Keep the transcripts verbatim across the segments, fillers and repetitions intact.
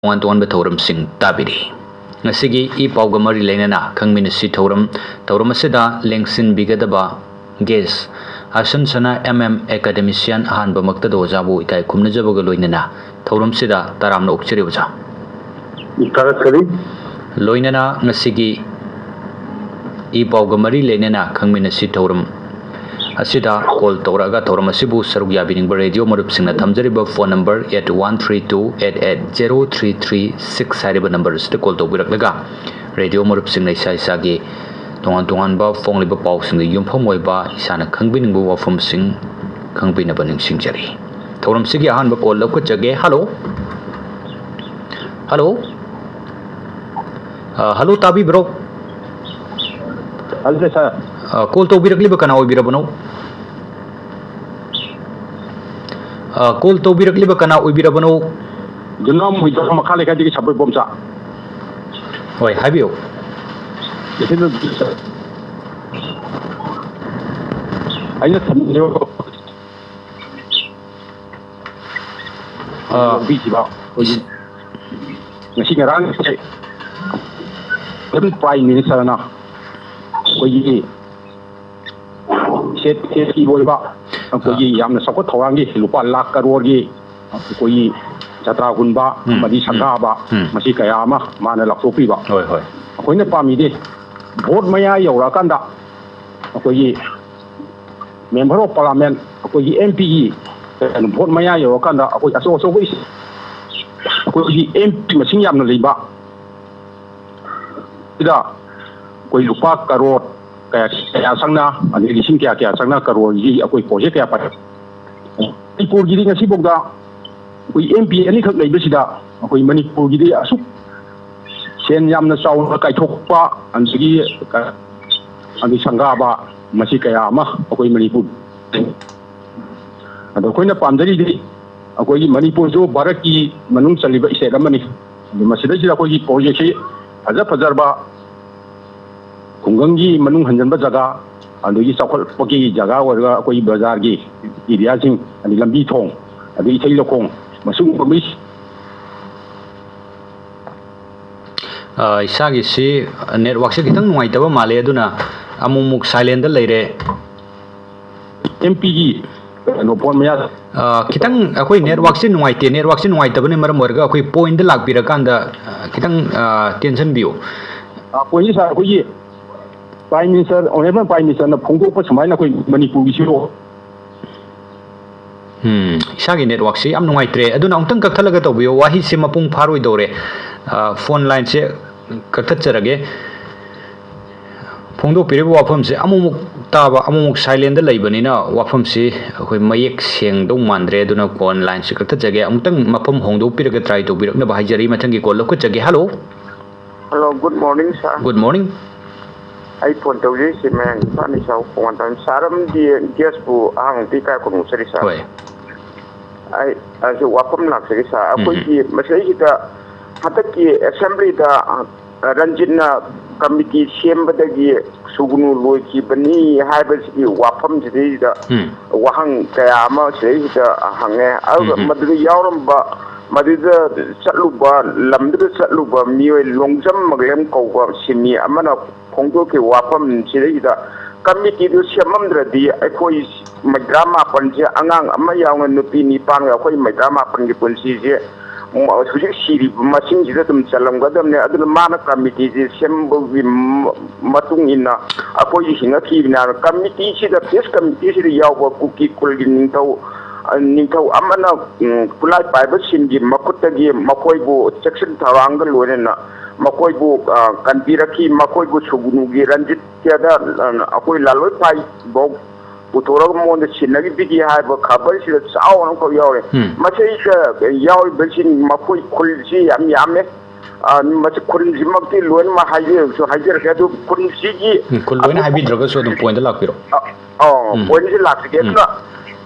ꯇꯣꯉꯥꯟ ꯇꯣꯉꯥꯟꯕ ꯊꯧꯔꯝꯁꯤꯡ ꯇꯥꯕꯤꯔꯤ꯫ ꯉꯁꯤꯒꯤ ꯏ ꯄꯥꯎꯒ ꯃꯔꯤ ꯂꯩꯅꯅ ꯈꯪꯃꯤꯟꯅꯁꯤ ꯊꯧꯔꯝ, ꯊꯧꯔꯝ ꯑꯁꯤꯗ ꯂꯦꯡꯁꯤꯟꯕꯤꯒꯗꯕ ꯒꯦꯁ, ꯑꯁꯟꯁꯅꯥ ꯑꯦꯝ ꯑꯦꯝ ꯑꯦꯀꯥꯗꯦꯃꯤꯁꯤꯌꯥꯟ, ꯑꯍꯥꯟꯕꯃꯛꯇꯗ ꯑꯣꯖꯥꯕꯨ ꯏꯀꯥꯏ ꯈꯨꯝꯅꯖꯕꯒ ꯂꯣꯏꯅꯅ ꯊꯧꯔꯝꯁꯤꯗ ꯇꯔꯥꯝꯅ ꯑꯣꯛꯆꯔꯤ ꯑꯣꯖꯥ꯫ ꯊꯥꯒꯠꯆꯔꯤ꯫ ꯂꯣꯏꯅꯅ ꯉꯁꯤꯒꯤ ꯏ ꯄꯥꯎꯒ ꯃꯔꯤ ꯂꯩꯅꯅ ꯈꯪꯃꯤꯟꯅꯁꯤ ꯊꯧꯔꯝ ꯑꯁꯤꯗ ꯀꯣꯜ ꯇꯧꯔꯛꯑꯒ ꯊꯧꯔꯝ ꯑꯁꯤꯕꯨ ꯁꯔꯨꯛ ꯌꯥꯕꯤꯅꯤꯡꯕ ꯔꯦꯗꯤꯑꯣ ꯃꯔꯨꯞꯁꯤꯡꯅ ꯊꯝꯖꯔꯤꯕ phone number eight one three two eight eight zero three three six ꯍꯥꯏꯔꯤꯕ ꯅꯝꯕꯔ ꯑꯁꯤꯗ ꯀꯣꯜ ꯇꯧꯕꯤꯔꯛꯂꯒ ꯔꯦꯗꯤꯑꯣ ꯃꯔꯨꯞꯁꯤꯡꯅ ꯏꯁꯥ ꯏꯁꯥꯒꯤ ꯇꯣꯉꯥꯟ ꯇꯣꯉꯥꯟꯕ ꯐꯣꯡꯂꯤꯕ ꯄꯥꯎꯁꯤꯡꯗ ꯌꯨꯝꯐꯝ ꯑꯣꯏꯕ ꯏꯁꯥꯅ ꯈꯪꯕꯤꯅꯤꯡꯕ ꯋꯥꯐꯝꯁꯤꯡ ꯈꯪꯕꯤꯅꯕ ꯅꯤꯡꯁꯤꯡꯖꯔꯤ꯫ ꯊꯧꯔꯝꯁꯤꯒꯤ ꯑꯍꯥꯟꯕ ꯀꯣꯜ ꯂꯧꯈꯠꯆꯒꯦ꯫ ꯍꯜꯂꯣ꯫ ꯍꯜꯂꯣ꯫ ꯑ, ꯍꯜꯂꯣ, ꯇꯥꯕꯤꯕ꯭ꯔꯣ? ꯍꯜꯂꯣ, ꯁꯥꯔ꯫ ꯑ, ꯀꯣꯜ ꯇꯧꯕꯤꯔꯛꯂꯤꯕ ꯀꯅꯥ ꯑꯣꯏꯕꯤꯔꯕꯅꯣ? ꯑ, ꯀꯣꯜ ꯇꯧꯕꯤꯔꯛꯂꯤꯕ ꯀꯅꯥ ꯑꯣꯏꯕꯤꯔꯕꯅꯣ? ꯖꯨꯅꯥꯝ ꯍꯣꯏꯗ꯭ꯔꯣꯝ ꯃꯈꯥ ꯂꯩꯀꯥꯏꯗꯒꯤ ꯁꯥꯕꯣꯏ ꯕꯣꯝꯆꯥ꯫ ꯍꯣꯏ, ꯍꯥꯏꯕꯤꯌꯨ꯫ ꯑꯩꯅ ꯊꯝꯖꯔꯤꯕ ꯑꯥ꯫ ꯂꯧꯕꯤꯈꯤꯕ ꯑꯩꯈꯣꯏꯒꯤ ꯉꯁꯤ ꯉꯔꯥꯡꯁꯦ ꯑꯗꯨꯝ ꯄ꯭ꯔꯥꯏꯝ ꯃꯤꯅꯤꯁꯇꯔꯅ ꯑꯩꯈꯣꯏꯒꯤ ꯁ꯭ꯇꯦꯠ, ꯁ꯭ꯇꯦꯠꯀꯤ ꯑꯣꯏꯕ ꯑꯩꯈꯣꯏꯒꯤ ꯑꯥ꯫ ꯌꯥꯝꯅ ꯆꯥꯎꯈꯠ ꯊꯧꯔꯥꯡꯒꯤ ꯂꯨꯄꯥ ꯂꯥꯈ ꯀꯔꯣꯔꯒꯤ ꯑꯩꯈꯣꯏꯒꯤ ꯖꯇ꯭ꯔꯥ ꯍꯨꯟꯕ ꯎꯝ, ꯑꯃꯗꯤ ꯎꯝ, ꯁꯪꯒꯥꯕ ꯎꯝ꯫ ꯃꯁꯤ ꯀꯌꯥ ꯑꯃ ꯃꯥꯅ ꯂꯥꯎꯊꯣꯛꯄꯤꯕ꯫ ꯍꯣꯏ, ꯍꯣꯏ꯫ ꯑꯩꯈꯣꯏꯅ ꯄꯥꯝꯃꯤꯗꯤ ꯚꯣꯠ ꯃꯌꯥ ꯌꯧꯔꯛꯑꯀꯥꯟꯗ ꯑꯩꯈꯣꯏꯒꯤ Member of Parliament, ꯑꯩꯈꯣꯏꯒꯤ M P ꯒꯤ ꯀꯩꯅꯣ, ꯚꯣꯠ ꯃꯌꯥ ꯌꯧꯔꯀꯥꯟꯗ ꯑꯩꯈꯣꯏ ꯑꯆꯧ ꯑꯆꯧꯕ ꯏꯁ-, ꯑꯩꯈꯣꯏꯒꯤ M P ꯃꯁꯤꯡ ꯌꯥꯝꯅ ꯂꯩꯕ ꯁꯤꯗ ꯑꯩꯈꯣꯏ ꯂꯨꯄꯥ ꯀꯔꯣꯔ ꯀꯌꯥ, ꯀꯌꯥ ꯆꯪꯅ, ꯑꯗꯩ ꯂꯤꯁꯤꯡ ꯀꯌꯥ ꯀꯌꯥ ꯆꯪꯅ ꯀꯔꯣꯔꯒꯤ ꯑꯩꯈꯣꯏ ꯄ꯭ꯔꯣꯖꯦꯛ ꯀꯌꯥ ꯄꯥꯏ-, ꯃꯅꯤꯄꯨꯔꯒꯤꯗꯤ ꯉꯁꯤꯐꯥꯎꯗ ꯑꯩꯈꯣꯏ M P ꯑꯅꯤꯈꯛ ꯂꯩꯕꯁꯤꯗ ꯑꯩꯈꯣꯏ ꯃꯅꯤꯄꯨꯔꯒꯤꯗꯤ ꯑꯁꯨꯛ ꯁꯦꯟ ꯌꯥꯝꯅ ꯆꯥꯎꯅ ꯀꯥꯏꯊꯣꯛꯄ, ꯑꯗꯒꯤ ꯀ-, ꯑꯗꯩ ꯁꯪꯒꯥꯕ, ꯃꯁꯤ ꯀꯌꯥ ꯑꯃ ꯑꯩꯈꯣꯏ ꯃꯅꯤꯄꯨꯔ, ꯑꯗꯣ ꯑꯩꯈꯣꯏꯅ ꯄꯥꯝꯖꯔꯤꯗꯤ ꯑꯩꯈꯣꯏꯒꯤ ꯃꯅꯤꯄꯨꯔꯁꯨ ꯚꯥꯔꯠꯀꯤ ꯃꯅꯨꯡ ꯆꯜꯂꯤꯕ state ꯑꯃꯅꯤ꯫ ꯑꯗꯨ ꯃꯁꯤꯗꯩꯁꯤꯗ ꯑꯩꯈꯣꯏꯒꯤ projectꯁꯤ ꯐꯖ ꯐꯖꯔꯕ ꯈꯨꯡꯒꯪꯒꯤ ꯃꯅꯨꯡ ꯍꯟꯖꯟꯕ ꯖꯒꯥ, ꯑꯗꯒꯤ ꯆꯥꯎꯈꯠꯄꯒꯤ ꯖꯒꯥ ꯑꯣꯏꯔꯒ ꯑꯩꯈꯣꯏꯒꯤ ꯕꯖꯥꯔꯒꯤ areaꯁꯤꯡ, ꯑꯗꯩ ꯂꯝꯕꯤ ꯊꯣꯡ, ꯑꯗꯩ ꯏꯊꯩ ꯂꯧꯈꯣꯡ, ꯃꯁꯤꯒꯨꯝꯕ ꯃꯤ ꯑ, ꯏꯁꯥꯒꯤꯁꯤ networkꯁꯦ ꯈꯤꯇꯪ ꯅꯨꯡꯉꯥꯏꯇꯕ ꯃꯥꯜꯂꯦ, ꯑꯗꯨꯅ ꯑꯃꯨꯛ ꯑꯃꯨꯛ silentꯇ ꯂꯩꯔꯦ꯫ ꯑꯦꯝ ꯄꯤꯒꯤ ꯀꯩꯅꯣ ꯄꯣꯠ ꯃꯌꯥꯗ꯫ ꯑ, ꯈꯤꯇꯪ ꯑꯩꯈꯣꯏ networkꯁꯤ ꯅꯨꯡꯉꯥꯏꯇꯦ꯫ Networkꯁꯤ ꯅꯨꯡꯉꯥꯏꯇꯕꯅ ꯃꯔꯝ ꯑꯣꯏꯔꯒ ꯑꯩꯈꯣꯏ pointꯇ ꯂꯥꯛꯄꯤꯔꯀꯥꯟꯗ, ꯑ, ꯈꯤꯇꯪ, ꯑ, ꯇꯦꯟꯁꯤꯟꯕꯤꯌꯨ꯫ ꯑꯩꯈꯣꯏꯒꯤ ꯁꯥꯔ, ꯑꯩꯈꯣꯏꯒꯤ Prime Minister, Honourable Prime Ministerꯅ ꯐꯣꯡꯗꯣꯛꯄ ꯁꯨꯃꯥꯏꯅ ꯑꯩꯈꯣꯏ ꯃꯅꯤꯄꯨꯔꯒꯤꯁꯨ꯫ ꯎꯝ, ꯏꯁꯥꯒꯤ networkꯁꯤ ꯌꯥꯝ ꯅꯨꯡꯉꯥꯏꯇ꯭ꯔꯦ, ꯑꯗꯨꯅ ꯑꯃꯨꯛꯇꯪ ꯀꯛꯊꯠꯂꯒ ꯇꯧꯕꯤꯌꯨ꯫ ꯋꯥꯍꯩꯁꯤ ꯃꯄꯨꯡ ꯐꯥꯔꯣꯏꯗꯧꯔꯦ꯫ ꯑ, phone lineꯁꯦ ꯀꯛꯊꯠꯆꯔꯒꯦ꯫ ꯐꯣꯡꯗꯣꯛꯄꯤꯔꯤꯕ ꯋꯥꯐꯝꯁꯦ ꯑꯃꯨꯛꯃꯨꯛ ꯇꯥꯕ, ꯑꯃꯨꯛꯃꯨꯛ silentꯇ ꯂꯩꯕꯅꯤꯅ ꯋꯥꯐꯝꯁꯤ ꯑꯩꯈꯣꯏ ꯃꯌꯦꯛ ꯁꯦꯡꯗꯧ ꯃꯥꯟꯗ꯭ꯔꯦ꯫ ꯑꯗꯨꯅ phone lineꯁꯤ ꯀꯛꯊꯠꯆꯒꯦ꯫ ꯑꯃꯨꯛꯇꯪ ꯃꯐꯝ ꯍꯣꯡꯗꯣꯛꯄꯤꯔꯒ try ꯇꯧꯕꯤꯔꯛꯅꯕ ꯍꯥꯏꯖꯔꯤ꯫ ꯃꯊꯪꯒꯤ call ꯂꯧꯈꯠꯆꯒꯦ꯫ Hello꯫ Hello, good morning, sir. Good morning꯫ ꯑꯩ phone ꯇꯧꯖꯩꯁꯤ ꯃꯌꯥꯡ ꯏꯝꯐꯥꯜ ꯏꯆꯥꯎ ꯈꯣꯡꯕꯥꯟ ꯇꯝ꯫ Sir ꯑꯃꯗꯤ guestꯄꯨ ꯑꯍꯥꯡꯕ ꯄꯤꯈꯥꯏ ꯈꯨꯔꯨꯝꯖꯔꯤ, sir꯫ ꯍꯣꯏ꯫ ꯑꯩ ꯑꯩꯁꯨ ꯋꯥꯐꯝ ꯂꯥꯛꯆꯒꯦ, sir꯫ ꯑꯩꯈꯣꯏꯒꯤ ꯃꯁꯤꯗꯩꯁꯤꯗ ꯍꯟꯗꯛꯀꯤ assemblyꯗ, ꯑ, ꯔꯟꯖꯤꯠꯅ committee ꯁꯦꯝꯕꯗꯒꯤ ꯁꯨꯒꯅꯨ ꯂꯣꯏꯈꯤꯕꯅꯤ ꯍꯥꯏꯕꯁꯤꯒꯤ ꯋꯥꯐꯝꯁꯤꯗꯩꯗ ꯎꯝ꯫ ꯋꯥꯍꯪ ꯀꯌꯥ ꯑꯃ ꯁꯤꯗꯩꯁꯤꯗ ꯍꯪꯉꯦ꯫ ꯑꯗꯨꯒ ꯎꯝ꯫ ꯃꯗꯨꯗ ꯌꯥꯎꯔꯝꯕ, ꯃꯗꯨꯗ ꯆꯠꯂꯨꯕ, ꯂꯝꯗꯨꯗ ꯆꯠꯂꯨꯕ ꯃꯤꯑꯣꯏ ꯂꯣꯡꯖꯝ ꯃꯒꯂꯦꯝ ꯀꯧꯕ ꯁꯤꯃꯤ ꯑꯃꯅ ꯐꯣꯡꯗꯣꯛꯈꯤꯕ ꯋꯥꯐꯝꯁꯤꯗꯩꯗ committeeꯗꯨ ꯁꯦꯝꯃꯝꯗ꯭ꯔꯗꯤ ꯑꯩꯈꯣꯏ ꯃꯩꯗ꯭ꯔꯥ ꯃꯥꯄꯟꯁꯦ, ꯑꯉꯥꯡ ꯑꯃ ꯌꯥꯎꯅ ꯅꯨꯄꯤ ꯅꯤꯄꯥꯟꯒ ꯑꯩꯈꯣꯏ ꯃꯩꯗ꯭ꯔꯥ ꯃꯥꯄꯟꯒꯤ ꯄꯨꯟꯁꯤꯁꯦ ꯍꯧꯖꯤꯛ ꯁꯤꯔꯤꯕ ꯃꯁꯤꯡꯁꯤꯗ ꯑꯗꯨꯝ ꯆꯜꯂꯝꯒꯗꯕꯅꯦ꯫ ꯑꯗꯨꯅ ꯃꯥꯅ committeeꯁꯦ ꯁꯦꯝꯕꯒꯤ ꯃ-, ꯃꯇꯨꯡ ꯏꯟꯅ ꯑꯩꯈꯣꯏꯁꯦ ꯍꯤꯡꯉꯛꯈꯤꯕꯅꯦ ꯍꯥꯏꯕ꯫ Committeeꯁꯤꯗ, peace committeeꯁꯤꯗ ꯌꯥꯎꯕ ꯀꯨꯀꯤ ꯈꯨꯜꯒꯤ ꯅꯤꯡꯊꯧ, ꯑ, ꯅꯤꯡꯊꯧ ꯑꯃꯅ, ꯎꯝ, ꯈꯨꯠꯂꯥꯏ ꯄꯥꯏꯕꯁꯤꯡꯒꯤ ꯃꯈꯨꯠꯇꯒꯤ ꯃꯈꯣꯏꯕꯨ ꯆꯦꯛꯁꯤꯟ ꯊꯧꯔꯥꯡꯒ ꯂꯣꯏꯅꯅ ꯃꯈꯣꯏꯕꯨ, ꯑ, ꯀꯟꯕꯤꯔꯛꯈꯤ꯫ ꯃꯈꯣꯏꯕꯨ ꯁꯨꯒꯅꯨꯒꯤ ꯔꯟꯖꯤꯠ ꯀꯦꯗ, ꯑ, ꯑꯩꯈꯣꯏ ꯂꯥꯂꯣꯏ ꯐꯥꯏꯕꯧ ꯄꯨꯊꯣꯔꯒ ꯃꯉꯣꯟꯗ ꯁꯤꯟꯅꯈꯤꯕꯤꯒꯦ ꯍꯥꯏꯕ ꯈꯕꯔꯁꯤꯗ ꯆꯥꯎꯅ ꯑꯃꯈꯛ ꯌꯥꯎꯔꯦ꯫ ꯎꯝ꯫ ꯃꯁꯤꯗ ꯌꯥꯎꯔꯤꯕꯁꯤꯡ ꯃꯈꯣꯏ ꯈꯨꯜꯁꯤ ꯌꯥꯝ ꯌꯥꯝꯃꯦ꯫ ꯑ, ꯃꯁꯤ ꯈꯨꯜꯁꯤꯃꯛꯇꯤ ꯂꯣꯏꯅꯃꯛ ꯍꯥꯏꯖꯔꯁꯨ ꯍꯥꯏꯖꯔꯛꯀꯦ, ꯑꯗꯨ ꯈꯨꯜꯁꯤꯒꯤ ꯎꯝ, ꯈꯨꯜ ꯂꯣꯏꯅ ꯍꯥꯏꯕꯤꯗ꯭ꯔꯒꯁꯨ ꯑꯗꯨꯝ pointꯇ ꯂꯥꯛꯄꯤꯔꯣ꯫ ꯑ, ꯑ, ꯎꯝ꯫ pointꯁꯤ ꯂꯥꯛꯆꯒꯦ꯫ ꯎꯝ꯫ ꯑꯗꯨꯅ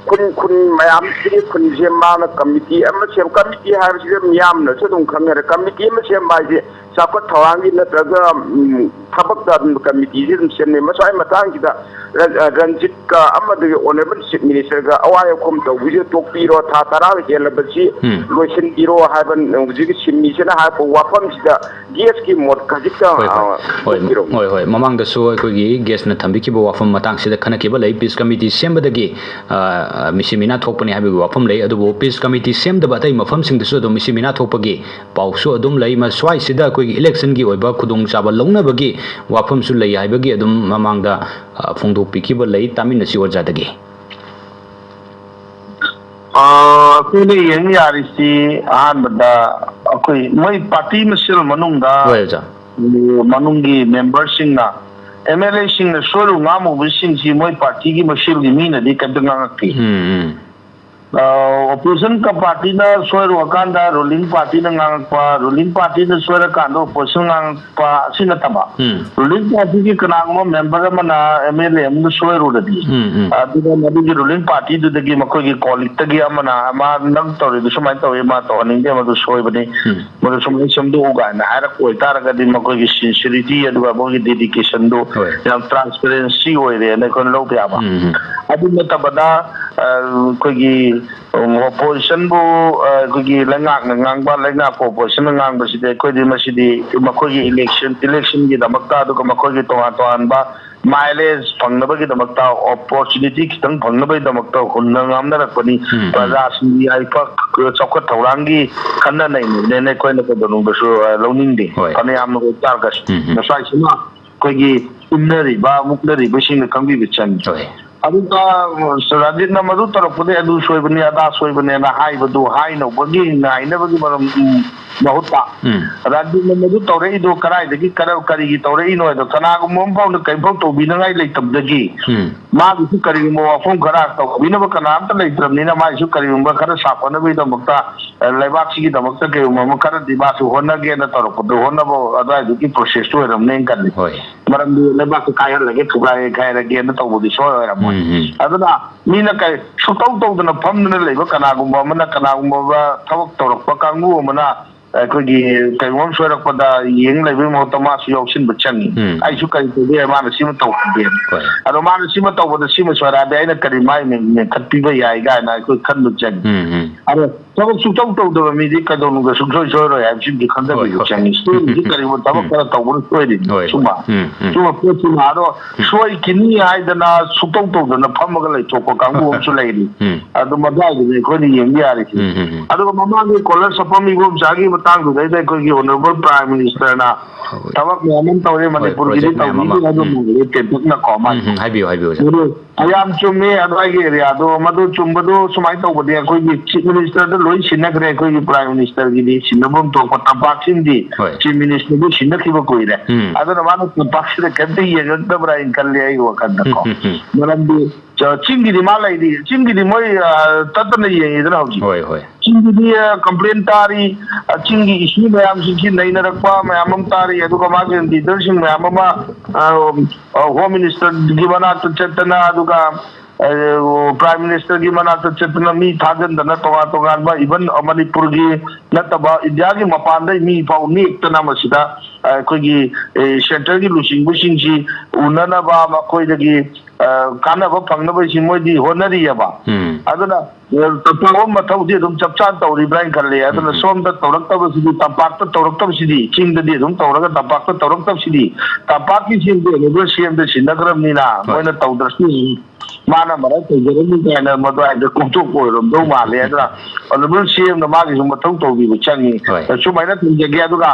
ꯈꯨꯟ ꯈꯨꯟ ꯃꯌꯥꯝꯁꯤꯒꯤ ꯈꯨꯟꯁꯦ ꯃꯥꯅ ꯀꯃꯤꯇꯤ ꯑꯃ ꯁꯦꯝ, ꯀꯃꯤꯇꯤ ꯍꯥꯏꯕꯁꯤꯗ ꯃꯤꯌꯥꯝꯅꯁꯨ ꯑꯗꯨꯝ ꯈꯪꯅꯔꯦ꯫ ꯀꯃꯤꯇꯤ ꯑꯃ ꯁꯦꯝꯕ ꯍꯥꯏꯁꯦ ꯆꯥꯎꯈꯠ ꯊꯧꯔꯥꯡꯒꯤ ꯅꯠꯇ꯭ꯔꯒ, ꯎꯝ, ꯊꯕꯛꯇ ꯑꯗꯨꯝ ꯀꯃꯤꯇꯤꯁꯦ ꯑꯗꯨꯝ ꯁꯦꯝꯅꯩ꯫ ꯃꯁ꯭ꯋꯥꯏ ꯃꯇꯥꯡꯁꯤꯗ ꯔ-, ꯑ, ꯔꯟꯖꯤꯠꯀ ꯑꯃꯗꯒꯤ Honourable Chief Ministerꯒ ꯑꯋꯥ ꯌꯥꯈꯣꯝ ꯇꯧꯕꯤꯁꯦ ꯇꯣꯛꯄꯤꯔꯣ, ꯊꯥ ꯇꯔꯥꯒ ꯍꯦꯜꯂꯕꯁꯤ ꯎꯝ꯫ ꯂꯣꯏꯁꯤꯟꯕꯤꯔꯣ ꯍꯥꯏꯕ ꯍꯧꯖꯤꯛꯀꯤ ꯁꯤꯟꯃꯤꯁꯤꯅ ꯍꯥꯏꯔꯛꯄ ꯋꯥꯐꯝꯁꯤꯗ ꯒꯦꯁꯀꯤ ꯃꯣꯠ ꯈꯖꯤꯛꯇꯪ, ꯍꯣꯏ, ꯍꯣꯏ꯫ ꯑ, ꯍꯣꯏ, ꯐꯣꯡꯕꯤꯔꯛꯎ꯫ ꯍꯣꯏ, ꯍꯣꯏ꯫ ꯃꯃꯥꯡꯗꯁꯨ ꯑꯩꯈꯣꯏꯒꯤ ꯒꯦꯁꯅ ꯊꯝꯕꯤꯈꯤꯕ ꯋꯥꯐꯝ ꯃꯇꯥꯡꯁꯤꯗ ꯈꯟꯅꯈꯤꯕ ꯂꯩ꯫ ꯄꯤꯁ ꯀꯃꯤꯇꯤ ꯁꯦꯝꯕꯗꯒꯤ, ꯑ, ꯃꯤꯁꯤ ꯃꯤꯅꯥ ꯊꯣꯛꯄꯅꯤ ꯍꯥꯏꯕꯒꯤ ꯋꯥꯐꯝ ꯂꯩ꯫ ꯑꯗꯨꯕꯨ ꯄꯤꯁ ꯀꯃꯤꯇꯤ ꯁꯦꯝꯗꯕ ꯑꯇꯩ ꯃꯐꯝꯁꯤꯡꯗꯁꯨ ꯑꯗꯨꯝ ꯃꯤꯁꯤ ꯃꯤꯅꯥ ꯊꯣꯛꯄꯒꯤ ꯄꯥꯎꯁꯨ ꯑꯗꯨꯝ ꯂꯩ꯫ ꯃꯁ꯭ꯋꯥꯏꯁꯤꯗ ꯑꯩꯈꯣꯏꯒꯤ ꯏꯂꯦꯛꯁꯟꯒꯤ ꯑꯣꯏꯕ ꯈꯨꯗꯣꯡꯆꯥꯕ ꯂꯧꯅꯕꯒꯤ ꯋꯥꯐꯝꯁꯨ ꯂꯩ ꯍꯥꯏꯕꯒꯤ ꯑꯗꯨꯝ ꯃꯃꯥꯡꯗ, ꯑ, ꯐꯣꯡꯗꯣꯛꯄꯤꯈꯤꯕ ꯂꯩ꯫ ꯇꯥꯃꯤꯟꯅꯁꯤ ꯑꯣꯖꯥꯗꯒꯤ꯫ ꯑ, ꯑꯩꯈꯣꯏꯅ ꯌꯦꯡ ꯌꯥꯔꯤꯁꯤ ꯑꯍꯥꯟꯕꯗ ꯑꯩꯈꯣꯏ ꯃꯣꯏ ꯄꯥꯔꯇꯤ ꯃꯁꯦꯜ ꯃꯅꯨꯡꯗ ꯍꯣꯏ, ꯑꯣꯖꯥ꯫ ꯃꯅꯨꯡꯒꯤ ꯃꯦꯝꯕꯔꯁꯤꯡꯅ, ꯑꯦꯝ ꯑꯦꯜ ꯑꯦꯁꯤꯡꯅ ꯁꯣꯏꯔꯨ ꯉꯥꯝꯃꯨꯕꯁꯤꯡꯁꯤ ꯃꯣꯏ ꯄꯥꯔꯇꯤꯒꯤ ꯃꯁꯦꯜꯒꯤ ꯃꯤꯅꯗꯤ ꯀꯩꯝꯇ ꯉꯥꯡꯉꯛꯇꯦ꯫ ꯎꯝ, ꯎꯝ꯫ ꯑ, ꯑꯣꯄꯣꯖꯤꯁꯟ ꯄꯥꯔꯇꯤꯅ ꯁꯣꯏꯔꯨꯔꯀꯥꯟꯗ ꯔꯨꯂꯤꯡ ꯄꯥꯔꯇꯤꯅ ꯉꯥꯡꯉꯛꯄ, ꯔꯨꯂꯤꯡ ꯄꯥꯔꯇꯤꯅ ꯁꯣꯏꯔꯀꯥꯟꯗ ꯑꯣꯄꯣꯖꯤꯁꯟ ꯉꯥꯡꯉꯛꯄ, ꯑꯁꯤ ꯅꯠꯇꯕ ꯎꯝ꯫ ꯔꯨꯂꯤꯡ ꯄꯥꯔꯇꯤꯒꯤ ꯀꯅꯥꯒꯨꯝꯕ ꯃꯦꯝꯕꯔ ꯑꯃꯅ ꯑꯦꯝ ꯑꯦꯜ ꯑꯦ ꯑꯃꯅ ꯁꯣꯏꯔꯨꯔꯗꯤ, ꯎꯝ, ꯎꯝ꯫ ꯑꯗꯨꯒ ꯃꯗꯨꯒꯤ ꯔꯨꯂꯤꯡ ꯄꯥꯔꯇꯤꯗꯨꯗꯒꯤ ꯃꯈꯣꯏꯒꯤ ꯀꯣꯂꯤꯛꯇꯒꯤ ꯑꯃꯅ, "ꯃꯥ ꯅꯪ ꯇꯧꯔꯤꯗꯨ ꯁꯨꯃꯥꯏꯅ ꯇꯧꯋꯤ, ꯃꯥ ꯇꯧꯍꯟꯅꯤꯡꯗꯦ, ꯃꯗꯨ ꯁꯣꯏꯕꯅꯤ, ꯎꯝ꯫ ꯃꯗꯨ ꯁꯨꯃꯥꯏꯅ ꯁꯦꯝꯗꯣꯛꯎ" ꯀꯥꯏꯅ ꯍꯥꯏꯔꯛꯄ ꯑꯣꯏꯇꯥꯔꯒꯗꯤ ꯃꯈꯣꯏꯒꯤ ꯁꯤꯟꯁꯤꯔꯤꯇꯤ ꯑꯗꯨꯒ ꯃꯈꯣꯏꯒꯤ ꯗꯦꯗꯤꯀꯦꯁꯟꯗꯨ ꯍꯣꯏ꯫ ꯌꯥꯝ ꯇ꯭ꯔꯥꯟꯁꯄꯦꯔꯦꯟꯁꯤ ꯑꯣꯏꯔꯦꯅ ꯑꯩꯈꯣꯏꯅ ꯂꯧꯕ ꯌꯥꯕ꯫ ꯎꯝ, ꯎꯝ꯫ ꯑꯗꯨ ꯅꯠꯇꯕꯗ, ꯑ, ꯑꯩꯈꯣꯏꯒꯤ, ꯎꯝ, ꯑꯣꯄꯣꯖꯤꯁꯟꯕꯨ, ꯑ, ꯑꯩꯈꯣꯏꯒꯤ ꯂꯩꯉꯥꯛꯅ ꯉꯥꯡꯕ, ꯂꯩꯉꯥꯛꯄꯨ ꯑꯣꯄꯣꯖꯤꯁꯟꯅ ꯉꯥꯡꯕꯁꯤꯗꯤ ꯑꯩꯈꯣꯏꯗꯤ ꯃꯁꯤꯗꯤ ꯃꯈꯣꯏꯒꯤ ꯏꯂꯦꯛꯁꯟ, ꯏꯂꯦꯛꯁꯟꯒꯤꯗꯃꯛꯇ ꯑꯗꯨꯒ ꯃꯈꯣꯏꯒꯤ ꯇꯣꯉꯥꯟ ꯇꯣꯉꯥꯟꯕ ꯃꯥꯏꯂꯦꯖ ꯐꯪꯅꯕꯒꯤꯗꯃꯛꯇ, ꯑꯣꯄꯣꯔꯆꯨꯅꯤꯇꯤ ꯈꯤꯇꯪ ꯐꯪꯅꯕꯒꯤꯗꯃꯛꯇ ꯍꯨꯟꯅ ꯉꯥꯝꯅꯔꯛꯄꯅꯤ꯫ ꯎꯝ, ꯎꯝ꯫ ꯄ꯭ꯔꯖꯥꯁꯤꯡꯒꯤ ꯌꯥꯏꯐ ꯆꯥꯎꯈꯠ ꯊꯧꯔꯥꯡꯒꯤ ꯈꯟꯅ ꯅꯩꯅꯕꯅꯦꯅ ꯑꯩꯈꯣꯏꯅ ꯀꯩꯗꯧꯅꯨꯡꯗꯁꯨ, ꯑ, ꯂꯧꯅꯤꯡꯗꯦ꯫ ꯍꯣꯏ꯫ ꯐꯅꯌꯥꯝꯅ ꯑꯣꯏꯇꯥꯔꯒꯁꯨ ꯎꯝ, ꯎꯝ꯫ ꯃꯁꯥꯏꯁꯤꯃ ꯑꯩꯈꯣꯏꯒꯤ ꯏꯟꯅꯔꯤꯕ, ꯃꯨꯛꯅꯔꯤꯕꯁꯤꯡꯅ ꯈꯪꯕꯤꯕ ꯆꯪꯉꯤ꯫ ꯍꯣꯏ꯫ ꯑꯗꯨꯒ, ꯑ, ꯔꯥꯖꯤꯠꯅ ꯃꯗꯨ ꯇꯧꯔꯛꯄꯗꯒꯤ ꯑꯗꯨ ꯁꯣꯏꯕꯅꯤ, ꯑꯗꯥ ꯁꯣꯏꯕꯅꯦꯅ ꯍꯥꯏꯕꯗꯨ ꯍꯥꯏꯅꯕꯒꯤ ꯉꯥꯏꯅꯕꯒꯤ ꯃꯔꯝ, ꯎꯝ, ꯃꯍꯨꯠꯇ, ꯎꯝ꯫ ꯔꯥꯖꯤꯠꯅ ꯃꯗꯨ ꯇꯧꯔꯛꯏꯗꯣ ꯀꯗꯥꯏꯗꯒꯤ, ꯀꯔ-, ꯀꯔꯤꯒꯤ ꯇꯧꯔꯛꯏꯅꯣ ꯍꯥꯏꯗꯣ ꯀꯅꯥꯒꯨꯝꯕ ꯑꯃ ꯐꯥꯎꯅ ꯀꯔꯤꯝꯐꯥꯎ ꯇꯧꯕꯤꯅꯉꯥꯏ ꯂꯩꯇꯕꯗꯒꯤ ꯎꯝ꯫ ꯃꯥꯒꯤꯁꯨ ꯀꯔꯤꯒꯨꯝꯕ ꯋꯥꯐꯝ ꯈꯔ ꯇꯧꯕꯤꯅꯕ ꯀꯅꯥꯝꯇ ꯂꯩꯇ꯭ꯔꯕꯅꯤꯅ ꯃꯥꯒꯤꯁꯨ ꯀꯔꯤꯒꯨꯝꯕ ꯈꯔ ꯁꯥꯐꯅꯕꯒꯤꯗꯃꯛꯇ, ꯑ, ꯂꯩꯕꯥꯛꯁꯤꯒꯤꯗꯃꯛꯇ ꯀꯔꯤꯒꯨꯝꯕ ꯑꯃ ꯈꯔꯗꯤ ꯃꯥꯁꯨ ꯍꯣꯠꯅꯒꯦꯅ ꯇꯧꯔꯛꯄꯗꯣ ꯍꯣꯠꯅꯕ ꯑꯗꯨꯋꯥꯏꯗꯨꯒꯤ ꯄ꯭ꯔꯣꯁꯦꯁꯇꯨ ꯑꯣꯏꯔꯝꯅꯦꯅ ꯈꯜꯂꯤ꯫ ꯍꯣꯏ꯫ ꯃꯔꯝꯗꯤ ꯂꯩꯕꯥꯛꯇ ꯀꯥꯏꯍꯜꯂꯒꯦ, ꯊꯨꯒꯥꯏ ꯈꯥꯏꯔꯒꯦꯅ ꯇꯧꯕꯗꯤ ꯁꯣꯏ ꯑꯣꯏꯔꯝꯃꯣꯏ꯫ ꯎꯝ, ꯎꯝ꯫ ꯑꯗꯨꯅ ꯃꯤꯅ ꯀꯩ ꯁꯨꯛꯇꯧ ꯇꯧꯗꯅ ꯐꯝꯗꯅ ꯂꯩꯕ ꯀꯅꯥꯒꯨꯝꯕ ꯑꯃꯅ, ꯀꯅꯥꯒꯨꯝꯕ ꯊꯕꯛ ꯇꯧꯔꯛꯄ ꯀꯥꯡꯕꯨ ꯑꯃꯅ ꯑꯩꯈꯣꯏꯒꯤ ꯀꯩꯒꯨꯝꯕ ꯑꯃ ꯁꯣꯏꯔꯛꯄꯗ ꯌꯦꯡ ꯂꯩꯕꯒꯤ ꯃꯍꯨꯠꯇ ꯃꯥꯁꯨ ꯌꯥꯎꯁꯤꯟꯕ ꯆꯪꯉꯤ꯫ ꯎꯝ꯫ ꯑꯩꯁꯨ ꯀꯔꯤ ꯇꯧꯕ ꯌꯥꯏ, ꯃꯥꯅ ꯁꯤꯃ ꯇꯧꯈꯤꯒꯦ꯫ ꯍꯣꯏ꯫ ꯑꯗꯣ ꯃꯥꯅ ꯁꯤꯃ ꯇꯧꯕꯗ ꯁꯤꯃ ꯁꯣꯏꯔꯛꯑꯗꯤ ꯑꯩꯅ ꯀꯔꯤ ꯃꯥꯏ ꯃꯦꯟ-, ꯃꯦꯟꯈꯠꯄꯤꯕ ꯌꯥꯏ ꯀꯥꯏꯅ ꯑꯩꯈꯣꯏ ꯈꯟꯕ ꯆꯪꯉꯤ꯫ ꯎꯝ, ꯎꯝ꯫ ꯑꯗꯣ ꯊꯕꯛ ꯁꯨꯛꯇꯧ ꯇꯧꯗꯕ ꯃꯤꯗꯤ ꯀꯩꯗꯧꯅꯨꯡꯗ ꯁꯨꯡꯁꯣꯏ ꯁꯣꯏꯔꯣꯏ ꯍꯥꯏꯕꯁꯤꯃꯗꯤ ꯈꯪꯖꯕꯤꯕ ꯍꯣꯏ, ꯍꯣꯏ꯫ ꯆꯪꯉꯤ꯫ ꯁꯣꯏꯔꯤꯁꯤ ꯀꯔꯤꯒꯨꯝꯕ ꯊꯕꯛ ꯎꯝ꯫ ꯈꯔ ꯇꯧꯕꯅ ꯁꯣꯏꯔꯤꯅꯤ꯫ ꯍꯣꯏ, ꯍꯣꯏ꯫ ꯁꯨꯝꯕ꯫ ꯎꯝ, ꯎꯝ꯫ ꯁꯨꯝꯕ ꯄꯣꯠꯁꯤꯃ ꯑꯗꯣ ꯎꯝ꯫ ꯁꯣꯏꯈꯤꯅꯤ ꯍꯥꯏꯗꯅ ꯁꯨꯛꯇꯧ ꯇꯧꯗꯅ ꯐꯝꯃꯒ ꯂꯩꯊꯣꯛꯄ ꯀꯥꯡꯕꯨ ꯑꯃꯁꯨ ꯂꯩꯔꯤ꯫ ꯎꯝ꯫ ꯑꯗꯨ ꯃꯗꯥꯏꯗꯨꯅꯤ ꯑꯩꯈꯣꯏꯅ ꯌꯦꯡꯕ ꯌꯥꯔꯤꯁꯤ꯫ ꯎꯝ, ꯎꯝ, ꯎꯝ꯫ ꯑꯗꯨꯒ ꯃꯃꯥꯡꯒꯤ ꯀꯣꯂꯔ ꯁꯐꯝ ꯏꯕꯣꯝꯆꯥꯒꯤ ꯃꯇꯥꯡꯗꯨꯗꯩꯗ ꯑꯩꯈꯣꯏꯒꯤ Honourable Prime Ministerꯅ ꯍꯣꯏ꯫ ꯊꯕꯛ ꯃꯌꯥꯝ ꯑꯃ ꯇꯧꯔꯦ, ꯍꯣꯏ, ꯃꯅꯤꯄꯨꯔꯒꯤꯗꯤ project ꯃꯌꯥꯝ ꯑꯃ꯫ ꯇꯧꯕꯤꯗꯦ ꯍꯥꯏꯕ ꯎꯝ꯫ ꯃꯥꯜꯂꯦ, ꯇꯦꯟꯇꯛꯅꯀꯣ ꯃꯥꯅ꯫ ꯎꯝ, ꯎꯝ, ꯍꯥꯏꯕꯤꯌꯨ, ꯍꯥꯏꯕꯤꯌꯨ, ꯑꯣꯖꯥ꯫ ꯑꯗꯨ ꯌꯥꯝ ꯆꯨꯝꯃꯦ, ꯑꯗꯨꯋꯥꯏꯒꯤ areaꯗꯣ, ꯃꯗꯨ ꯆꯨꯝꯕꯗꯣ ꯁꯨꯃꯥꯏꯅ ꯇꯧꯕꯅꯦ, ꯑꯩꯈꯣꯏꯒꯤ Chief Ministerꯗ ꯂꯣꯏ ꯁꯤꯟꯅꯈ꯭ꯔꯦ, ꯑꯩꯈꯣꯏꯒꯤ Prime Ministerꯒꯤꯗꯤ ꯁꯤꯟꯅꯐꯝ ꯊꯣꯛꯄ, ꯇꯝꯄꯥꯛꯁꯤꯡꯗꯤ ꯍꯣꯏ꯫ Chief Ministerꯗꯤ ꯁꯤꯟꯅꯈꯤꯕ ꯀꯨꯏꯔꯦ꯫ ꯎꯝ꯫ ꯑꯗꯨꯅ ꯃꯥꯅ ꯇꯝꯄꯥꯛꯁꯤꯗ ꯀꯩꯝꯇ ꯌꯦꯡꯉꯛꯇꯕ꯭ꯔꯥ ꯍꯥꯏꯅ ꯈꯜꯂꯦ ꯑꯩꯒꯤ ꯋꯥꯈꯜꯗꯀꯣ꯫ ꯎꯝ, ꯎꯝ, ꯎꯝ꯫ ꯃꯔꯝꯗꯤ, ꯑ, ꯆꯤꯡꯒꯤꯗꯤ ꯃꯥ ꯂꯩꯔꯤ, ꯆꯤꯡꯒꯤꯗꯤ ꯃꯣꯏ, ꯑ, ꯇꯠꯇꯅ ꯌꯦꯡꯉꯤꯗꯅ ꯍꯧꯖꯤꯛ꯫ ꯍꯣꯏ, ꯍꯣꯏ꯫ ꯆꯤꯡꯒꯤꯗꯤ, ꯑ, complain ꯇꯥꯔꯤ, ꯑ, ꯆꯤꯡꯒꯤ issue ꯃꯌꯥꯝꯁꯤꯡꯁꯤ ꯅꯩꯅꯔꯛꯄ ꯃꯌꯥꯝ ꯑꯃ ꯇꯥꯔꯤ, ꯑꯗꯨꯒ ꯃꯥꯒꯤ leaderꯁꯤꯡ ꯃꯌꯥꯝ ꯑꯃ, ꯑ, ꯑ, Home Ministerꯒꯤ ꯃꯅꯥꯛꯇ ꯆꯠꯇꯅ, ꯑꯗꯨꯒ, ꯑ, Prime Ministerꯒꯤ ꯃꯅꯥꯛꯇ ꯆꯠꯇꯅ, ꯃꯤ ꯊꯥꯖꯤꯟꯗꯅ, ꯇꯣꯉꯥꯟ ꯇꯣꯉꯥꯟꯕ, even ꯃꯅꯤꯄꯨꯔꯒꯤ ꯅꯠꯇꯕ ꯏꯟꯗꯤꯌꯥꯒꯤ ꯃꯄꯥꯟꯗꯩ ꯃꯤ ꯐꯥꯎ ꯅꯦꯛꯇꯅ ꯃꯁꯤꯗ, ꯑ, ꯑꯩꯈꯣꯏꯒꯤ, ꯑ, centreꯒꯤ ꯂꯨꯆꯤꯡꯕꯁꯤꯡꯁꯤ ꯎꯅꯅꯕ, ꯃꯈꯣꯏꯗꯒꯤ, ꯑ, ꯀꯥꯟꯅꯕ ꯐꯪꯅꯕꯁꯤ ꯃꯣꯏꯗꯤ ꯍꯣꯠꯅꯔꯤꯑꯕ꯫ ꯎꯝ꯫ ꯑꯗꯨꯅ, ꯑ, ꯇꯝꯄꯥꯛ ꯑꯃ ꯃꯊꯧꯗꯤ ꯑꯗꯨꯝ ꯆꯞ ꯆꯥꯅ ꯇꯧꯔꯤꯕ꯭ꯔꯥ ꯍꯥꯏꯅ ꯈꯜꯂꯤ꯫ ꯑꯗꯨꯅ ꯎꯝ꯫ ꯁꯣꯝꯗ ꯇꯧꯔꯛꯇꯕꯁꯤꯗꯤ, ꯇꯝꯄꯥꯛꯇ ꯇꯧꯔꯛꯇꯕꯁꯤꯗꯤ, ꯆꯤꯡꯗꯗꯤ ꯑꯗꯨꯝ ꯇꯧꯔꯒ ꯇꯝꯄꯥꯛꯇ ꯇꯧꯔꯛꯇꯕꯁꯤꯗꯤ, ꯇꯝꯄꯥꯛꯀꯤ ꯁꯤꯡꯗꯤ ꯑꯣꯏꯔꯤꯕ CMꯗ ꯁꯤꯟꯅꯈ꯭ꯔꯕꯅꯤꯅ ꯍꯣꯏ꯫ ꯃꯣꯏꯅ ꯇꯧꯗ꯭ꯔꯁꯨ ꯃꯥꯅ ꯃꯔꯥꯏ ꯇꯧꯖꯔꯝꯅꯤ ꯀꯥꯏꯅ ꯃꯗꯨꯋꯥꯏꯗ ꯀꯣꯛꯊꯣꯛꯄ ꯑꯣꯏꯔꯝꯗꯧ ꯃꯥꯜꯂꯦ꯫ ꯑꯗꯨꯅ Honourable CMꯅ ꯃꯥꯒꯤꯁꯨ ꯃꯊꯧ ꯇꯧꯕꯤꯕ ꯆꯪꯉꯤ꯫ ꯍꯣꯏ꯫ ꯁꯨꯃꯥꯏꯅ ꯊꯝꯖꯒꯦ꯫ ꯑꯗꯨꯒ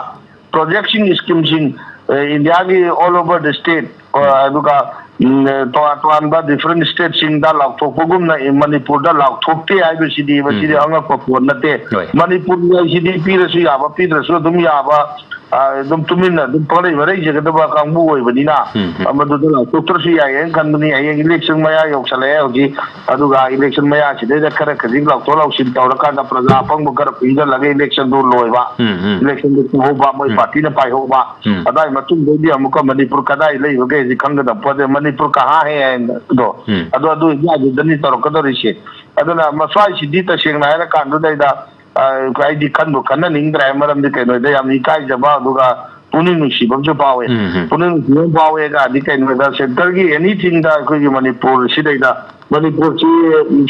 projectꯁꯤꯡ, schemeꯁꯤꯡ, ꯑ, ꯏꯟꯗꯤꯌꯥꯒꯤ all over the state, ꯑ, ꯎꯝ꯫ ꯑꯗꯨꯒ, ꯎꯝ, ꯇꯣꯉꯥꯟ ꯇꯣꯉꯥꯟꯕ different stateꯁꯤꯡꯗ ꯂꯥꯎꯊꯣꯛꯄꯒꯨꯝꯅ ꯃꯅꯤꯄꯨꯔꯗ ꯂꯥꯎꯊꯣꯛꯇꯦ ꯍꯥꯏꯕꯁꯤꯗꯤ, ꯃꯁꯤꯗꯤ ꯎꯝ꯫ ꯑꯉꯛꯄ ꯄꯣꯠ ꯅꯠꯇꯦ꯫ ꯍꯣꯏ꯫ ꯃꯅꯤꯄꯨꯔ ꯍꯥꯏꯁꯤꯗꯤ ꯄꯤꯔꯁꯨ ꯌꯥꯕ, ꯄꯤꯗ꯭ꯔꯁꯨ ꯑꯗꯨꯝ ꯌꯥꯕ, ꯑ, ꯑꯗꯨꯝ ꯇꯨꯃꯤꯟꯅ ꯑꯗꯨꯝ ꯄꯪꯂꯩ ꯃꯔꯩꯖꯒꯗꯕ ꯀꯥꯡꯕꯨ ꯑꯣꯏꯕꯅꯤꯅ, ꯎꯝ, ꯎꯝ꯫ ꯑ, ꯃꯗꯨꯗ ꯂꯥꯎꯊꯣꯛꯇ꯭ꯔꯁꯨ ꯌꯥꯏꯌꯦꯅ ꯈꯟꯕꯅꯤ꯫ ꯍꯌꯦꯡ election ꯃꯌꯥ ꯌꯧꯁꯜꯂꯛꯑꯦ ꯍꯧꯖꯤꯛ, ꯑꯗꯨꯒ election ꯃꯌꯥꯁꯤꯗꯩꯗ ꯈꯔ ꯈꯖꯤꯛ ꯂꯥꯎꯊꯣꯛ ꯂꯥꯎꯁꯤꯟ ꯇꯧꯔꯀꯥꯟꯗ ꯄ꯭ꯔꯖꯥ ꯑꯄꯪꯕ ꯈꯔ ꯄꯨꯟꯁꯤꯜꯂꯒ election ꯗꯨ ꯂꯣꯏꯕ, ꯎꯝ, ꯎꯝ꯫ Election ꯗꯨ ꯄꯣꯛꯍꯧꯕ, ꯃꯣꯏ ꯎꯝ꯫ Party ꯅ ꯄꯥꯏꯍꯧꯕ, ꯎꯝ꯫ ꯑꯗꯥꯏ ꯃꯇꯨꯡꯗꯩꯗꯤ ꯑꯃꯨꯛꯀ ꯃꯅꯤꯄꯨꯔ ꯀꯗꯥꯏ ꯂꯩꯕꯒꯦ ꯍꯧꯖꯤꯛ ꯈꯪꯒꯗꯕ ꯄꯣꯠꯇꯦ꯫ ꯃꯅꯤꯄꯨꯔ ꯀꯍꯥ ꯍꯦ ꯍꯥꯏꯅ ꯑꯗꯣ, ꯎꯝ꯫ ꯑꯗꯣ ꯑꯗꯨ ꯑꯣꯏꯗꯤ ꯑꯗꯨꯗꯅꯤ ꯇꯧꯔꯛꯀꯗꯧꯔꯤꯁꯦ꯫ ꯑꯗꯨꯅ ꯃꯁ꯭ꯋꯥꯏꯁꯤꯗꯤ ꯇꯁꯦꯡꯅ ꯍꯥꯏꯔꯀꯥꯟꯗꯨꯗꯩꯗ ꯑ, ꯑꯩꯗꯤ ꯈꯟꯕꯨ ꯈꯟꯅꯅꯤꯡꯗ꯭ꯔꯦ꯫ ꯃꯔꯝꯗꯤ ꯀꯩꯅꯣꯗ ꯌꯥꯝ ꯏꯀꯥꯏꯖꯕ, ꯑꯗꯨꯒ ꯄꯨꯛꯅꯤꯡ ꯅꯨꯡꯁꯤꯕ ꯑꯃꯁꯨ ꯐꯥꯎꯋꯦ꯫ ꯎꯝ, ꯎꯝ꯫ ꯄꯨꯛꯅꯤꯡ ꯅꯨꯡꯁꯤꯕ ꯑꯃ ꯐꯥꯎꯋꯦ ꯀꯥꯏꯗꯤ ꯀꯩꯅꯣꯗ centre ꯒꯤ anything ꯗ ꯑꯩꯈꯣꯏꯒꯤ ꯃꯅꯤꯄꯨꯔꯁꯤꯗꯩꯗ ꯃꯅꯤꯄꯨꯔꯁꯤ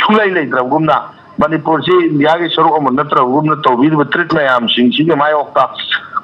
ꯁꯨꯡꯂꯩ ꯂꯩꯇ꯭ꯔꯕꯒꯨꯝꯅ, ꯃꯅꯤꯄꯨꯔꯁꯤ ꯏꯟꯗꯤꯌꯥꯒꯤ ꯁꯔꯨꯛ ꯑꯃ ꯅꯠꯇ꯭ꯔꯕꯒꯨꯝꯅ ꯇꯧꯕꯤꯔꯤꯕ treat ꯃꯌꯥꯝꯁꯤꯡꯁꯤꯒꯤ ꯃꯥꯌꯣꯛꯇ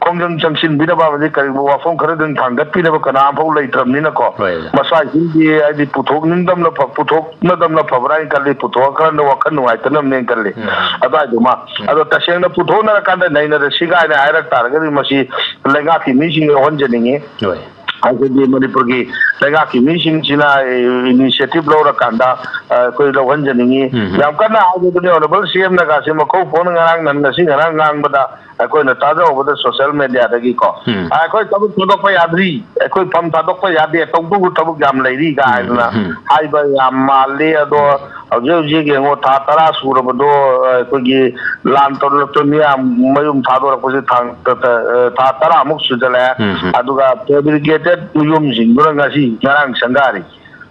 ꯈꯣꯡꯖꯪ ꯆꯪꯁꯤꯟꯕꯤꯅꯕ ꯑꯃꯗꯤ ꯀꯔꯤꯒꯨꯝꯕ ꯋꯥꯐꯝ ꯈꯔꯗꯪ ꯊꯥꯡꯒꯠꯄꯤꯅꯕ ꯀꯅꯥ ꯑꯃꯐꯥꯎ ꯂꯩꯇ꯭ꯔꯕꯅꯤꯅꯀꯣ꯫ ꯍꯣꯏ, ꯑꯣꯖꯥ꯫ ꯃꯁ꯭ꯋꯥꯏꯁꯤꯡꯗꯤ ꯍꯥꯏꯗꯤ ꯄꯨꯊꯣꯛꯅꯤꯡꯗꯕꯅ ꯐ-, ꯄꯨꯊꯣꯛꯅꯗꯕꯅ ꯐꯕ꯭ꯔꯥ ꯍꯥꯏꯅ ꯈꯜꯂꯤ, ꯄꯨꯊꯣꯛꯑꯀꯥꯟꯗ ꯋꯥꯈꯜ ꯅꯨꯡꯉꯥꯏꯇꯅꯕꯅꯦꯅ ꯈꯜꯂꯤ꯫ ꯎꯝ꯫ ꯑꯗꯨꯋꯥꯏꯗꯨꯃ꯫ ꯎꯝ꯫ ꯑꯗꯣ ꯇꯁꯦꯡꯅ ꯄꯨꯊꯣꯛꯅꯔꯀꯥꯟꯗ ꯅꯩꯅꯔꯁꯤ ꯀꯥꯏꯅ ꯍꯥꯏꯔꯛ ꯇꯥꯔꯒꯗꯤ ꯃꯁꯤ ꯂꯩꯉꯥꯛꯀꯤ ꯃꯤꯁꯤꯡ ꯌꯥꯎꯍꯟꯖꯅꯤꯡꯉꯤ꯫ ꯍꯣꯏ꯫ ꯑꯩꯈꯣꯏꯒꯤ ꯃꯅꯤꯄꯨꯔꯒꯤ ꯂꯩꯉꯥꯛꯀꯤ ꯃꯤꯁꯤꯡꯁꯤꯅ initiative ꯂꯧꯔꯀꯥꯟꯗ, ꯑ, ꯑꯩꯈꯣꯏ ꯂꯧꯍꯟꯖꯅꯤꯡꯉꯤ꯫ ꯎꯝ꯫ ꯌꯥꯝ ꯀꯟꯅ ꯍꯥꯏꯕꯗꯨꯅꯤ, Honourable C M ꯅꯒꯁꯤ ꯃꯈꯧ ꯐꯣꯟ ꯉꯔꯥꯡ ꯅ-, ꯉꯁꯤ ꯉꯔꯥꯡ ꯉꯥꯡꯕꯗ ꯑꯩꯈꯣꯏꯅ ꯇꯥꯖꯍꯧꯕꯗ social media ꯗꯒꯤꯀꯣ, ꯎꯝ꯫ ꯑ, ꯑꯩꯈꯣꯏ ꯊꯕꯛ ꯊꯥꯗꯣꯛꯄ ꯌꯥꯗ꯭ꯔꯤ, ꯑꯩꯈꯣꯏ ꯐꯝ ꯊꯥꯗꯣꯛꯄ ꯌꯥꯗꯦ, ꯇꯧꯗꯧꯕ ꯊꯕꯛ ꯌꯥꯝ ꯂꯩꯔꯤ ꯀꯥꯏꯗꯅ ꯎꯝ, ꯎꯝ꯫ ꯍꯥꯏꯕ ꯌꯥꯝ ꯃꯥꯜꯂꯤ꯫ ꯑꯗꯣ ꯎꯝ꯫ ꯍꯧꯖꯤꯛ ꯍꯧꯖꯤꯛ ꯌꯦꯡꯉꯣ, ꯊꯥ ꯇꯔꯥ ꯁꯨꯔꯕꯗꯣ, ꯑ, ꯑꯩꯈꯣꯏꯒꯤ ꯂꯥꯟ ꯇꯧꯔꯛꯇ ꯃꯤꯌꯥꯝ ꯃꯌꯨꯝ ꯊꯥꯗꯣꯔꯛꯄꯁꯦ ꯊꯥ, ꯇ-, ꯇ-, ꯑ, ꯊꯥ ꯇꯔꯥꯃꯨꯛ ꯁꯨꯖꯜꯂꯛꯑꯦ꯫ ꯎꯝ, ꯎꯝ꯫ ꯑꯗꯨꯒ fabricated ꯌꯨꯝꯁꯤꯡꯗꯨꯅ ꯉꯁꯤ ꯉꯔꯥꯡ ꯁꯪꯒꯥꯔꯤ꯫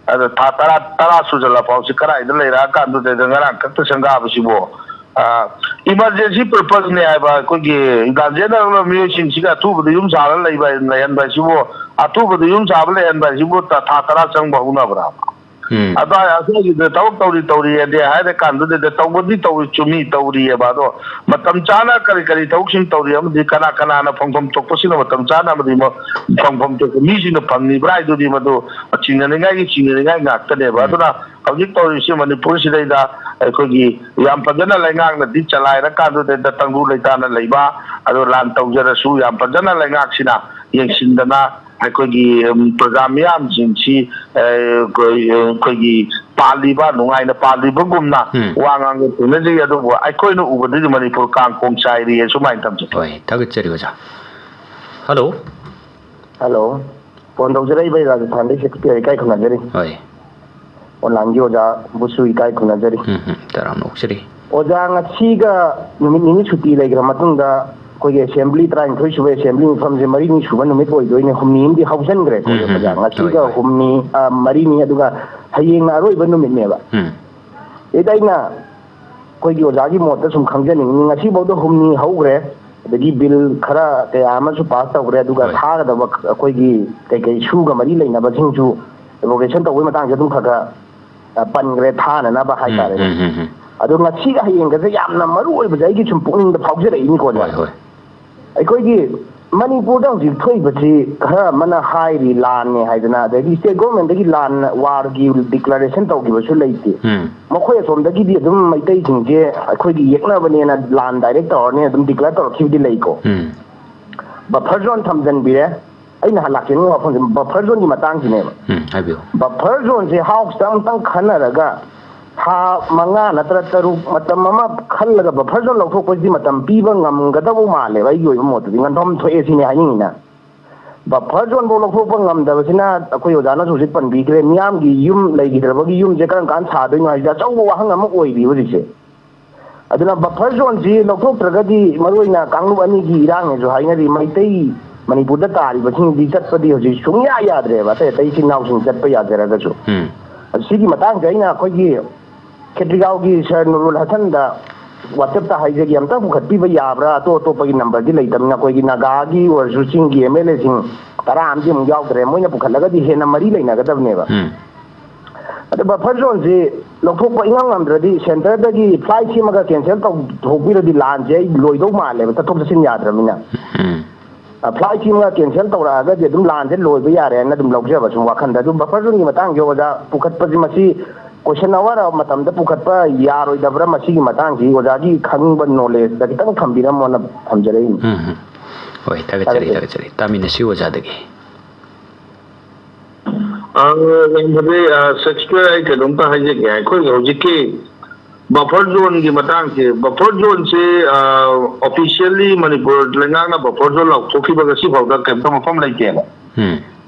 ꯑꯗꯣ ꯊꯥ ꯇꯔꯥ, ꯇꯔꯥ ꯁꯨꯖꯜꯂꯛ ꯐꯥꯎꯁꯤ ꯀꯗꯥꯏꯗ ꯂꯩꯔꯛꯑꯀꯥꯟꯗꯨꯗ ꯉꯔꯥꯡ ꯈꯛꯇ ꯁꯪꯒꯥꯕꯁꯤꯕꯨ, ꯑ, emergency purpose ꯅꯦ ꯍꯥꯏꯕ, ꯑꯩꯈꯣꯏꯒꯤ ꯒꯥꯔꯖꯤꯌꯟ ꯑꯣꯏꯕ ꯃꯤꯑꯣꯏꯁꯤꯡꯁꯤꯒ ꯑꯊꯨꯕꯗ ꯌꯨꯝ ꯁꯥꯔ ꯂꯩꯕ, ꯂꯩꯍꯟꯕ ꯍꯥꯏꯁꯤꯕꯨ, ꯑꯊꯨꯕꯗ ꯌꯨꯝ ꯁꯥꯕ ꯂꯩꯍꯟꯕ ꯍꯥꯏꯁꯤꯕꯨ ꯊꯥ, ꯊꯥ ꯇꯔꯥ ꯆꯪꯕ ꯍꯧꯅꯕ꯭ꯔꯥ? ꯎꯝ꯫ ꯑꯗꯨ ꯑꯁꯤꯒꯤꯗ ꯊꯕꯛ ꯇꯧꯔꯤ, ꯇꯧꯔꯤ ꯑꯗꯤ ꯍꯥꯏꯔ ꯀꯥꯟꯗꯨꯗ ꯇꯧꯕꯗꯤ ꯇꯧꯔꯤ, ꯆꯨꯝꯃꯤ, ꯇꯧꯔꯤꯑꯕ꯫ ꯑꯗꯣ ꯃꯇꯝ ꯆꯥꯅ ꯀꯔꯤ ꯀꯔꯤ ꯊꯕꯛꯁꯤꯡ ꯇꯧꯔꯤ ꯑꯃꯗꯤ ꯀꯅꯥ ꯀꯅꯥꯅ ꯐꯪꯐꯝ ꯊꯣꯛꯄꯁꯤꯡꯅ ꯃꯇꯝ ꯆꯥꯅ ꯑꯃꯗꯤ ꯃ-, ꯐꯪꯐꯝ ꯊꯣꯛꯄ ꯃꯤꯁꯤꯡꯅ ꯐꯪꯉꯤꯕ꯭ꯔꯥ ꯍꯥꯏꯗꯨꯗꯤ ꯃꯗꯨ ꯆꯤꯡꯅꯅꯤꯡꯉꯥꯏꯒꯤ, ꯆꯤꯡꯅꯅꯤꯡꯉꯥꯏ ꯉꯥꯛꯇꯅꯦꯕ꯫ ꯎꯝ꯫ ꯑꯗꯨꯅ ꯍꯧꯖꯤꯛ ꯇꯧꯔꯤꯁꯤ ꯃꯅꯤꯄꯨꯔꯁꯤꯗꯩꯗ ꯑꯩꯈꯣꯏꯒꯤ ꯌꯥꯝ ꯐꯖꯅ ꯂꯩꯉꯥꯛꯅꯗꯤ ꯆꯂꯥꯏꯔꯀꯥꯟꯗꯨꯗꯩꯗ ꯇꯪꯗꯨ ꯂꯩꯇꯥꯅ ꯂꯩꯕ, ꯑꯗꯣ ꯂꯥꯟ ꯇꯧꯖꯔꯁꯨ ꯌꯥꯝ ꯐꯖꯅ ꯂꯩꯉꯥꯛꯁꯤꯅ ꯌꯦꯡꯁꯤꯟꯗꯅ ꯑꯩꯈꯣꯏꯒꯤ, ꯎꯝ, ꯄ꯭ꯔꯖꯥ ꯃꯤꯌꯥꯝꯁꯤꯡꯁꯤ, ꯑ, ꯑꯩꯈꯣꯏ, ꯑꯩꯈꯣꯏꯒꯤ ꯄꯥꯜꯂꯤꯕ, ꯅꯨꯡꯉꯥꯏꯅ ꯄꯥꯜꯂꯤꯕꯒꯨꯝꯅ ꯎꯝ꯫ ꯋꯥ ꯉꯥꯡꯕ ꯊꯦꯡꯅꯖꯩ꯫ ꯑꯗꯨꯕꯨ ꯑꯩꯈꯣꯏꯅ ꯎꯕꯗꯗꯤ ꯃꯅꯤꯄꯨꯔ ꯀꯥꯡ ꯈꯣꯡ ꯆꯥꯏꯔꯤ, ꯑꯁꯨꯃꯥꯏꯅ ꯊꯝꯖꯒꯦ꯫ ꯍꯣꯏ, ꯊꯥꯒꯠꯆꯔꯤ ꯑꯣꯖꯥ꯫ ꯍꯜꯂꯣ꯫ ꯍꯜꯂꯣ꯫ ꯐꯣꯟ ꯇꯧꯖꯔꯛꯏꯕ ꯑꯩ ꯔꯥꯖꯁꯊꯥꯟꯗꯒꯤ ꯁꯦꯀ꯭ꯔꯦꯇꯔꯤ ꯏꯀꯥꯏ ꯈꯨꯝꯅꯖꯔꯤ꯫ ꯍꯣꯏ꯫ ꯑꯣꯟꯂꯥꯏꯟꯒꯤ ꯑꯣꯖꯥꯕꯨꯁꯨ ꯏꯀꯥꯏ ꯈꯨꯝꯅꯖꯔꯤ꯫ ꯎꯝ, ꯎꯝ, ꯇꯔꯥꯝꯅ ꯑꯣꯛꯆꯔꯤ꯫ ꯑꯣꯖꯥ, ꯉꯁꯤꯒ ꯅꯨꯃꯤꯠ ꯅꯤꯅꯤ ꯁꯨꯇꯤ ꯂꯩꯈ꯭ꯔ ꯃꯇꯨꯡꯗ ꯑꯩꯈꯣꯏꯒꯤ ꯑꯦꯁꯦꯝꯕ꯭ꯂꯤ, ꯇꯔꯥꯅꯤꯊꯣꯏ ꯁꯨꯕ ꯑꯦꯁꯦꯝꯕ꯭ꯂꯤ ꯃꯤꯐꯝꯁꯦ ꯃꯔꯤꯅꯤ ꯁꯨꯕ ꯅꯨꯃꯤꯠ ꯑꯣꯏꯗꯣꯏꯅꯦ꯫ ꯍꯨꯝꯅꯤ ꯑꯃꯗꯤ ꯍꯧꯖꯤꯟꯈ꯭ꯔꯦꯀꯣ, ꯎꯝ, ꯎꯝ, ꯑꯣꯖꯥ꯫ ꯎꯝ꯫ ꯉꯁꯤꯒ ꯍꯣꯏ, ꯍꯣꯏ꯫ ꯍꯨꯝꯅꯤ, ꯑ, ꯃꯔꯤꯅꯤ, ꯑꯗꯨꯒ ꯍꯌꯦꯡꯅ ꯑꯔꯣꯏꯕ ꯅꯨꯃꯤꯠꯅꯦꯕ꯫ ꯎꯝ꯫ ꯁꯤꯗ ꯑꯩꯅ ꯑꯩꯈꯣꯏꯒꯤ ꯑꯣꯖꯥꯒꯤ ꯃꯣꯠꯇ ꯁꯨꯝ ꯈꯪꯖꯅꯤꯡꯉꯤ, ꯉꯁꯤꯐꯥꯎꯗ ꯍꯨꯝꯅꯤ ꯍꯧꯈ꯭ꯔꯦ, ꯑꯗꯒꯤ ꯕꯤꯜ ꯈꯔ ꯀꯌꯥ ꯑꯃꯁꯨ ꯄꯥꯁ ꯇꯧꯈ꯭ꯔꯦ, ꯑꯗꯨꯒ ꯍꯣꯏ꯫ ꯊꯥꯒꯗꯕ ꯑꯩꯈꯣꯏꯒꯤ ꯀꯩꯀꯩ ꯁꯨꯒ ꯃꯔꯤ ꯂꯩꯅꯕꯁꯤꯡꯁꯨ ꯑꯦꯕ꯭ꯔꯣꯒꯦꯁꯟ ꯇꯧꯕꯒꯤ ꯃꯇꯥꯡꯁꯦ ꯑꯗꯨꯝ ꯈꯔ ꯈꯔ, ꯑ, ꯄꯟꯈ꯭ꯔꯦ, ꯊꯥꯅꯅꯕ ꯎꯝ, ꯍꯥꯏꯇꯥꯔꯦꯅꯦ꯫ ꯎꯝ, ꯎꯝ, ꯎꯝ꯫ ꯑꯗꯣ ꯉꯁꯤꯒ ꯍꯌꯦꯡꯒꯁꯦ ꯌꯥꯝꯅ ꯃꯔꯨ ꯑꯣꯏꯕꯁꯦ ꯑꯩꯒꯤ ꯁꯨꯝ ꯄꯨꯛꯅꯤꯡꯗ ꯐꯥꯎꯖꯔꯛꯏꯅꯤꯀꯣ, ꯑꯣꯖꯥ꯫ ꯍꯣꯏ, ꯍꯣꯏ꯫ ꯑꯩꯈꯣꯏꯒꯤ ꯃꯅꯤꯄꯨꯔꯗ ꯍꯧꯖꯤꯛ ꯊꯣꯛꯏꯕꯁꯤ ꯈꯔ ꯑꯃꯅ ꯍꯥꯏꯔꯤ ꯂꯥꯟꯅꯦ ꯍꯥꯏꯗꯅ, ꯑꯗꯒꯤ ꯁ꯭ꯇꯦꯠ ꯒꯣꯔꯃꯦꯟꯗꯒꯤ ꯂꯥꯟ, ꯋꯥꯔꯒꯤ ꯗꯤꯀ꯭ꯂꯥꯔꯦꯁꯟ ꯇꯧꯈꯤꯕꯁꯨ ꯂꯩꯇꯦ꯫ ꯎꯝ꯫ ꯃꯈꯣꯏ ꯑꯁꯣꯝꯗꯒꯤꯗꯤ ꯑꯗꯨꯝ ꯃꯩꯇꯩꯁꯤꯡꯁꯦ ꯑꯩꯈꯣꯏꯒꯤ ꯌꯦꯛꯅꯕꯅꯦꯅ ꯂꯥꯟ ꯗꯥꯏꯔꯦꯛ ꯇꯧꯔꯅꯤ ꯑꯗꯨꯝ ꯗꯤꯀ꯭ꯂꯦꯌꯔ ꯇꯧꯔꯛꯈꯤꯕꯗꯤ ꯂꯩꯀꯣ꯫ ꯎꯝ꯫ ꯕꯐꯔ ꯖꯣꯟ ꯊꯝꯖꯤꯟꯕꯤꯔꯦ꯫ ꯑꯩꯅ ꯂꯥꯛꯆꯅꯤꯡꯕ ꯋꯥꯐꯝꯁꯦ ꯕꯐꯔ ꯖꯣꯟꯒꯤ ꯃꯇꯥꯡꯁꯤꯅꯦꯕ꯫ ꯎꯝ, ꯍꯥꯏꯕꯤꯌꯨ꯫ ꯕꯐꯔ ꯖꯣꯟꯁꯦ ꯍꯥꯎꯁꯇ ꯑꯃꯨꯛꯇꯪ ꯈꯟꯅꯔꯒ ꯊꯥ ꯃꯉꯥ ꯅꯠꯇ꯭ꯔ ꯇꯔꯨꯛ ꯃꯇꯝ ꯑꯃ ꯈꯜꯂꯒ ꯕꯐꯔ ꯖꯣꯟ ꯂꯧꯊꯣꯛꯄꯁꯤꯗꯤ ꯃꯇꯝ ꯄꯤꯕ ꯉꯝꯒꯗꯕ ꯃꯥꯜꯂꯦꯕ, ꯑꯩꯒꯤ ꯑꯣꯏꯕ ꯃꯣꯠꯇꯗꯤ꯫ ꯉꯟꯐꯝ ꯊꯣꯛꯑꯦ ꯁꯤꯅꯦ ꯍꯥꯏꯅꯤꯡꯉꯤꯅ꯫ ꯕꯐꯔ ꯖꯣꯟꯐꯧ ꯂꯧꯊꯣꯛꯄ ꯉꯝꯗꯕꯁꯤꯅ ꯑꯩꯈꯣꯏ ꯑꯣꯖꯥꯅꯁꯨ ꯍꯧꯖꯤꯛ ꯄꯟꯕꯤꯈ꯭ꯔꯦ, ꯃꯤꯌꯥꯝꯒꯤ ꯌꯨꯝ ꯂꯩꯈꯤꯗ꯭ꯔꯕꯒꯤ ꯌꯨꯝꯁꯦ ꯀꯔꯝ ꯀꯥꯟꯗ ꯁꯥꯗꯣꯏꯅꯣ ꯍꯥꯏꯁꯦ ꯑꯆꯧꯕ ꯋꯥꯍꯪ ꯑꯃ ꯑꯣꯏꯔꯤꯕ ꯍꯧꯖꯤꯛꯁꯦ꯫ ꯑꯗꯨꯅ ꯕꯐꯔ ꯖꯣꯟꯁꯤ ꯂꯧꯊꯣꯛꯇ꯭ꯔꯒꯗꯤ, ꯃꯔꯨꯑꯣꯏꯅ ꯀꯥꯡꯂꯨꯞ ꯑꯅꯤꯒꯤ ꯏꯔꯥꯡꯅꯦꯁꯨ ꯍꯥꯏꯅꯔꯤ, ꯃꯩꯇꯩ ꯃꯅꯤꯄꯨꯔꯗ ꯇꯥꯔꯤꯕꯁꯤꯡꯗꯤ ꯆꯠꯄꯗꯤ ꯍꯧꯖꯤꯛ ꯁꯨꯡꯌꯥ ꯌꯥꯗ꯭ꯔꯦꯕ, ꯑꯇꯩ ꯑꯇꯩ ꯏꯆꯤꯟ ꯏꯅꯥꯎꯁꯤꯡ ꯆꯠꯄ ꯌꯥꯖꯔꯒꯁꯨ꯫ ꯎꯝ꯫ ꯑꯗꯨ ꯁꯤꯒꯤ ꯃꯇꯥꯡꯁꯦ ꯑꯩꯅ ꯑꯩꯈꯣꯏꯒꯤ ꯈꯦꯇ꯭ꯔꯤꯒꯥꯎꯒꯤ ꯁꯔ ꯅꯨꯔꯨꯜ ꯍꯁꯟꯗ WhatsApp-ꯇ ꯍꯥꯏꯖꯒꯦ, ꯑꯝꯇ ꯄꯨꯈꯠꯄꯤꯕ ꯌꯥꯕ꯭ꯔꯥ? ꯑꯇꯣꯞ ꯑꯇꯣꯞꯄꯒꯤ ꯅꯝꯕꯔꯗꯤ ꯂꯩꯇꯕꯅꯤꯅ, ꯑꯩꯈꯣꯏꯒꯤ ꯅꯥꯒꯥꯒꯤ ꯑꯣꯏꯔꯁꯨ ꯆꯤꯡꯒꯤ MLA-ꯁꯤꯡ ꯇꯔꯥ ꯑꯃꯗꯤ ꯑꯃꯨꯛ ꯌꯥꯎꯗ꯭ꯔꯦ, ꯃꯣꯏꯅ ꯄꯨꯈꯠꯂꯒꯗꯤ ꯍꯦꯟꯅ ꯃꯔꯤ ꯂꯩꯅꯒꯗꯕꯅꯦꯕ꯫ ꯎꯝ꯫ ꯑꯗ ꯕꯐꯔ ꯖꯣꯟꯁꯤ ꯂꯧꯊꯣꯛꯄ ꯏꯉꯝ ꯉꯝꯗ꯭ꯔꯗꯤ ꯁꯦꯟꯇꯔꯗꯒꯤ ꯐ꯭ꯂꯥꯏꯠ ꯁꯦꯝꯃꯒ ꯀꯦꯟꯁꯦꯜ ꯇꯧꯊꯣꯛꯄꯤꯔꯗꯤ ꯂꯥꯟꯁꯦ ꯑꯩ ꯂꯣꯏꯗꯧ ꯃꯥꯜꯂꯦꯕ, ꯆꯠꯊꯣꯛ ꯆꯠꯁꯤꯟ ꯌꯥꯗ꯭ꯔꯕꯅꯤꯅ꯫ ꯎꯝ꯫ ꯑ, ꯐ꯭ꯂꯥꯏꯠꯁꯤꯃ ꯀꯦꯟꯁꯦꯜ ꯇꯧꯔꯛꯑꯒꯗꯤ ꯑꯗꯨꯝ ꯂꯥꯟꯁꯦ ꯂꯣꯏꯕ ꯌꯥꯔꯦꯅ ꯑꯗꯨꯝ ꯂꯧꯖꯕ ꯁꯨꯝ ꯋꯥꯈꯟꯗ꯫ ꯑꯗꯨ ꯕꯐꯔ ꯖꯣꯟꯒꯤ ꯃꯇꯥꯡꯁꯦ ꯑꯣꯖꯥ ꯄꯨꯈꯠꯄꯁꯤ, ꯃꯁꯤ ꯀꯣꯏꯁꯟ ꯑꯋꯥꯔ ꯃꯇꯝꯗ ꯄꯨꯈꯠꯄ ꯌꯥꯔꯣꯏꯗꯕ꯭ꯔꯥ? ꯃꯁꯤꯒꯤ ꯃꯇꯥꯡꯁꯤ ꯑꯣꯖꯥꯒꯤ ꯈꯪꯕ ꯅꯣꯂꯦꯖꯇ ꯈꯤꯇꯪ ꯊꯝꯕꯤꯔꯝꯃꯣꯅ ꯊꯝꯖꯔꯛꯏꯅꯤ꯫ ꯎꯝ, ꯎꯝ꯫ ꯍꯣꯏ, ꯊꯥꯒꯠꯆꯔꯤ, ꯊꯥꯒꯠꯆꯔꯤ꯫ ꯊꯥꯒꯠꯆꯔꯤ꯫ ꯇꯥꯃꯤꯟꯅꯁꯤ ꯑꯣꯖꯥꯗꯒꯤ꯫ ꯑ, ꯌꯥꯝ ꯐꯖꯩ꯫ ꯑ, ꯁꯦꯛꯁꯄꯤꯌꯔ, ꯑꯩ ꯀꯩꯅꯣꯝꯇ ꯍꯥꯏꯖꯒꯦ꯫ ꯑꯩꯈꯣꯏꯒꯤ ꯍꯧꯖꯤꯛꯀꯤ ꯕꯐꯔ ꯖꯣꯟꯒꯤ ꯃꯇꯥꯡꯁꯦ, ꯕꯐꯔ ꯖꯣꯟꯁꯦ ꯑꯣꯐꯤꯁꯤꯌꯦꯜꯂꯤ ꯃꯅꯤꯄꯨꯔ ꯂꯩꯉꯥꯛꯅ ꯕꯐꯔ ꯖꯣꯟ ꯂꯥꯎꯊꯣꯛꯈꯤꯕ ꯉꯁꯤ ꯐꯥꯎꯗ ꯀꯩꯝꯇ ꯃꯐꯝ ꯂꯩꯇꯦꯕ꯫ ꯎꯝ꯫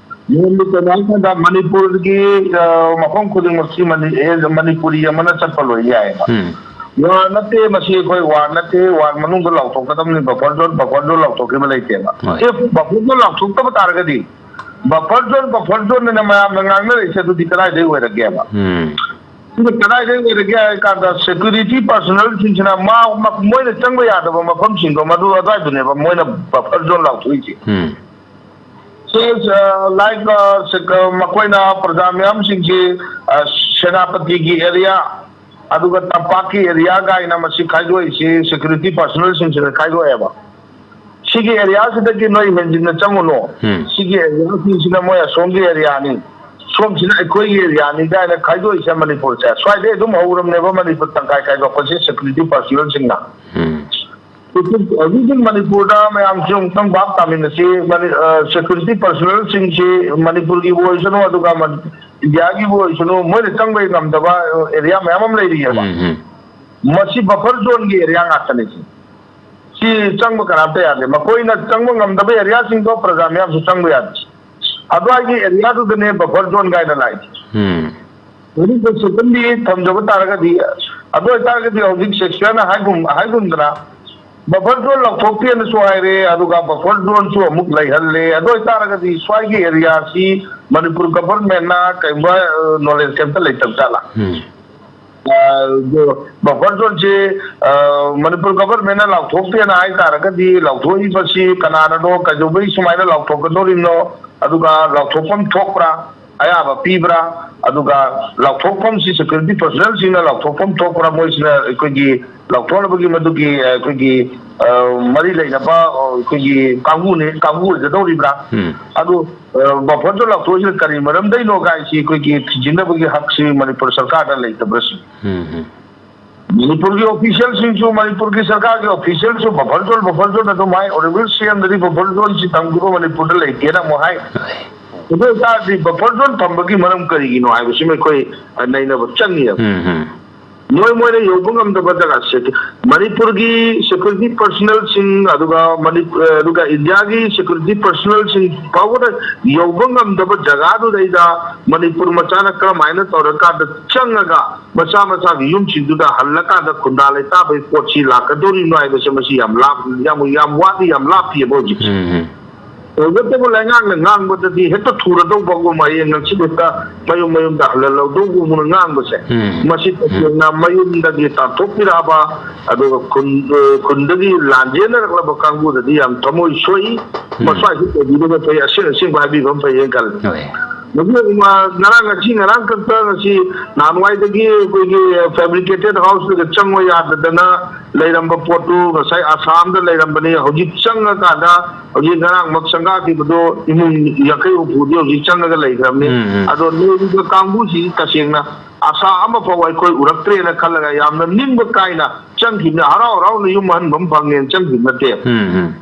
ꯃꯔꯝꯗꯤ ꯀꯩꯅꯣ ꯍꯥꯏꯀꯥꯟꯗ ꯃꯅꯤꯄꯨꯔꯒꯤ ꯃꯐꯝ ꯈꯨꯗꯤꯡꯃꯛꯁꯤ ꯃꯅꯤꯄꯨꯔꯤ ꯑꯃꯅ ꯆꯠꯄ ꯂꯣꯏ ꯌꯥꯏꯑꯕ꯫ ꯎꯝ꯫ ꯋꯥꯔ ꯅꯠꯇꯦ ꯃꯁꯤ, ꯑꯩꯈꯣꯏ ꯋꯥꯔ ꯅꯠꯇꯦ, ꯋꯥꯔ ꯃꯅꯨꯡꯗ ꯂꯥꯎꯊꯣꯛꯀꯗꯕꯅꯤ, ꯕꯐꯔ ꯖꯣꯟ, ꯕꯐꯔ ꯖꯣꯟ ꯂꯥꯎꯊꯣꯛꯈꯤꯕ ꯂꯩꯇꯦꯕ꯫ ꯍꯣꯏ꯫ ꯑꯦ, ꯕꯐꯔ ꯖꯣꯟ ꯂꯥꯎꯊꯣꯛꯇꯕ ꯇꯥꯔꯒꯗꯤ, ꯕꯐꯔ ꯖꯣꯟ, ꯕꯐꯔ ꯖꯣꯟ ꯑꯅ ꯃꯌꯥꯝꯅ ꯉꯥꯡꯅꯔꯛꯏꯁꯦ ꯑꯗꯨꯗꯤ ꯀꯗꯥꯏꯗꯒꯤ ꯑꯣꯏꯔꯒꯦꯕ? ꯎꯝ꯫ ꯁꯤꯅ ꯀꯗꯥꯏꯗꯒꯤ ꯑꯣꯏꯔꯒꯦ ꯍꯥꯏ ꯀꯥꯟꯗ, ꯁꯦꯀ꯭ꯌꯨꯔꯤꯇꯤ ꯄꯥꯔꯁꯣꯅꯦꯜꯁꯤꯡꯁꯤꯅ ꯃꯥ-, ꯃ-, ꯃꯣꯏꯅ ꯆꯪꯕ ꯌꯥꯗꯕ ꯃꯐꯝꯁꯤꯡꯗꯣ ꯃꯗꯨ ꯑꯗꯨꯋꯥꯏꯗꯨꯅꯦꯕ ꯃꯣꯏꯅ ꯕꯐꯔ ꯖꯣꯟ ꯂꯥꯎꯊꯣꯛꯏꯁꯦ꯫ ꯎꯝ꯫ ꯁꯦ, ꯑ, ꯂꯥꯏꯛ, ꯑ, ꯁꯦ-, ꯑ, ꯃꯈꯣꯏꯅ ꯄ꯭ꯔꯖꯥ ꯃꯌꯥꯝꯁꯤꯡꯁꯤ, ꯑ, ꯁꯦꯅꯥꯄꯇꯤꯒꯤ ꯑꯦꯔꯤꯌꯥ, ꯑꯗꯨꯒ ꯇꯝꯄꯥꯛꯀꯤ ꯑꯦꯔꯤꯌꯥ ꯀꯥꯏꯅ ꯃꯁꯤ ꯈꯥꯏꯗꯣꯛꯏꯁꯤ ꯁꯦꯀ꯭ꯌꯨꯔꯤꯇꯤ ꯄꯥꯔꯁꯣꯅꯦꯜꯁꯤꯡꯁꯤꯅ ꯈꯥꯏꯗꯣꯛꯑꯦꯕ꯫ ꯁꯤꯒꯤ ꯑꯦꯔꯤꯌꯥꯁꯤꯗꯒꯤ ꯅꯣꯏ ꯍꯦꯟꯖꯤꯟꯅ ꯆꯪꯉꯨꯅꯨ꯫ ꯎꯝ꯫ ꯁꯤꯒꯤ ꯑꯦꯔꯤꯌꯥꯁꯤꯡꯁꯤꯅ ꯃꯣꯏ ꯑꯁꯣꯝꯒꯤ ꯑꯦꯔꯤꯌꯥꯅꯤ, ꯁꯣꯝꯁꯤꯅ ꯑꯩꯈꯣꯏꯒꯤ ꯑꯦꯔꯤꯌꯥꯅꯤ ꯀꯥꯏꯅ ꯈꯥꯏꯗꯣꯛꯏꯁꯦ ꯃꯅꯤꯄꯨꯔꯁꯦ꯫ ꯁ꯭ꯋꯥꯏꯗꯩ ꯑꯗꯨꯝ ꯍꯧꯔꯝꯅꯦꯕ ꯃꯅꯤꯄꯨꯔ ꯇꯪꯈꯥꯏ ꯈꯥꯏꯗꯣꯛꯄꯁꯦ ꯁꯦꯀ꯭ꯌꯨꯔꯤꯇꯤ ꯄꯥꯔꯁꯣꯅꯦꯜꯁꯤꯡꯅ꯫ ꯎꯝ꯫ ꯍꯧꯖꯤꯛ ꯍꯧꯖꯤꯛ ꯃꯅꯤꯄꯨꯔꯗ ꯃꯌꯥꯝꯁꯨ ꯑꯃꯨꯛꯇꯪ ꯚꯥꯞ ꯇꯥꯃꯤꯟꯅꯁꯤ꯫ ꯃꯅꯤ-, ꯑ, ꯁꯦꯀ꯭ꯌꯨꯔꯤꯇꯤ ꯄꯥꯔꯁꯣꯅꯦꯜꯁꯤꯡꯁꯤ ꯃꯅꯤꯄꯨꯔꯒꯤꯕꯨ ꯑꯣꯏꯁꯅꯨ, ꯑꯗꯨꯒ ꯃꯅꯤ-, ꯏꯟꯗꯤꯌꯥꯒꯤꯕꯨ ꯑꯣꯏꯁꯅꯨ, ꯃꯣꯏꯅ ꯆꯪꯕ ꯉꯝꯗꯕ ꯑꯦꯔꯤꯌꯥ ꯃꯌꯥꯝ ꯑꯃ ꯂꯩꯔꯤꯑꯕ꯫ ꯎꯝ, ꯎꯝ꯫ ꯃꯁꯤ ꯕꯐꯔ ꯖꯣꯟꯒꯤ ꯑꯦꯔꯤꯌꯥ ꯉꯥꯛꯇꯅꯤ꯫ ꯁꯤ ꯆꯪꯕ ꯀꯅꯥꯝꯇ ꯌꯥꯗꯦ꯫ ꯃꯈꯣꯏꯅ ꯆꯪꯕ ꯉꯝꯗꯕ ꯑꯦꯔꯤꯌꯥꯁꯤꯡꯗꯣ ꯄ꯭ꯔꯖꯥ ꯃꯌꯥꯝꯁꯨ ꯆꯪꯕ ꯌꯥꯗꯦ꯫ ꯑꯗꯨꯋꯥꯏꯒꯤ ꯑꯦꯔꯤꯌꯥꯗꯨꯗꯅꯦ ꯕꯐꯔ ꯖꯣꯟ ꯀꯥꯏꯅ ꯂꯥꯛꯏꯁꯦ꯫ ꯎꯝ꯫ ꯃꯅꯨꯡꯗ ꯁꯦꯀ꯭ꯌꯨꯔꯤꯇꯤ ꯊꯝꯖꯕ ꯇꯥꯔꯒꯗꯤ, ꯑꯗꯨ ꯑꯣꯏꯇꯥꯔꯒꯗꯤ ꯍꯧꯖꯤꯛ ꯁꯦꯛꯁꯟꯅ ꯍꯥꯏꯒꯨꯝ-, ꯍꯥꯏꯒꯨꯝꯗꯅ ꯕꯐꯔ ꯖꯣꯟ ꯂꯧꯊꯣꯛꯇꯦꯅꯁꯨ ꯍꯥꯏꯔꯦ, ꯑꯗꯨꯒ ꯕꯐꯔ ꯖꯣꯟꯁꯨ ꯑꯃꯨꯛ ꯂꯩꯍꯜꯂꯦ꯫ ꯑꯗꯨ ꯑꯣꯏꯇꯥꯔꯒꯗꯤ ꯁ꯭ꯋꯥꯏꯒꯤ ꯑꯦꯔꯤꯌꯥꯁꯤ ꯃꯅꯤꯄꯨꯔ ꯒꯚꯔꯟꯃꯦꯟꯅ ꯀꯩꯒꯨꯝꯕ, ꯑ, ꯅꯣꯂꯦꯖ ꯀꯩꯝꯇ ꯂꯩꯇꯕ ꯖꯥꯠꯂꯥ? ꯎꯝ꯫ ꯑ, ꯑꯗꯣ ꯕꯐꯔ ꯖꯣꯟꯁꯦ, ꯑ, ꯃꯅꯤꯄꯨꯔ ꯒꯚꯔꯟꯃꯦꯟꯅ ꯂꯥꯎꯊꯣꯛꯇꯦꯅ ꯍꯥꯏ ꯇꯥꯔꯒꯗꯤ, ꯂꯥꯎꯊꯣꯛꯏꯕꯁꯤ ꯀꯅꯥꯅꯅꯣ, ꯀꯩꯗꯧꯕꯩ ꯁꯨꯃꯥꯏꯅ ꯂꯥꯎꯊꯣꯛꯀꯗꯧꯔꯤꯕꯅꯣ, ꯑꯗꯨꯒ ꯂꯥꯎꯊꯣꯛꯐꯝ ꯊꯣꯛꯄ꯭ꯔꯥ, ꯑꯌꯥꯕ ꯄꯤꯕ꯭ꯔꯥ, ꯑꯗꯨꯒ ꯂꯥꯎꯊꯣꯛꯐꯝꯁꯤ ꯁꯦꯀ꯭ꯌꯨꯔꯤꯇꯤ ꯄꯔꯁꯣꯅꯦꯜꯁꯤꯡꯅ ꯂꯥꯎꯊꯣꯛꯐꯝ ꯊꯣꯛꯄ꯭ꯔꯥ, ꯃꯣꯏꯁꯤꯅ ꯑꯩꯈꯣꯏꯒꯤ ꯂꯥꯎꯊꯣꯛꯅꯕꯒꯤ ꯃꯗꯨꯒꯤ, ꯑ, ꯑꯩꯈꯣꯏꯒꯤ, ꯑ, ꯃꯔꯤ ꯂꯩꯅꯕ, ꯑ, ꯑꯩꯈꯣꯏꯒꯤ ꯀꯥꯡꯕꯨꯅꯤ, ꯀꯥꯡꯕꯨ ꯑꯣꯏꯒꯗꯧꯔꯤꯕ꯭ꯔꯥ? ꯎꯝ꯫ ꯑꯗꯨ, ꯑ, ꯕꯐꯔꯗ ꯂꯥꯎꯊꯣꯛꯏꯁꯤꯅ ꯀꯔꯤ ꯃꯔꯝꯗꯩꯅꯣ ꯀꯥꯏꯁꯤ ꯑꯩꯈꯣꯏꯒꯤ ꯊꯤꯖꯤꯟꯅꯕꯒꯤ ꯍꯛꯁꯤ ꯃꯅꯤꯄꯨꯔ ꯁꯔꯀꯥꯔꯗ ꯂꯩꯇꯕ꯭ꯔꯥ ꯁꯤꯅꯤ꯫ ꯎꯝ, ꯎꯝ꯫ ꯃꯅꯤꯄꯨꯔꯒꯤ ꯑꯣꯐꯤꯁꯤꯌꯦꯜꯁꯤꯡꯁꯨ, ꯃꯅꯤꯄꯨꯔꯒꯤ ꯁꯔꯀꯥꯔꯒꯤ ꯑꯣꯐꯤꯁꯤꯌꯦꯜꯁꯨ ꯕꯐꯔ ꯖꯣꯟ, ꯕꯐꯔ ꯖꯣꯟ ꯑꯗꯨꯝ ꯍꯥꯏ꯫ ꯑꯣꯅꯔꯦꯕꯜ ꯁꯤ ꯑꯦꯝꯗꯗꯤ ꯕꯐꯔ ꯖꯣꯟꯁꯤ ꯊꯝꯈꯤꯕ ꯃꯅꯤꯄꯨꯔꯗ ꯂꯩꯇꯦꯅ ꯑꯃꯨꯛ ꯍꯥꯏ꯫ ꯑꯗꯨ ꯑꯣꯏꯇꯥꯔꯗꯤ ꯕꯐꯔ ꯖꯣꯟ ꯊꯝꯕꯒꯤ ꯃꯔꯝ ꯀꯔꯤꯒꯤꯅꯣ ꯍꯥꯏꯕꯁꯤꯃ ꯑꯩꯈꯣꯏ ꯅꯩꯅꯕ ꯆꯪꯉꯤꯕ꯫ ꯎꯝ, ꯎꯝ꯫ ꯃꯣꯏ ꯃꯣꯏꯅ ꯌꯧꯕ ꯉꯝꯗꯕ ꯖꯒꯥꯁꯦ, ꯃꯅꯤꯄꯨꯔꯒꯤ ꯁꯦꯀ꯭ꯌꯨꯔꯤꯇꯤ ꯄꯔꯁꯅꯦꯜꯁꯤꯡ, ꯑꯗꯨꯒ ꯃꯅꯤ-, ꯑꯗꯨꯒ ꯏꯟꯗꯤꯌꯥꯒꯤ ꯁꯦꯀ꯭ꯌꯨꯔꯤꯇꯤ ꯄꯔꯁꯅꯦꯜꯁꯤꯡ ꯐꯥꯎꯕꯗ ꯌꯧꯕ ꯉꯝꯗꯕ ꯖꯒꯥꯗꯨꯗꯩꯗ ꯃꯅꯤꯄꯨꯔ ꯃꯆꯥꯅ ꯀꯔꯝꯍꯥꯏꯅ ꯇꯧꯔꯀꯥꯟꯗ ꯆꯪꯉꯒ ꯃꯆꯥ ꯃꯆꯥꯒꯤ ꯌꯨꯝꯁꯤꯡꯗꯨꯗ ꯍꯜꯂꯀꯥꯟꯗ ꯈꯨꯟꯗꯥ ꯂꯩꯇꯥꯕꯒꯤ ꯄꯣꯠꯁꯤ ꯂꯥꯛꯀꯗꯧꯔꯤꯅꯣ ꯍꯥꯏꯕꯁꯦ, ꯃꯁꯤ ꯌꯥꯝ ꯂꯥꯞ-, ꯌꯥꯝ, ꯌꯥꯝ ꯋꯥꯠꯂꯤ, ꯌꯥꯝ ꯂꯥꯞꯄꯤꯑꯕ ꯍꯧꯖꯤꯛꯁꯦ꯫ ꯎꯝ, ꯎꯝ꯫ ꯑꯣꯏꯒꯗꯕ ꯂꯩꯉꯥꯛꯅ ꯉꯥꯡꯕꯗꯗꯤ ꯍꯦꯛꯇ ꯊꯨꯔꯗꯧꯕꯒꯨꯝ, ꯍꯌꯦꯡ ꯍꯪꯆꯤꯠ ꯍꯦꯛꯇ ꯃꯌꯨꯝ ꯃꯌꯨꯝꯗ ꯍꯜꯍꯜꯍꯧꯗꯧꯕꯒꯨꯝꯅ ꯉꯥꯡꯕꯁꯦ, ꯎꯝ, ꯃꯁꯤ ꯎꯝ꯫ ꯇꯁꯦꯡꯅ ꯃꯌꯨꯝꯗꯒꯤ ꯇꯥꯟꯊꯣꯛꯄꯤꯔꯛꯑꯕ, ꯑꯗꯨꯒ ꯈꯨꯟ, ꯈꯨꯟꯗꯒꯤ ꯂꯥꯟꯖꯦꯟꯅꯔꯛꯂꯕ ꯀꯥꯡꯕꯨꯗꯗꯤ ꯌꯥꯝ ꯊꯃꯣꯏ ꯁꯣꯛꯏ꯫ ꯎꯝ꯫ ꯃꯁ꯭ꯋꯥꯏꯁꯤ ꯇꯧꯕꯤꯗꯕ ꯐꯩ, ꯑꯁꯦꯡ ꯑꯁꯦꯡꯕ ꯍꯥꯏꯕꯤꯕ ꯑꯃ ꯐꯩꯌꯦꯅ ꯈꯜꯂꯤ꯫ ꯍꯣꯏ꯫ ꯃꯗꯨ, ꯃ-, ꯉꯔꯥꯡ, ꯉꯁꯤ, ꯉꯔꯥꯡ ꯈꯛꯇ, ꯉꯁꯤ ꯅꯍꯥꯟꯋꯥꯏꯗꯒꯤ ꯑꯩꯈꯣꯏꯒꯤ ꯐꯦꯕ꯭ꯔꯤꯀꯦꯇꯦꯠ ꯍꯥꯎꯁꯇꯨꯗ ꯆꯪꯉꯣ ꯌꯥꯗꯗꯅ ꯂꯩꯔꯝꯕ ꯄꯣꯠꯇꯨ ꯉꯁꯥꯏ ꯑꯁꯥꯝꯗ ꯂꯩꯔꯝꯕꯅꯤ, ꯍꯧꯖꯤꯛ ꯆꯪꯉꯀꯥꯟꯗ, ꯍꯧꯖꯤꯛ ꯉꯔꯥꯡꯃꯛ ꯁꯪꯒꯥꯈꯤꯕꯗꯣ ꯏꯃꯨꯡ ꯌꯥꯡꯈꯩ ꯍꯨꯝꯐꯨꯗꯤ ꯍꯧꯖꯤꯛ ꯆꯪꯉꯒ ꯂꯩꯈ꯭ꯔꯕꯅꯤ꯫ ꯎꯝ, ꯎꯝ꯫ ꯑꯗꯣ ꯂꯩꯔꯤꯕ ꯀꯥꯡꯕꯨꯁꯤ ꯇꯁꯦꯡꯅ ꯑꯁꯥ ꯑꯃꯐꯥꯎ ꯑꯩꯈꯣꯏ ꯎꯔꯛꯇ꯭ꯔꯦꯅ ꯈꯜꯂꯒ ꯌꯥꯝꯅ ꯅꯤꯡꯕ ꯀꯥꯏꯅ ꯆꯪꯈꯤꯕꯅꯤ꯫ ꯍꯔꯥꯎ ꯍꯔꯥꯎꯅ ꯌꯨꯝ ꯑꯍꯟꯕ ꯑꯃ ꯐꯪꯉꯦꯅ ꯆꯪꯈꯤꯕ ꯅꯠꯇꯦ꯫ ꯎꯝ, ꯎꯝ꯫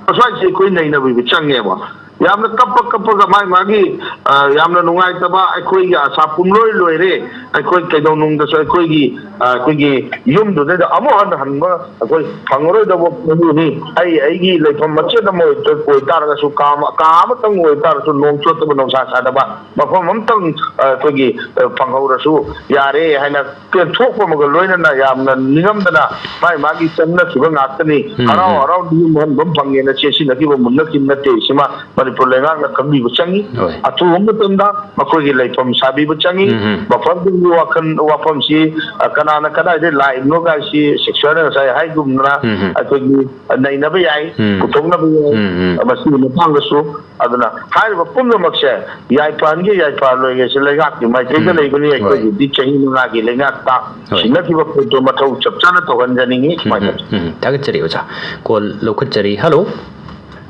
ꯃꯁ꯭ꯋꯥꯏꯁꯦ ꯑꯩꯈꯣꯏ ꯅꯩꯅꯕꯤꯕ ꯆꯪꯉꯦꯕ꯫ ꯌꯥꯝꯅ ꯀꯞꯄ ꯀꯞꯄꯒ ꯃꯥꯏ ꯃꯥꯒꯤ, ꯑ, ꯌꯥꯝꯅ ꯅꯨꯡꯉꯥꯏꯇꯕ, "ꯑꯩꯈꯣꯏꯒꯤ ꯑꯁꯥ ꯄꯨꯝꯂꯣꯏ ꯂꯣꯏꯔꯦ, ꯑꯩꯈꯣꯏ ꯀꯩꯗꯧꯅꯨꯡꯗꯁꯨ ꯑꯩꯈꯣꯏꯒꯤ, ꯑ, ꯑꯩꯈꯣꯏꯒꯤ ꯌꯨꯝꯗꯨꯗꯩꯗ ꯑꯃꯨꯛ ꯍꯟꯅ ꯍꯟꯕ ꯑꯩꯈꯣꯏ ꯐꯪꯉꯔꯣꯏꯗꯕ ꯃꯗꯨꯅꯤ꯫ ꯑꯩ ꯑꯩꯒꯤ ꯂꯩꯐꯝ ꯃꯆꯦꯠ ꯑꯃ ꯑꯣꯏ-, ꯑꯣꯏꯇꯥꯔꯒꯁꯨ, ꯀꯥ ꯑꯃ, ꯀꯥ ꯑꯃꯇꯪ ꯑꯣꯏꯇꯥꯔꯁꯨ, ꯅꯣꯡ ꯆꯣꯠꯇꯕ, ꯅꯨꯡꯁꯥ ꯁꯥꯗꯕ ꯃꯐꯝ ꯑꯃꯇꯪ, ꯑ, ꯑꯩꯈꯣꯏꯒꯤ, ꯑ, ꯐꯪꯍꯧꯔꯁꯨ ꯌꯥꯔꯦ" ꯍꯥꯏꯅ ꯄꯦꯟꯊꯣꯛꯄ ꯑꯃꯒ ꯂꯣꯏꯅꯅ ꯌꯥꯝꯅ ꯅꯤꯡꯉꯝꯗꯅ ꯃꯥꯏ ꯃꯥꯒꯤ ꯆꯪꯅꯈꯤꯕ ꯉꯥꯛꯇꯅꯤ꯫ ꯎꯝ, ꯍꯔꯥꯎ ꯎꯝ꯫ ꯍꯔꯥꯎ ꯌꯨꯝ ꯍꯟꯕ ꯑꯃ ꯐꯪꯉꯦꯅ ꯆꯦꯟꯁꯤꯟꯅꯈꯤꯕ ꯃꯨꯟꯅꯈꯤꯕ ꯅꯠꯇꯦ꯫ ꯁꯤꯃ ꯃꯅꯤꯄꯨꯔ ꯂꯩꯉꯥꯛꯅ ꯈꯪꯕꯤꯕ ꯆꯪꯉꯤ꯫ ꯍꯣꯏ꯫ ꯑꯊꯨꯕ ꯃꯇꯝꯗ ꯃꯈꯣꯏꯒꯤ ꯂꯩꯐꯝ ꯁꯥꯕꯤꯕ ꯆꯪꯉꯤ꯫ ꯎꯝ, ꯎꯝ꯫ ꯃꯐꯝꯗꯨꯒꯤ ꯋꯥꯈꯜ, ꯋꯥꯐꯝꯁꯤ, ꯑ, ꯀꯅꯥꯅ ꯀꯗꯥꯏꯗ ꯂꯥꯛꯏꯕꯅꯣ ꯍꯥꯏꯁꯤ ꯁꯤꯁꯇꯔꯅ ꯉꯁꯥꯏ ꯍꯥꯏꯒꯨꯝꯗꯅ ꯎꯝ, ꯎꯝ꯫ ꯑꯩꯈꯣꯏꯒꯤ ꯅꯩꯅꯕ ꯌꯥꯏ, ꯎꯝ꯫ ꯄꯨꯊꯣꯛꯅꯕ ꯌꯥꯏ꯫ ꯎꯝ, ꯎꯝ꯫ ꯃꯁꯤꯒꯤ ꯃꯇꯥꯡꯗꯁꯨ ꯑꯗꯨꯅ ꯍꯥꯏꯔꯤꯕ ꯄꯨꯝꯅꯃꯛꯁꯦ ꯌꯥꯏꯐꯍꯟꯒꯦ ꯌꯥꯏꯐꯍꯜꯂꯣꯏꯒꯦꯁꯦ ꯂꯩꯉꯥꯛꯀꯤ ꯃꯥꯏꯀꯩꯗ ꯎꯝ, ꯂꯩꯕꯅꯤ꯫ ꯍꯣꯏ꯫ ꯑꯩꯈꯣꯏꯒꯤꯗꯤ ꯆꯍꯤ ꯃꯉꯥꯒꯤ ꯂꯩꯉꯥꯛꯇ ꯍꯣꯏ꯫ ꯁꯤꯟꯅꯈꯤꯕ ꯄꯣꯠꯇꯣ ꯃꯊꯧ ꯆꯞ ꯆꯥꯅ ꯇꯧꯍꯟꯖꯅꯤꯡꯉꯤ꯫ ꯎꯝ, ꯁꯨꯃꯥꯏꯅ ꯎꯝ, ꯇꯧꯁꯤ꯫ ꯎꯝ, ꯊꯥꯒꯠꯆꯔꯤ ꯑꯣꯖꯥ꯫ ꯀꯣꯜ ꯂꯧꯈꯠꯆꯔꯤ꯫ ꯍꯜꯂꯣ꯫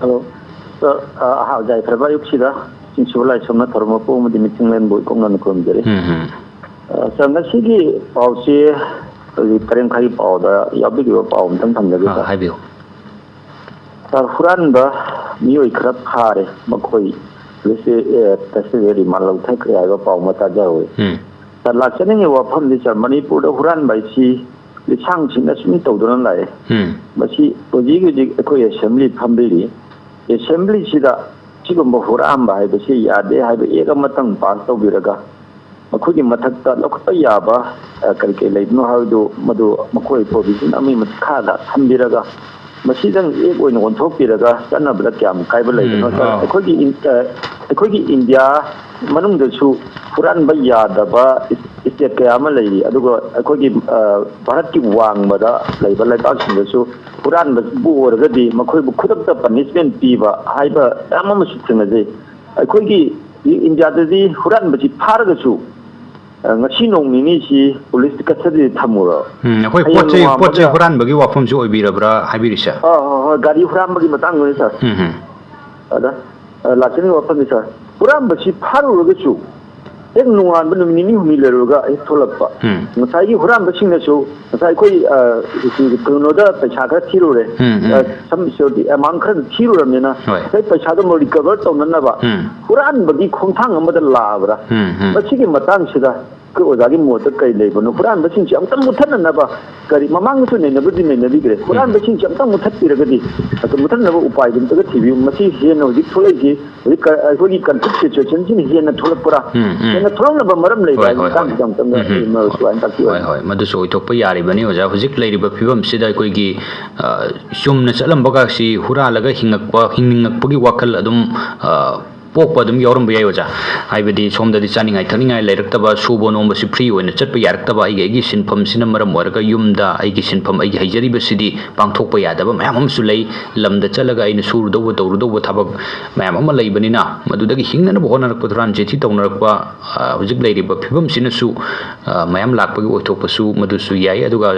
ꯍꯜꯂꯣ꯫ ꯁꯥꯔ, ꯑ, ꯑꯍꯥ, ꯌꯥꯏꯐꯔꯕ ꯑꯌꯨꯛꯁꯤꯗ ꯆꯤꯡꯁꯨ ꯂꯥꯏꯁ꯭ꯔꯝꯅ ꯊꯧꯔꯝ ꯃꯄꯨ ꯑꯃꯗꯤ ꯃꯤꯊꯨꯡꯂꯦꯟꯕꯨ ꯏꯀꯣꯛꯅꯅ ꯈꯨꯔꯨꯝꯖꯔꯤ꯫ ꯎꯝ, ꯎꯝ꯫ ꯑ, ꯁꯥꯔ, ꯉꯁꯤꯒꯤ ꯄꯥꯎꯁꯤ ꯍꯧꯖꯤꯛ ꯇꯔꯦꯠ ꯃꯈꯥꯏꯒꯤ ꯄꯥꯎꯗ ꯌꯥꯎꯕꯤꯈꯤꯕ ꯄꯥꯎ ꯑꯝꯇꯪ ꯊꯝꯖꯒꯦ, ꯑ, ꯁꯥꯔ꯫ ꯍꯥꯏꯕꯤꯌꯨ꯫ ꯁꯥꯔ, ꯍꯨꯔꯥꯟꯕ ꯃꯤꯑꯣꯏ ꯈꯔ ꯐꯥꯔꯦ, ꯃꯈꯣꯏ ꯄꯨꯂꯤꯁꯁꯦ, ꯑꯦ, ꯀꯁꯇꯗꯤꯗ ꯔꯤꯃꯥꯟ ꯂꯧꯊꯈ꯭ꯔꯦ ꯍꯥꯏꯕ ꯄꯥꯎ ꯑꯃ ꯇꯥꯖꯍꯧꯋꯤ꯫ ꯎꯝ꯫ ꯁꯥꯔ, ꯂꯥꯛꯆꯅꯤꯡꯉꯤ ꯋꯥꯐꯝꯗꯤ, ꯁꯥꯔ, ꯃꯅꯤꯄꯨꯔꯗ ꯍꯨꯔꯥꯟꯕ ꯍꯥꯏꯁꯤ ꯂꯤꯁꯥꯡ ꯁꯤꯠꯅ ꯁꯨꯝ ꯇꯧꯗꯨꯅ ꯂꯥꯛꯑꯦ꯫ ꯎꯝ꯫ ꯃꯁꯤ ꯍꯧꯖꯤꯛ ꯍꯧꯖꯤꯛ ꯑꯩꯈꯣꯏ ꯑꯦꯁꯦꯝꯕ꯭ꯂꯤ ꯐꯝꯕꯤꯔꯤ꯫ ꯑꯦꯁꯦꯝꯕ꯭ꯂꯤꯁꯤꯗ ꯁꯤꯒꯨꯝꯕ ꯍꯨꯔꯥꯟꯕ ꯍꯥꯏꯕꯁꯤ ꯌꯥꯗꯦ ꯍꯥꯏꯕ ꯑꯦꯛ ꯑꯃꯇꯪ ꯄꯥꯁ ꯇꯧꯕꯤꯔꯒ, ꯃꯈꯣꯏꯒꯤ ꯃꯊꯛꯇ ꯂꯧꯈꯠꯄ ꯌꯥꯕ, ꯑ, ꯀꯔꯤ ꯀꯔꯤ ꯂꯩꯕꯅꯣ ꯍꯥꯏꯕꯗꯨ, ꯃꯗꯨ ꯃꯈꯣꯏ ꯄ꯭ꯔꯣꯚꯤꯖꯟ ꯑꯃꯒꯤ ꯃꯈꯥꯗ ꯊꯝꯕꯤꯔꯒ, ꯃꯁꯤꯗꯪ ꯑꯦꯛ ꯑꯣꯏꯅ ꯑꯣꯟꯊꯣꯛꯄꯤꯔꯒ ꯆꯠꯅꯕꯗ ꯀꯌꯥꯝ ꯀꯥꯏꯕ ꯂꯩꯕꯅꯣ? ꯎꯝ, ꯁꯥꯔ, ꯑꯥ꯫ ꯑꯩꯈꯣꯏꯒꯤ ꯏꯟ-, ꯑ, ꯑꯩꯈꯣꯏꯒꯤ ꯏꯟꯗꯤꯌꯥ ꯃꯅꯨꯡꯗꯁꯨ ꯍꯨꯔꯥꯟꯕ ꯌꯥꯗꯕ ꯏꯁ-, ꯏꯁꯇꯦꯠ ꯀꯌꯥ ꯑꯃ ꯂꯩꯔꯤ꯫ ꯑꯗꯨꯒ ꯑꯩꯈꯣꯏꯒꯤ, ꯑ, ꯚꯥꯔꯠꯀꯤ ꯋꯥꯡꯃꯗ ꯂꯩꯕ ꯂꯩꯕꯥꯛꯁꯤꯡꯗꯁꯨ ꯍꯨꯔꯥꯟꯕꯕꯨ ꯑꯣꯏꯔꯒꯗꯤ ꯃꯈꯣꯏꯕꯨ ꯈꯨꯗꯛꯇ ꯄꯅꯤꯁꯃꯦꯟ ꯄꯤꯕ ꯍꯥꯏꯕ ꯃꯌꯥꯝ ꯑꯃꯁꯨ ꯊꯦꯡꯅꯖꯩ꯫ ꯑꯩꯈꯣꯏꯒꯤ ꯏꯟꯗꯤꯌꯥꯗꯗꯤ ꯍꯨꯔꯥꯟꯕꯁꯤ ꯐꯥꯔꯒꯁꯨ, ꯑ, ꯉꯁꯤ ꯅꯣꯡ ꯅꯤꯅꯤꯁꯤ ꯄꯨꯂꯤꯁ ꯀꯁꯇꯗꯤꯗ ꯊꯝꯃꯨꯔꯣ꯫ ꯎꯝ, ꯑꯩꯈꯣꯏ ꯍꯌꯦꯡ ꯄꯣꯠ ꯆꯩ, ꯄꯣꯠ ꯆꯩ ꯅꯣꯡꯉꯥꯟꯕꯒ ꯍꯨꯔꯥꯟꯕꯒꯤ ꯋꯥꯐꯝꯁꯨ ꯑꯣꯏꯕꯤꯔꯕ꯭ꯔꯥ ꯍꯥꯏꯕꯤꯔꯤꯁꯦ? ꯑ, ꯍꯣꯏ, ꯍꯣꯏ, ꯒꯥꯔꯤ ꯍꯨꯔꯥꯟꯕꯒꯤ ꯃꯇꯥꯡꯗꯨꯅꯤ, ꯁꯥꯔ꯫ ꯎꯝ, ꯎꯝ꯫ ꯑꯗ, ꯑ, ꯂꯥꯛꯆꯅꯤꯡꯕ ꯋꯥꯐꯝꯅꯤ, ꯁꯥꯔ꯫ ꯍꯨꯔꯥꯟꯕꯁꯤ ꯐꯥꯔꯨꯔꯒꯁꯨ ꯍꯦꯛ ꯅꯣꯡꯉꯥꯟꯕ ꯅꯨꯃꯤꯠ ꯅꯤꯅꯤ ꯍꯨꯝꯅꯤ ꯂꯩꯔꯨꯔꯒ ꯍꯦꯛ ꯊꯣꯛꯂꯛꯄ꯫ ꯎꯝ꯫ ꯉꯁꯥꯏꯒꯤ ꯍꯨꯔꯥꯟꯕꯁꯤꯡꯅꯁꯨ ꯉꯁꯥꯏ ꯑꯩꯈꯣꯏ, ꯑ, ꯀꯩꯅꯣꯗ ꯄꯩꯁꯥ ꯈꯔ ꯊꯤꯔꯨꯔꯦ꯫ ꯎꯝ, ꯎꯝ꯫ ꯑ, ꯁꯝ ꯁꯤꯌꯣꯔꯇꯤ ꯑꯦꯃꯥꯎꯟ ꯈꯔ ꯊꯤꯔꯨꯔꯕꯅꯤꯅ ꯍꯣꯏ꯫ ꯉꯁꯥꯏ ꯄꯩꯁꯥꯗꯣ ꯑꯃꯨꯛ ꯔꯤꯀꯚꯔ ꯇꯧꯅꯅꯕ ꯎꯝ꯫ ꯍꯨꯔꯥꯟꯕꯒꯤ ꯈꯣꯡꯊꯥꯡ ꯑꯃꯗ ꯂꯥꯛꯑꯕ꯭ꯔꯥ? ꯎꯝ, ꯎꯝ꯫ ꯃꯁꯤꯒꯤ ꯃꯇꯥꯡꯁꯤꯗ ꯑꯩꯈꯣꯏ ꯑꯣꯖꯥꯒꯤ ꯃꯣꯠꯇ ꯀꯔꯤ ꯂꯩꯕꯅꯣ? ꯍꯨꯔꯥꯟꯕꯁꯤꯡꯁꯤ ꯑꯃꯨꯛꯇꯪ ꯃꯨꯊꯠꯅꯅꯕ ꯀꯔꯤ, ꯃꯃꯥꯡꯗꯁꯨ ꯅꯩꯅꯕꯗꯤ ꯅꯩꯅꯕꯤꯈ꯭ꯔꯦ꯫ ꯎꯝ꯫ ꯍꯨꯔꯥꯟꯕꯁꯤꯡꯁꯤ ꯑꯃꯨꯛꯇꯪ ꯃꯨꯊꯠꯄꯤꯔꯒꯗꯤ, ꯑꯗꯨ ꯃꯨꯊꯠꯅꯕ ꯎꯄꯥꯏꯗꯨ ꯑꯝꯇꯒ ꯊꯤꯕꯤꯌꯨ꯫ ꯃꯁꯤ ꯍꯦꯟꯅ ꯍꯧꯖꯤꯛ ꯊꯣꯛꯂꯛꯏꯁꯤ, ꯍꯧꯖꯤꯛ ꯀ-, ꯑꯩꯈꯣꯏꯒꯤ ꯀꯟꯐ꯭ꯂꯤꯛ ꯁꯤꯆꯨꯋꯦꯁꯟꯁꯤꯅ ꯍꯦꯟꯅ ꯊꯣꯛꯂꯛꯄ꯭ꯔꯥ? ꯎꯝ, ꯎꯝ꯫ ꯍꯦꯟꯅ ꯊꯣꯛꯂꯛꯅꯕ ꯃꯔꯝ ꯂꯩꯕ꯭ꯔꯥ? ꯍꯣꯏ, ꯍꯣꯏ, ꯍꯣꯏ꯫ ꯃꯇꯥꯡꯁꯤꯗ ꯑꯃꯨꯛꯇꯪꯒ ꯎꯝ, ꯎꯝ꯫ ꯁꯨꯃꯥꯏꯅ ꯇꯥꯛꯄꯤꯌꯨ꯫ ꯍꯣꯏ, ꯍꯣꯏ꯫ ꯃꯗꯨꯁꯨ ꯑꯣꯏꯊꯣꯛꯄ ꯌꯥꯔꯤꯕꯅꯤ, ꯑꯣꯖꯥ꯫ ꯍꯧꯖꯤꯛ ꯂꯩꯔꯤꯕ ꯐꯤꯕꯝꯁꯤꯗ ꯑꯩꯈꯣꯏꯒꯤ, ꯑ, ꯆꯨꯝꯅ ꯆꯠꯂꯝꯕꯒꯁꯤ ꯍꯨꯔꯥꯜꯂꯒ ꯍꯤꯡꯉꯛꯄ, ꯍꯤꯡꯅꯤꯡꯉꯛꯄꯒꯤ ꯋꯥꯈꯜ ꯑꯗꯨꯝ, ꯑ, ꯄꯣꯛꯄ ꯑꯗꯨꯝ ꯌꯥꯎꯔꯝꯕ ꯌꯥꯏ, ꯑꯣꯖꯥ꯫ ꯍꯥꯏꯕꯗꯤ ꯁꯣꯝꯗꯗꯤ ꯆꯥꯅꯤꯡꯉꯥꯏ ꯊꯛꯅꯤꯡꯉꯥꯏ ꯂꯩꯔꯛꯇꯕ, ꯁꯨꯕ ꯅꯣꯝꯕꯁꯤ ꯐ꯭ꯔꯤ ꯑꯣꯏꯅ ꯆꯠꯄ ꯌꯥꯔꯛꯇꯕ, ꯑꯩꯒꯤ, ꯑꯩꯒꯤ ꯁꯤꯟꯐꯝꯁꯤꯅ ꯃꯔꯝ ꯑꯣꯏꯔꯒ ꯌꯨꯝꯗ ꯑꯩꯒꯤ ꯁꯤꯟꯐꯝ, ꯑꯩꯒꯤ ꯍꯩꯖꯔꯤꯕꯁꯤꯗꯤ ꯄꯥꯡꯊꯣꯛꯄ ꯌꯥꯗꯕ ꯃꯌꯥꯝ ꯑꯃꯁꯨ ꯂꯩ꯫ ꯂꯝꯗ ꯆꯠꯂꯒ ꯑꯩꯅ ꯁꯨꯔꯨꯗꯧꯕ ꯇꯧꯔꯨꯗꯧꯕ ꯊꯕꯛ ꯃꯌꯥꯝ ꯑꯃ ꯂꯩꯕꯅꯤꯅ, ꯃꯗꯨꯗꯒꯤ ꯍꯤꯡꯅꯅꯕ ꯍꯣꯠꯅꯔꯛꯄ, ꯍꯨꯔꯥꯟ ꯆꯤꯟꯊꯤ ꯇꯧꯅꯔꯛꯄ, ꯑ, ꯍꯧꯖꯤꯛ ꯂꯩꯔꯤꯕ ꯐꯤꯕꯝꯁꯤꯅꯁꯨ, ꯑ, ꯃꯌꯥꯝ ꯂꯥꯛꯄꯒꯤ ꯑꯣꯏꯊꯣꯛꯄꯁꯨ ꯃꯗꯨꯁꯨ ꯌꯥꯏ꯫ ꯑꯗꯨꯒ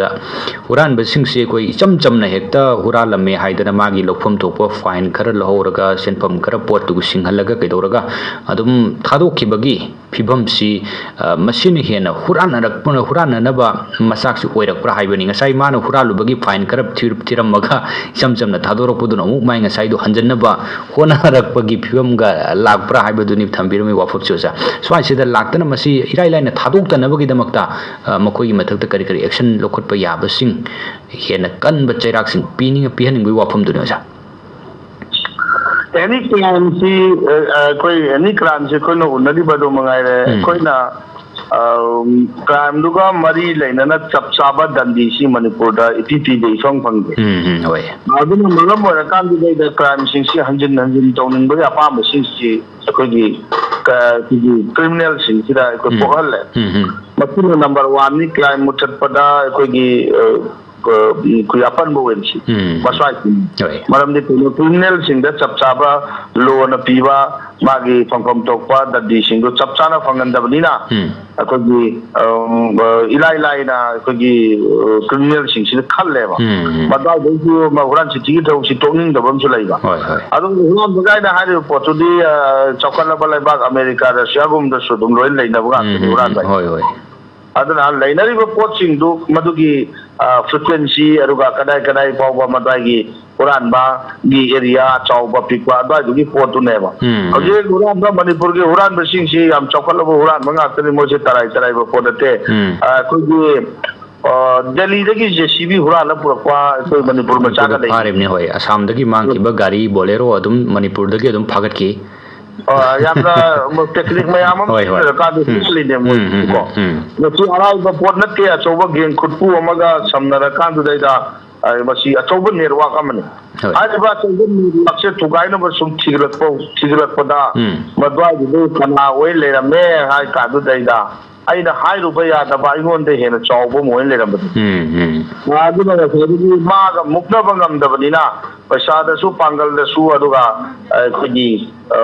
ꯍꯨꯔꯥꯟꯕꯁꯤꯡꯁꯦ ꯑꯩꯈꯣꯏ ꯏꯆꯝ ꯆꯝꯅ ꯍꯦꯛꯇ ꯍꯨꯔꯥꯜꯂꯝꯃꯦ ꯍꯥꯏꯗꯅ ꯃꯥꯒꯤ ꯂꯧꯐꯝ ꯊꯣꯛꯄ ꯐꯥꯏꯟ ꯈꯔ ꯂꯧꯍꯧꯔꯒ ꯁꯦꯟꯐꯝ ꯈꯔ ꯄꯣꯠꯇꯨꯕꯨ ꯁꯤꯡꯍꯜꯂꯒ ꯇꯧꯔꯒ ꯑꯗꯨꯝ ꯊꯥꯗꯣꯛꯈꯤꯕꯒꯤ ꯐꯤꯕꯝꯁꯤ, ꯑ, ꯃꯁꯤꯅ ꯍꯦꯟꯅ ꯍꯨꯔꯥꯟꯅꯔꯛꯄꯅ, ꯍꯨꯔꯥꯟꯅꯅꯕ ꯃꯆꯥꯛꯁꯤ ꯑꯣꯏꯔꯛꯄ꯭ꯔꯥ ꯍꯥꯏꯕꯅꯤ꯫ ꯉꯁꯥꯏ ꯃꯥꯅ ꯍꯨꯔꯥꯜꯂꯨꯕꯒꯤ fine ꯈꯔ ꯊꯤ-, ꯊꯤꯔꯝꯃꯒ ꯏꯆꯝ ꯆꯝꯅ ꯊꯥꯗꯣꯔꯛꯄꯗꯨꯅ ꯑꯃꯨꯛ ꯃꯥꯏ ꯉꯁꯥꯏꯗꯣ ꯍꯟꯖꯟꯅꯕ ꯍꯣꯠꯅꯔꯛꯄꯒꯤ ꯐꯤꯕꯝꯒ ꯂꯥꯛꯄ꯭ꯔꯥ ꯍꯥꯏꯕꯗꯨꯅꯤ ꯊꯝꯕꯤꯔꯝꯃꯤ ꯋꯥꯐꯝꯁꯤ, ꯑꯣꯖꯥ꯫ ꯁ꯭ꯋꯥꯏꯁꯤꯗ ꯂꯥꯛꯇꯅ ꯃꯁꯤ ꯏꯔꯥꯏ ꯂꯥꯏꯅ ꯊꯥꯗꯣꯛꯇꯅꯕꯒꯤꯗꯃꯛꯇ, ꯑ, ꯃꯈꯣꯏꯒꯤ ꯃꯊꯛꯇ ꯀꯔꯤ ꯀꯔꯤ action ꯂꯧꯈꯠꯄ ꯌꯥꯕꯁꯤꯡ, ꯍꯦꯟꯅ ꯀꯟꯕ ꯆꯩꯔꯥꯛꯁꯤꯡ ꯄꯤꯅꯤꯡ-, ꯄꯤꯍꯟꯅꯤꯡꯕꯒꯤ ꯋꯥꯐꯝꯗꯨꯅꯤ, ꯑꯣꯖꯥ꯫ Any crimeꯁꯤ, ꯑ, ꯑ, ꯑꯩꯈꯣꯏ any crimeꯁꯤ ꯑꯩꯈꯣꯏꯅ ꯎꯅꯔꯤꯕ ꯑꯗꯨ ꯃꯉꯥꯏꯔꯦ꯫ ꯎꯝ꯫ ꯑꯩꯈꯣꯏꯅ, ꯑ, crimeꯗꯨꯒ ꯃꯔꯤ ꯂꯩꯅꯅ ꯆꯞ ꯆꯥꯕ ꯗꯟꯗꯤꯁꯤ ꯃꯅꯤꯄꯨꯔꯗ ꯏꯄꯤ ꯄꯤꯗꯦ, ꯏꯐꯪ ꯐꯪꯗꯦ꯫ ꯎꯝ, ꯎꯝ, ꯍꯣꯏ꯫ ꯑꯗꯨꯅ ꯃꯔꯝ ꯑꯣꯏꯔꯀꯥꯟꯗꯨꯗꯩꯗ crimeꯁꯤꯡꯁꯤ ꯍꯟꯖꯤꯟ ꯍꯟꯖꯤꯟ ꯇꯧꯅꯤꯡꯕꯒꯤ ꯑꯄꯥꯝꯕꯁꯤꯡꯁꯤ ꯑꯩꯈꯣꯏꯒꯤ, ꯑ, ꯑꯩꯈꯣꯏꯒꯤ criminalꯁꯤꯡꯁꯤꯗ ꯑꯩꯈꯣꯏ ꯎꯝ꯫ ꯄꯣꯛꯍꯜꯂꯦ꯫ ꯎꯝ, ꯎꯝ꯫ ꯃꯁꯤꯅ number oneꯅꯤ, crime ꯃꯨꯊꯠꯄꯗ ꯑꯩꯈꯣꯏꯒꯤ, ꯑ, ꯑ, ꯑꯩꯈꯣꯏ ꯑꯄꯟꯕ ꯑꯣꯏꯔꯤꯁꯤ ꯎꯝ꯫ ꯃꯁ꯭ꯋꯥꯏꯁꯤꯅꯤ꯫ ꯍꯣꯏ꯫ ꯃꯔꯝꯗꯤ ꯀꯩꯅꯣ, criminalꯁꯤꯡꯗ ꯆꯞ ꯆꯥꯕ lawꯅ ꯄꯤꯕ ꯃꯥꯒꯤ ꯐꯪꯐꯝ ꯊꯣꯛꯄ ꯗꯟꯗꯤꯁꯤꯡꯗꯣ ꯆꯞ ꯆꯥꯅ ꯐꯪꯍꯟꯗꯕꯅꯤꯅ ꯎꯝ꯫ ꯑꯩꯈꯣꯏꯒꯤ, ꯑꯝ, ꯑ, ꯏꯂꯥꯏ ꯂꯥꯏꯅ ꯑꯩꯈꯣꯏꯒꯤ, ꯑ, criminalꯁꯤꯡꯁꯤꯗ ꯈꯜꯂꯦꯕ꯫ ꯎꯝ, ꯎꯝ꯫ ꯃꯗꯥꯏꯗꯩꯁꯨ ꯃ-, ꯍꯨꯔꯥꯟ ꯆꯤꯊꯤꯒꯤ ꯊꯕꯛꯁꯤ ꯇꯣꯛꯅꯤꯡꯗꯕ ꯑꯃꯁꯨ ꯂꯩꯕ꯫ ꯍꯣꯏ, ꯍꯣꯏ꯫ ꯑꯗꯨ ꯍꯨꯔꯥꯟꯕ ꯀꯥꯏꯅ ꯍꯥꯏꯔꯤꯕ ꯄꯣꯠꯇꯨꯗꯤ, ꯑ, ꯆꯥꯎꯈꯠꯂꯕ ꯂꯩꯕꯥꯛ ꯑꯃꯦꯔꯤꯀꯥ, ꯔꯁꯤꯌꯥꯒꯨꯝꯕꯗꯁꯨ ꯑꯗꯨꯝ ꯂꯣꯏ ꯂꯩꯅꯕ ꯉꯥꯛꯇꯅꯤ ꯎꯝ, ꯎꯝ, ꯍꯨꯔꯥꯟꯕ ꯍꯥꯏꯁꯦ꯫ ꯍꯣꯏ, ꯍꯣꯏ꯫ ꯑꯗꯨꯅ ꯂꯩꯅꯔꯤꯕ ꯄꯣꯠꯁꯤꯡꯗꯨ ꯃꯗꯨꯒꯤ, ꯑ, frequency, ꯑꯗꯨꯒ ꯀꯗꯥꯏ ꯀꯗꯥꯏ ꯐꯥꯎꯕ ꯃꯗꯨꯒꯤ ꯍꯨꯔꯥꯟꯕꯒꯤ area ꯆꯥꯎꯕ ꯄꯤꯛꯄ ꯑꯗꯨꯋꯥꯏꯗꯨꯒꯤ ꯄꯣꯠꯇꯨꯅꯦꯕ꯫ ꯎꯝ꯫ ꯍꯧꯖꯤꯛ ꯍꯨꯔꯥꯟꯕ, ꯃꯅꯤꯄꯨꯔꯒꯤ ꯍꯨꯔꯥꯟꯕꯁꯤꯡꯁꯤ ꯌꯥꯝ ꯆꯥꯎꯈꯠꯂꯕ ꯍꯨꯔꯥꯟꯕ ꯉꯥꯛꯇꯅꯤ, ꯃꯣꯏꯁꯦ ꯇꯔꯥꯏ ꯇꯔꯥꯏꯕ ꯄꯣꯠ ꯅꯠꯇꯦ꯫ ꯎꯝ꯫ ꯑ, ꯑꯩꯈꯣꯏꯒꯤ, ꯑ, ꯗꯦꯜꯂꯤꯗꯒꯤ JCB ꯍꯨꯔꯥꯜꯂ ꯄꯨꯔꯛꯄ ꯑꯩꯈꯣꯏ ꯃꯅꯤꯄꯨꯔ ꯃꯆꯥꯒ ꯃꯅꯤꯄꯨꯔꯗ ꯂꯩ꯫ ꯐꯥꯔꯤꯕꯅꯤ, ꯍꯣꯏ, ꯑꯁꯥꯝꯗꯒꯤ ꯃꯥꯡꯈꯤꯕ ꯒꯥꯔꯤ Bolero ꯑꯗꯨꯝ ꯃꯅꯤꯄꯨꯔꯗꯒꯤ ꯑꯗꯨꯝ ꯐꯥꯒꯠꯈꯤ꯫ ꯑ, ꯌꯥꯝꯅ technique ꯃꯌꯥꯝ ꯑꯃ ꯍꯣꯏ, ꯍꯣꯏ꯫ ꯁꯤꯖꯤꯟꯅꯔꯀꯥꯟꯗ ꯎꯝ꯫ ꯍꯨꯔꯥꯜꯂꯤꯅꯦ ꯎꯝ, ꯎꯝ, ꯃꯣꯏꯁꯤꯀꯣ꯫ ꯎꯝ, ꯎꯝ꯫ ꯃꯁꯤ ꯑꯔꯥꯏꯕ ꯄꯣꯠ ꯅꯠꯇꯦ, ꯑꯆꯧꯕ gang ꯈꯨꯠꯄꯨ ꯑꯃꯒ ꯁꯝꯅꯔꯀꯥꯟꯗꯨꯗꯩꯗ, ꯑ, ꯃꯁꯤ ꯑꯆꯧꯕ network ꯑꯃꯅꯤ꯫ ꯍꯣꯏ꯫ ꯍꯥꯏꯔꯤꯕ ꯑꯆꯧꯕ networkꯁꯦ ꯊꯨꯒꯥꯏꯅꯕ ꯁꯨꯝ ꯊꯤꯒꯠꯂꯛꯄ, ꯊꯤꯒꯠꯂꯛꯄꯗ ꯎꯝ꯫ ꯃꯗꯨꯋꯥꯏꯗꯨꯗ ꯀꯅꯥ ꯑꯣꯏ ꯂꯩꯔꯝꯃꯦ ꯍꯥꯏ ꯀꯥꯟꯗꯨꯗꯩꯗ ꯑꯩꯅ ꯍꯥꯏꯔꯨꯕ ꯌꯥꯗꯕ ꯑꯩꯉꯣꯟꯗ ꯍꯦꯟꯅ ꯆꯥꯎꯕ ꯑꯃ ꯑꯣꯏ ꯂꯩꯔꯝꯕꯗꯣ꯫ ꯎꯝ, ꯎꯝ꯫ ꯑꯗꯨꯅ ꯉꯁꯥꯏꯗꯒꯤ ꯃꯥꯒ ꯃꯨꯛꯅꯕ ꯉꯝꯗꯕꯅꯤꯅ ꯄꯩꯁꯥꯗꯁꯨ, ꯄꯥꯡꯒꯜꯗꯁꯨ, ꯑꯗꯨꯒ ꯑꯩꯈꯣꯏꯒꯤ, ꯑ,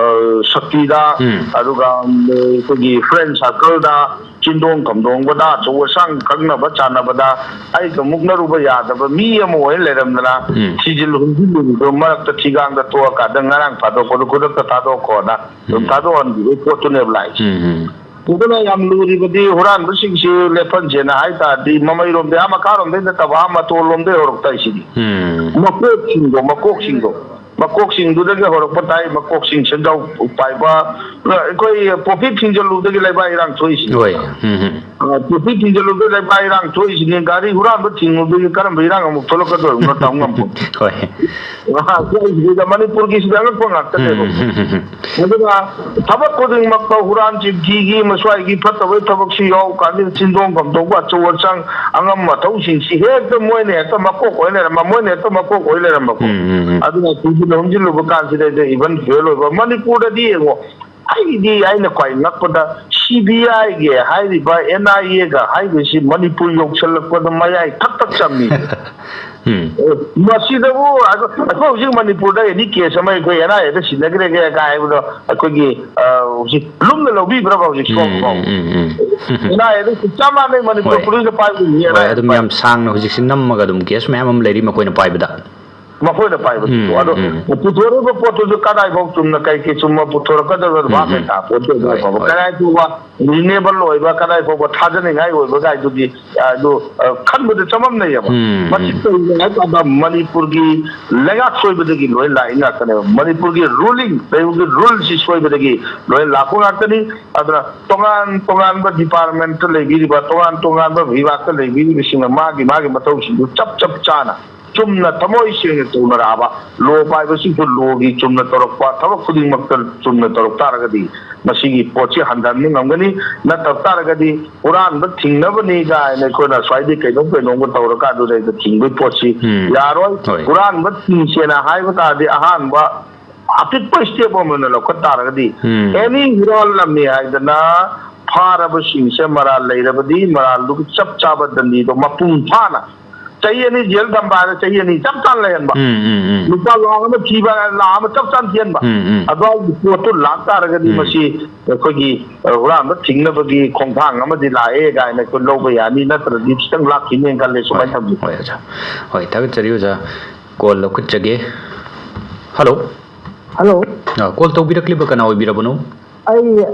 ꯁꯛꯇꯤꯗ, ꯎꯝ꯫ ꯑꯗꯨꯒ, ꯎꯝ, ꯑꯩꯈꯣꯏꯒꯤ friend circleꯗ, ꯆꯤꯟꯗꯣꯡ ꯀꯝꯗꯣꯡꯕꯗ, ꯑꯆꯧ ꯑꯁꯥꯡ ꯈꯪꯅꯕ ꯆꯥꯟꯅꯕꯗ ꯑꯩꯒ ꯃꯨꯛꯅꯔꯨꯕ ꯌꯥꯗꯕ ꯃꯤ ꯑꯃ ꯑꯣꯏꯅ ꯂꯩꯔꯝꯗꯅ ꯎꯝ꯫ ꯊꯤꯖꯤꯜ ꯍꯨꯝꯖꯤꯜ ꯑꯗꯨ ꯃꯔꯛꯇ ꯊꯤꯒꯥꯡꯗ ꯇꯣꯛꯑꯀꯥꯟꯗ ꯉꯔꯥꯡ ꯊꯥꯗꯣꯛꯄꯗꯣ ꯈꯨꯗꯛꯇ ꯊꯥꯗꯣꯛꯈꯣꯅ ꯑꯗꯨꯝ ꯎꯝ꯫ ꯊꯥꯗꯣꯛꯍꯟꯈꯤꯕꯒꯤ ꯄꯣꯠꯇꯨꯅꯦꯕ ꯂꯥꯛꯏꯁꯦ꯫ ꯎꯝ, ꯎꯝ꯫ ꯑꯗꯨꯅ ꯌꯥꯝ ꯂꯨꯔꯤꯕꯗꯤ ꯍꯨꯔꯥꯟꯕꯁꯤꯡꯁꯤ ꯂꯦꯞꯍꯟꯁꯦꯅ ꯍꯥꯏ ꯇꯥꯔꯗꯤ ꯃꯃꯩꯔꯣꯝꯗꯩ, ꯑꯥ ꯃꯈꯥꯔꯣꯝꯗꯩ ꯅꯠꯇꯕ, ꯑꯥ ꯃꯇꯣꯜꯂꯣꯝꯗꯩ ꯍꯧꯔꯛꯇ ꯁꯤꯗꯤ꯫ ꯎꯝ꯫ ꯃꯀꯣꯛꯁꯤꯡꯗꯣ, ꯃꯀꯣꯛꯁꯤꯡꯗꯣ, ꯃꯀꯣꯛꯁꯤꯡꯗꯨꯗꯒꯤ ꯍꯧꯔꯛꯄ ꯇꯥꯏ꯫ ꯃꯀꯣꯛꯁꯤꯡ, ꯁꯦꯟꯖꯥꯎ ꯄꯥꯏꯕ, ꯑꯩꯈꯣꯏ ꯄꯣꯄꯤ ꯊꯤꯡꯖꯤꯜꯂꯨꯕꯗꯒꯤ ꯂꯩꯕꯥꯛ ꯏꯔꯥꯡ ꯊꯣꯛꯏꯁꯤꯅꯤ꯫ ꯍꯣꯏ꯫ ꯎꯝ, ꯎꯝ꯫ ꯑ, ꯄꯣꯄꯤ ꯊꯤꯡꯖꯤꯜꯂꯨꯕꯗꯒꯤ ꯂꯩꯕꯥꯛ ꯏꯔꯥꯡ ꯊꯣꯛꯏꯁꯤꯅꯤ꯫ ꯒꯥꯔꯤ ꯍꯨꯔꯥꯟꯕ ꯊꯤꯡꯉꯨꯕꯗꯒꯤ ꯀꯔꯝꯕ ꯏꯔꯥꯡ ꯑꯃꯨꯛ ꯊꯣꯛꯂꯛꯀꯗꯧꯔꯤꯕꯅꯣ ꯇꯝ ꯉꯝꯄꯣꯟꯇꯦ꯫ ꯍꯣꯏ꯫ ꯑ, ꯑꯩꯈꯣꯏꯁꯤꯗ ꯃꯅꯤꯄꯨꯔꯒꯤꯁꯤꯗꯤ ꯑꯉꯛꯄ ꯉꯥꯛꯇꯅꯦꯕ꯫ ꯎꯝ, ꯎꯝ, ꯎꯝ, ꯎꯝ꯫ ꯑꯗꯨꯅ ꯊꯕꯛ ꯈꯨꯗꯤꯡꯃꯛꯇ ꯍꯨꯔꯥꯟ ꯆꯤꯟꯊꯤꯒꯤ ꯃꯁ꯭ꯋꯥꯏꯒꯤ ꯐꯠꯇꯕ ꯊꯕꯛꯁꯤ ꯌꯥꯎ ꯀꯥꯟꯗ ꯆꯤꯟꯗꯣꯡ ꯐꯝꯗꯣꯡꯕ ꯑꯆꯧ ꯑꯁꯥꯡ ꯑꯉꯝ ꯑꯊꯧꯁꯤꯡꯁꯤ ꯍꯦꯛꯇ ꯃꯣꯏꯅ ꯍꯦꯛꯇ ꯃꯀꯣꯛ ꯑꯣꯏ ꯂꯩꯔꯝꯕ, ꯃꯣꯏꯅ ꯍꯦꯛꯇ ꯃꯀꯣꯛ ꯑꯣꯏ ꯂꯩꯔꯝꯕꯀꯣ꯫ ꯎꯝ, ꯎꯝ, ꯎꯝ꯫ ꯑꯗꯨꯅ ꯊꯤꯖꯤꯜ ꯍꯨꯝꯖꯤꯜꯂꯨꯕ ꯀꯥꯟꯁꯤꯗꯩꯗ even fail ꯑꯣꯏꯕ꯫ ꯃꯅꯤꯄꯨꯔꯗꯗꯤ ꯌꯦꯡꯉꯣ, ꯑꯩꯗꯤ ꯑꯩꯅ ꯈ꯭ꯋꯥꯏ ꯉꯛꯄꯗ ꯁꯤ ꯕꯤ ꯑꯥꯏꯒꯤ ꯍꯥꯏꯔꯤꯕ ꯑꯦꯟ ꯑꯥꯏ ꯑꯦꯒ ꯍꯥꯏꯔꯤꯕꯁꯤ ꯃꯅꯤꯄꯨꯔ ꯌꯧꯁꯜꯂꯛꯄꯗ ꯃꯌꯥꯏ ꯊꯛ ꯊꯛ ꯆꯝꯃꯤ꯫ ꯎꯝ꯫ ꯑꯦ, ꯃꯁꯤꯗꯕꯨ ꯑꯩꯈꯣꯏ, ꯑꯩꯈꯣꯏ ꯍꯧꯖꯤꯛ ꯃꯅꯤꯄꯨꯔꯗ ꯑꯦꯅꯤ ꯀꯦꯁ ꯑꯃ ꯑꯩꯈꯣꯏ ꯑꯦꯟ ꯑꯥꯏ ꯑꯦꯗ ꯁꯤꯟꯅꯈ꯭ꯔꯦꯒ ꯍꯥꯏꯕꯗꯣ ꯑꯩꯈꯣꯏꯒꯤ, ꯑ, ꯍꯧꯖꯤꯛ ꯂꯨꯝꯅ ꯂꯧꯕꯤꯕ꯭ꯔꯕ ꯍꯧꯖꯤꯛ ꯎꯝ, ꯁꯣꯝ ꯐꯥꯎ? ꯎꯝ, ꯎꯝ, ꯎꯝ꯫ ꯑꯦꯟ ꯑꯥꯏ ꯑꯦꯗ ꯆꯞ ꯃꯥꯟꯅꯩ ꯃꯅꯤꯄꯨꯔ ꯍꯣꯏ꯫ ꯄꯨꯂꯤꯁꯅ ꯄꯥꯏꯕ ꯃꯤ ꯑꯦꯟ ꯍꯣꯏ, ꯑꯥꯏ ꯑꯦꯗ ꯑꯗꯨꯝ ꯄꯥꯏ꯫ ꯌꯥꯝ ꯁꯥꯡꯅ ꯍꯧꯖꯤꯛꯁꯤ ꯅꯝꯃꯒ ꯑꯗꯨꯝ ꯀꯦꯁ ꯃꯌꯥꯝ ꯑꯃ ꯂꯩꯔꯤ ꯃꯈꯣꯏꯅ ꯄꯥꯏꯕꯗ꯫ ꯃꯈꯣꯏꯅ ꯄꯥꯏꯕ꯫ ꯎꯝ, ꯑꯗꯣ ꯎꯝ꯫ ꯄꯨꯊꯣꯔꯛꯏꯕ ꯄꯣꯠꯇꯨꯁꯨ ꯀꯗꯥꯏꯐꯥꯎ ꯆꯨꯝꯅ ꯀꯩ ꯀꯩ ꯆꯨꯝꯕ ꯄꯨꯊꯣꯔꯛꯀꯗꯕ ꯎꯝ, ꯚꯥꯞ ꯎꯝ꯫ ꯃꯦꯟ ꯇꯥꯄꯣꯠꯇꯦ꯫ ꯍꯣꯏ, ꯑꯗꯨꯒ ꯍꯣꯏ꯫ ꯀꯗꯥꯏ ꯐꯥꯎꯕ reasonable ꯑꯣꯏꯕ, ꯀꯗꯥꯏ ꯐꯥꯎꯕ ꯊꯥꯖꯅꯤꯡꯉꯥꯏ ꯑꯣꯏꯕ ꯀꯥꯏꯗꯨꯗꯤ, ꯑ, ꯑꯗꯨ, ꯑ, ꯈꯟꯕꯗ ꯆꯃꯝꯅꯩꯌꯦꯕ꯫ ꯎꯝ, ꯃꯁꯤ ꯎꯝ꯫ ꯀꯩꯒꯤꯅꯣ ꯍꯥꯏ ꯀꯥꯟꯗ ꯃꯅꯤꯄꯨꯔꯒꯤ ꯂꯩꯉꯥꯛ ꯁꯣꯏꯕꯗꯒꯤ ꯂꯣꯏ ꯂꯥꯛꯏ ꯉꯥꯛꯇꯅꯦꯕ꯫ ꯃꯅꯤꯄꯨꯔꯒꯤ ruling, ꯃꯅꯤꯄꯨꯔꯒꯤ ruleꯁꯤ ꯁꯣꯏꯕꯗꯒꯤ ꯂꯣꯏ ꯂꯥꯛꯄ ꯉꯥꯛꯇꯅꯤ꯫ ꯑꯗꯨꯅ ꯇꯣꯉꯥꯟ ꯇꯣꯉꯥꯟꯕ departmentꯇ ꯂꯩꯕꯤꯔꯤꯕ, ꯇꯣꯉꯥꯟ ꯇꯣꯉꯥꯟꯕ ꯕꯤꯚꯥꯒꯇ ꯂꯩꯕꯤꯔꯤꯕꯁꯤꯡꯅ ꯃꯥꯒꯤ ꯃꯥꯒꯤ ꯃꯊꯧꯁꯤꯡꯗꯨ ꯆꯞ ꯆꯞ ꯆꯥꯅ ꯆꯨꯝꯅ ꯊꯃꯣꯏ ꯁꯦꯡꯅ ꯇꯧꯅꯔꯛꯑꯕ, ꯂꯣ ꯄꯥꯏꯕꯁꯤꯡꯁꯨ ꯂꯣꯒꯤ ꯆꯨꯝꯅ ꯇꯧꯔꯛꯄ, ꯊꯕꯛ ꯈꯨꯗꯤꯡꯃꯛꯇ ꯆꯨꯝꯅ ꯇꯧꯔꯛ ꯇꯥꯔꯒꯗꯤ ꯃꯁꯤꯒꯤ ꯄꯣꯠꯁꯤ ꯍꯟꯊꯍꯟꯕ ꯉꯝꯒꯅꯤ꯫ ꯅꯠꯇꯕ ꯇꯥꯔꯒꯗꯤ ꯍꯨꯔꯥꯟꯕ ꯊꯤꯡꯅꯕꯅꯤ ꯀꯥꯏꯅ ꯑꯩꯈꯣꯏꯅ ꯁ꯭ꯋꯥꯏꯗꯩ ꯀꯩꯅꯣꯝ ꯀꯩꯅꯣꯝꯒ ꯇꯧꯔꯀꯥꯟꯗꯨꯗ ꯍꯦꯛꯇ ꯊꯤꯡꯕꯒꯤ ꯄꯣꯠꯁꯤ ꯎꯝ꯫ ꯌꯥꯔꯣꯏ꯫ ꯍꯣꯏ꯫ ꯍꯨꯔꯥꯟꯕ ꯊꯤꯡꯁꯦꯅ ꯍꯥꯏꯕ ꯇꯥꯔꯗꯤ ꯑꯍꯥꯟꯕ ꯑꯄꯤꯛꯄ step ꯑꯃ ꯑꯣꯏꯅ ꯂꯧꯈꯠ ꯇꯥꯔꯒꯗꯤ ꯎꯝ꯫ ꯑꯦꯅꯤ ꯍꯨꯔꯥꯜꯂꯝꯃꯤ ꯍꯥꯏꯗꯅ ꯐꯥꯔꯕꯁꯤꯡꯁꯦ ꯃꯔꯥꯜ ꯂꯩꯔꯕꯗꯤ ꯃꯔꯥꯜꯗꯨꯒꯤ ꯆꯞ ꯆꯥꯕ ꯗꯟꯗꯤꯗꯣ ꯃꯄꯨꯡ ꯐꯥꯅ ꯆꯍꯤ ꯑꯅꯤ ꯖꯦꯜ ꯊꯝꯕ ꯍꯥꯏꯔ ꯆꯍꯤ ꯑꯅꯤ ꯆꯞ ꯆꯥꯅ ꯂꯩꯍꯟꯕ꯫ ꯎꯝ, ꯎꯝ, ꯎꯝ꯫ ꯂꯨꯄꯥ ꯂꯥꯈ ꯑꯃ ꯊꯤꯕ ꯍꯥꯏꯔ ꯂꯥꯈ ꯑꯃ ꯆꯞ ꯆꯥꯅ ꯊꯤꯍꯟꯕ꯫ ꯎꯝ, ꯎꯝ꯫ ꯑꯗꯨꯋꯥꯏꯒꯤ ꯄꯣꯠꯇꯨ ꯂꯥꯛ ꯇꯥꯔꯒꯗꯤ ꯎꯝ꯫ ꯃꯁꯤ ꯑꯩꯈꯣꯏꯒꯤ, ꯑ, ꯍꯨꯔꯥꯟꯕ ꯊꯤꯡꯅꯕꯒꯤ ꯈꯣꯡꯊꯥꯡ ꯑꯃꯗꯤ ꯂꯥꯛꯑꯦ ꯀꯥꯏꯅ ꯑꯩꯈꯣꯏ ꯂꯧꯕ ꯌꯥꯅꯤ, ꯅꯠꯇ꯭ꯔꯗꯤ ꯈꯤꯇꯪ ꯂꯥꯛꯈꯤꯅꯦꯅ ꯈꯜꯂꯦ꯫ ꯁꯨꯃꯥꯏꯅ ꯍꯣꯏ, ꯊꯝꯖꯒꯦ꯫ ꯍꯣꯏ, ꯑꯣꯖꯥ꯫ ꯍꯣꯏ, ꯊꯥꯒꯠꯆꯔꯤ, ꯑꯣꯖꯥ꯫ ꯀꯣꯜ ꯂꯧꯈꯠꯆꯒꯦ꯫ ꯍꯜꯂꯣ꯫ ꯍꯜꯂꯣ꯫ ꯑ, ꯀꯣꯜ ꯇꯧꯕꯤꯔꯛꯂꯤꯕ ꯀꯅꯥ ꯑꯣꯏꯕꯤꯔꯕꯅꯣ? ꯑꯩ,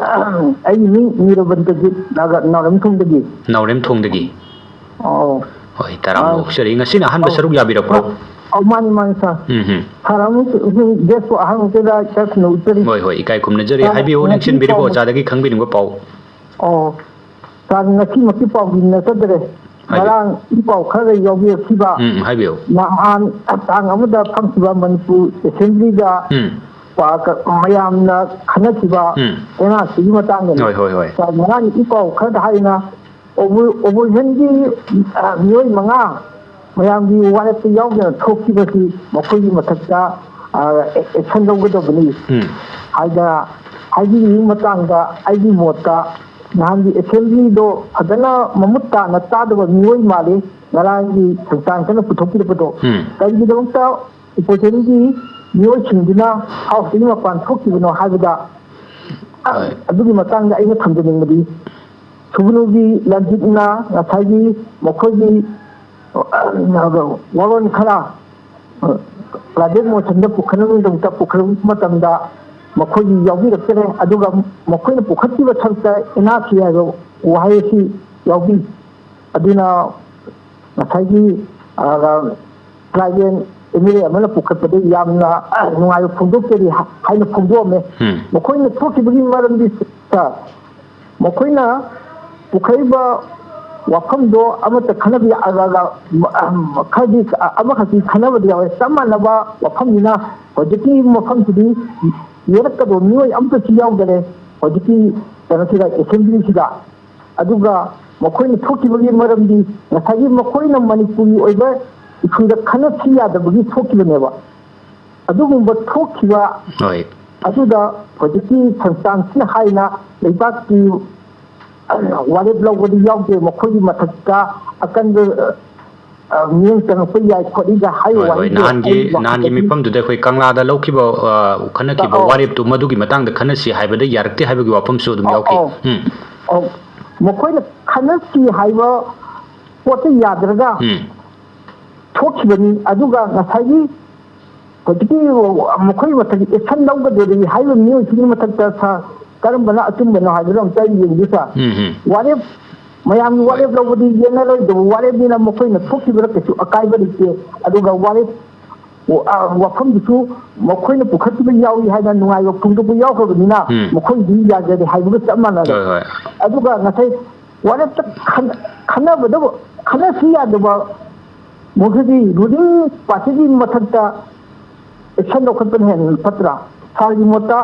ꯑꯩꯒꯤ ꯃꯤꯡ ꯅꯤꯔꯕꯟꯇꯖꯤꯠ, ꯅꯥꯒ-, ꯅꯥꯎꯔꯦꯝꯊꯣꯡꯗꯒꯤ꯫ ꯅꯥꯎꯔꯦꯝꯊꯣꯡꯗꯒꯤ꯫ ꯑꯧ꯫ ꯍꯣꯏ, ꯇꯔꯥꯝꯅ ꯑꯥ꯫ ꯑꯣꯛꯆꯔꯤ꯫ ꯉꯁꯤꯅ ꯑꯍꯥꯟꯕ ꯑꯧ꯫ ꯁꯔꯨꯛ ꯌꯥꯕꯤꯔꯛꯄ꯭ꯔꯣ? ꯑꯧ, ꯃꯥꯅꯤ, ꯃꯥꯅꯤ, ꯁꯥꯔ꯫ ꯎꯝ, ꯍꯝ꯫ ꯁꯥꯔ, ꯑꯃꯨꯛ, ꯎꯝ, ꯒꯦꯁꯄꯨ ꯑꯍꯥꯟꯕꯗ ꯏꯀꯥꯏ ꯈꯨꯝꯅꯕ ꯎꯠꯆꯔꯤ꯫ ꯍꯣꯏ, ꯍꯣꯏ, ꯏꯀꯥꯏ ꯈꯨꯝꯅꯖꯔꯤ꯫ ꯁꯥꯔ, ꯍꯥꯏꯕꯤꯌꯨ, ꯉꯁꯤ ꯅꯤꯡꯁꯤꯡꯕꯤꯔꯤꯕ ꯄꯥꯎ ꯑꯣꯖꯥꯗꯒꯤ ꯈꯪꯕꯤꯅꯤꯡꯕ ꯄꯥꯎ꯫ ꯑꯣ, ꯁꯥꯔ, ꯉꯁꯤꯃꯛꯀꯤ ꯄꯥꯎꯗꯤ ꯅꯠꯆꯗ꯭ꯔꯦ꯫ ꯍꯥꯏꯕꯤꯌꯨ꯫ ꯉꯔꯥꯡ ꯏ ꯄꯥꯎ ꯈꯔ ꯌꯥꯎꯕꯤꯔꯛꯈꯤꯕ꯫ ꯎꯝ, ꯍꯥꯏꯕꯤꯌꯨ꯫ ꯅꯍꯥꯟ ꯇꯥꯡ ꯑꯃꯗ ꯐꯝꯈꯤꯕ ꯃꯅꯤꯄꯨꯔ ꯑꯦꯁꯦꯝꯕ꯭ꯂꯤꯗ ꯎꯝ꯫ ꯄꯥ-, ꯀ-, ꯃꯌꯥꯝꯅ ꯈꯟꯅꯈꯤꯕ ꯎꯝ꯫ ꯑꯦꯟ ꯑꯥꯔ ꯁꯤꯒꯤ ꯃꯇꯥꯡꯗꯅꯤ꯫ ꯍꯣꯏ, ꯍꯣꯏ, ꯍꯣꯏ꯫ ꯁꯥꯔ, ꯉꯔꯥꯡ ꯏ ꯄꯥꯎ ꯈꯔꯗ ꯍꯥꯏꯅ ꯑꯣꯄꯣ-, ꯑꯣꯄꯣꯖꯤꯁꯟꯒꯤ, ꯑ, ꯃꯤꯑꯣꯏ ꯃꯉꯥ ꯃꯌꯥꯝꯒꯤ ꯋꯥꯔꯦꯞꯇ ꯌꯥꯎꯗꯅ ꯊꯣꯛꯈꯤꯕꯁꯤ ꯃꯈꯣꯏꯒꯤ ꯃꯊꯛꯇ, ꯑ, ꯑꯦ-, ꯑꯦꯛꯁꯟ ꯂꯧꯒꯗꯕꯅꯤ ꯎꯝ꯫ ꯍꯥꯏꯗꯅ ꯍꯥꯏꯕꯤꯔꯤꯕ ꯃꯇꯥꯡꯗ ꯑꯩꯒꯤ ꯃꯣꯠꯇ ꯅꯍꯥꯟꯒꯤ ꯑꯦꯁꯦꯝꯕ꯭ꯂꯤꯗꯣ ꯐꯖꯅ ꯃꯃꯨꯠ ꯇꯥꯅ ꯆꯥꯗꯕ ꯃꯤꯑꯣꯏ ꯃꯥꯜꯂꯤ ꯉꯔꯥꯡꯒꯤ ꯁꯪꯁꯥꯟ ꯈꯔ ꯄꯨꯊꯣꯛꯄꯤꯔꯛꯄꯗꯣ꯫ ꯎꯝ꯫ ꯀꯔꯤꯒꯤꯗꯃꯛꯇ ꯑꯣꯄꯣꯖꯤꯁꯟꯒꯤ ꯃꯤꯑꯣꯏꯁꯤꯡꯗꯨꯅ ꯍꯥꯎꯁꯇꯒꯤ ꯃꯄꯥꯟ ꯊꯣꯛꯈꯤꯕꯅꯣ ꯍꯥꯏꯕꯗ, ꯍꯣꯏ꯫ ꯑꯗꯨꯒꯤ ꯃꯇꯥꯡꯗ ꯑꯩꯅ ꯊꯝꯖꯅꯤꯡꯕꯗꯤ, ꯁꯨꯒꯅꯨꯒꯤ ꯂꯟꯖꯤꯠꯅ ꯉꯁꯥꯏꯒꯤ ꯃꯈꯣꯏꯒꯤ, ꯑ, ꯋꯥꯔꯣꯜ ꯈꯔ, ꯑ, private motionꯗ ꯄꯨꯈꯠꯅꯕꯒꯤꯗꯃꯛꯇ ꯄꯨꯈꯠꯂꯛꯄ ꯃꯇꯝꯗ ꯃꯈꯣꯏꯒꯤ ꯌꯥꯎꯕꯤꯔꯛꯇꯔꯦ꯫ ꯑꯗꯨꯒ ꯃꯈꯣꯏꯅ ꯄꯨꯈꯠꯈꯤꯕ ꯁꯔꯨꯛꯇ ꯑꯦꯟ ꯑꯥꯔ ꯁꯤ ꯍꯥꯏꯕ ꯋꯥꯍꯩ ꯑꯁꯤ ꯌꯥꯎꯕꯤ꯫ ꯑꯗꯨꯅ ꯉꯁꯥꯏꯒꯤ, ꯑ, tribal ꯑꯦꯝ ꯑꯦꯜ ꯑꯦ ꯑꯃꯅ ꯄꯨꯈꯠꯄꯗ ꯌꯥꯝꯅ, ꯑ, ꯅꯨꯡꯉꯥꯏꯕ ꯐꯣꯡꯗꯣꯛꯆꯔꯤ ꯍꯥ-, ꯍꯥꯏꯅ ꯐꯣꯡꯗꯣꯛꯑꯝꯃꯦ꯫ ꯎꯝ꯫ ꯃꯈꯣꯏꯅ ꯊꯣꯛꯈꯤꯕꯒꯤ ꯃꯔꯝꯗꯤ, ꯁꯥꯔ, ꯃꯈꯣꯏꯅ ꯄꯨꯈꯠꯂꯤꯕ ꯋꯥꯐꯝꯗꯣ ꯑꯃꯠꯇ ꯈꯟꯅꯕ ꯌꯥ-, ꯑ, ꯑ, ꯑ, ꯈꯔꯗꯤ, ꯑ, ꯑꯃꯈꯛꯇꯤ ꯈꯟꯅꯕꯗꯤ ꯌꯥꯎꯋꯦ꯫ ꯆꯞ ꯃꯥꯟꯅꯕ ꯋꯥꯐꯝꯅꯤꯅ ꯍꯧꯖꯤꯛꯀꯤ ꯃꯐꯝꯁꯤꯗꯤ ꯌꯦꯜꯂꯛꯀꯗꯧꯕ ꯃꯤꯑꯣꯏ ꯑꯃꯠꯇꯁꯨ ꯌꯥꯎꯗꯔꯦ ꯍꯧꯖꯤꯛꯀꯤ ꯀꯩꯅꯣꯁꯤꯗ, ꯑꯦꯁꯦꯝꯕ꯭ꯂꯤꯁꯤꯗ꯫ ꯑꯗꯨꯒ ꯃꯈꯣꯏꯅ ꯊꯣꯛꯈꯤꯕꯒꯤ ꯃꯔꯝꯗꯤ ꯉꯁꯥꯏꯒꯤ ꯃꯈꯣꯏꯅ ꯃꯅꯤꯄꯨꯔꯒꯤ ꯑꯣꯏꯕ ꯏꯁꯨꯗ ꯈꯟꯅꯁꯤ ꯌꯥꯗꯕꯒꯤ ꯊꯣꯛꯈꯤꯕꯅꯦꯕ꯫ ꯑꯗꯨꯒꯨꯝꯕ ꯊꯣꯛꯈꯤꯕ ꯍꯣꯏ꯫ ꯑꯗꯨꯗ ꯍꯧꯖꯤꯛꯀꯤ ꯁꯪꯁꯊꯥꯟꯁꯤꯅ ꯍꯥꯏꯅ ꯂꯩꯕꯥꯛꯀꯤ ꯋꯥꯔꯦꯞ ꯂꯧꯕꯗꯤ ꯌꯥꯎꯗꯦ, ꯃꯈꯣꯏꯒꯤ ꯃꯊꯛꯇ ꯑꯀꯟꯕ, ꯑ, ꯃꯤꯠꯌꯦꯡ ꯆꯪꯉꯛꯄ ꯌꯥꯏ ꯈꯣꯠꯂꯤꯒ ꯍꯥꯏꯕ ꯍꯣꯏ, ꯍꯣꯏ꯫ ꯋꯥꯍꯩꯗꯣ ꯅꯍꯥꯟꯒꯤ, ꯑꯩ ꯅꯍꯥꯟꯒꯤ ꯋꯥꯈꯜꯗꯗꯤ ꯃꯤꯐꯝꯗꯨꯗ ꯑꯩꯈꯣꯏ ꯀꯪꯂꯥꯗ ꯂꯧꯈꯤꯕ, ꯑ, ꯈꯟꯅꯈꯤꯕ ꯑꯧ꯫ ꯋꯥꯔꯦꯞꯇꯨ ꯃꯗꯨꯒꯤ ꯃꯇꯥꯡꯗ ꯈꯟꯅꯁꯤ ꯍꯥꯏꯕꯗ ꯌꯥꯔꯛꯇꯦ ꯍꯥꯏꯕꯒꯤ ꯋꯥꯐꯝꯁꯨ ꯑꯗꯨꯝ ꯑꯧ, ꯌꯥꯎꯈꯤ꯫ ꯑꯧ꯫ ꯎꯝ꯫ ꯑꯧ꯫ ꯃꯈꯣꯏꯅ ꯈꯟꯅꯁꯤ ꯍꯥꯏꯕ ꯄꯣꯠꯇ ꯌꯥꯗ꯭ꯔꯒ ꯎꯝ꯫ ꯊꯣꯛꯈꯤꯕꯅꯤ꯫ ꯑꯗꯨꯒ ꯉꯁꯥꯏꯒꯤ ꯍꯧꯖꯤꯛꯀꯤ ꯃꯈꯣꯏ ꯃꯊꯛ action ꯂꯧꯒꯗꯣꯔꯤ ꯍꯥꯏꯕ ꯃꯤꯑꯣꯏꯁꯤꯒꯤ ꯃꯊꯛꯇ ꯁꯥꯔ ꯀꯔꯝꯕꯅ ꯑꯆꯨꯝꯕꯅꯣ ꯍꯥꯏꯕꯗꯣ ꯑꯝꯇ ꯌꯦꯡꯕꯤꯌꯨ ꯁꯥꯔ꯫ ꯎꯝ, ꯎꯝ꯫ ꯋꯥꯔꯦꯞ, ꯃꯌꯥꯝꯒꯤ ꯋꯥꯔꯦꯞ ꯂꯧꯕꯗꯤ ꯌꯦꯡꯅꯔꯣꯏꯗꯕ ꯋꯥꯔꯦꯞꯅꯤꯅ ꯃꯈꯣꯏꯅ ꯊꯣꯛꯈꯤꯕꯗ ꯀꯩꯁꯨ ꯑꯀꯥꯏꯕ ꯂꯩꯇꯦ꯫ ꯑꯗꯨꯒ ꯋꯥꯔꯦꯞ, ꯋꯥ-, ꯋꯥꯐꯝꯗꯨꯁꯨ ꯃꯈꯣꯏꯅ ꯄꯨꯈꯠꯈꯤꯕ ꯌꯥꯎꯏ ꯍꯥꯏꯅ ꯅꯨꯡꯉꯥꯏꯕ ꯐꯣꯡꯗꯣꯛꯄ ꯌꯥꯎꯈ꯭ꯔꯕꯅꯤꯅ ꯎꯝ꯫ ꯃꯈꯣꯏꯒꯤꯗꯤ ꯌꯥꯖꯔꯦ ꯍꯥꯏꯕꯒ ꯆꯞ ꯃꯥꯟꯅꯔꯦ꯫ ꯍꯣꯏ, ꯍꯣꯏ꯫ ꯑꯗꯨꯒ ꯉꯁꯥꯏ ꯋꯥꯔꯦꯞꯇ ꯈꯟ-, ꯈꯟꯅꯕꯗ ꯈꯟꯅꯁꯤ ꯌꯥꯗꯕ ꯃꯈꯣꯏꯒꯤ ruling party ꯒꯤ ꯃꯊꯛꯇ action ꯂꯧꯈꯠꯄꯅ ꯍꯦꯟꯅ ꯐꯠꯇ꯭ꯔꯥ? ꯁꯥꯔꯒꯤ ꯃꯣꯠꯇ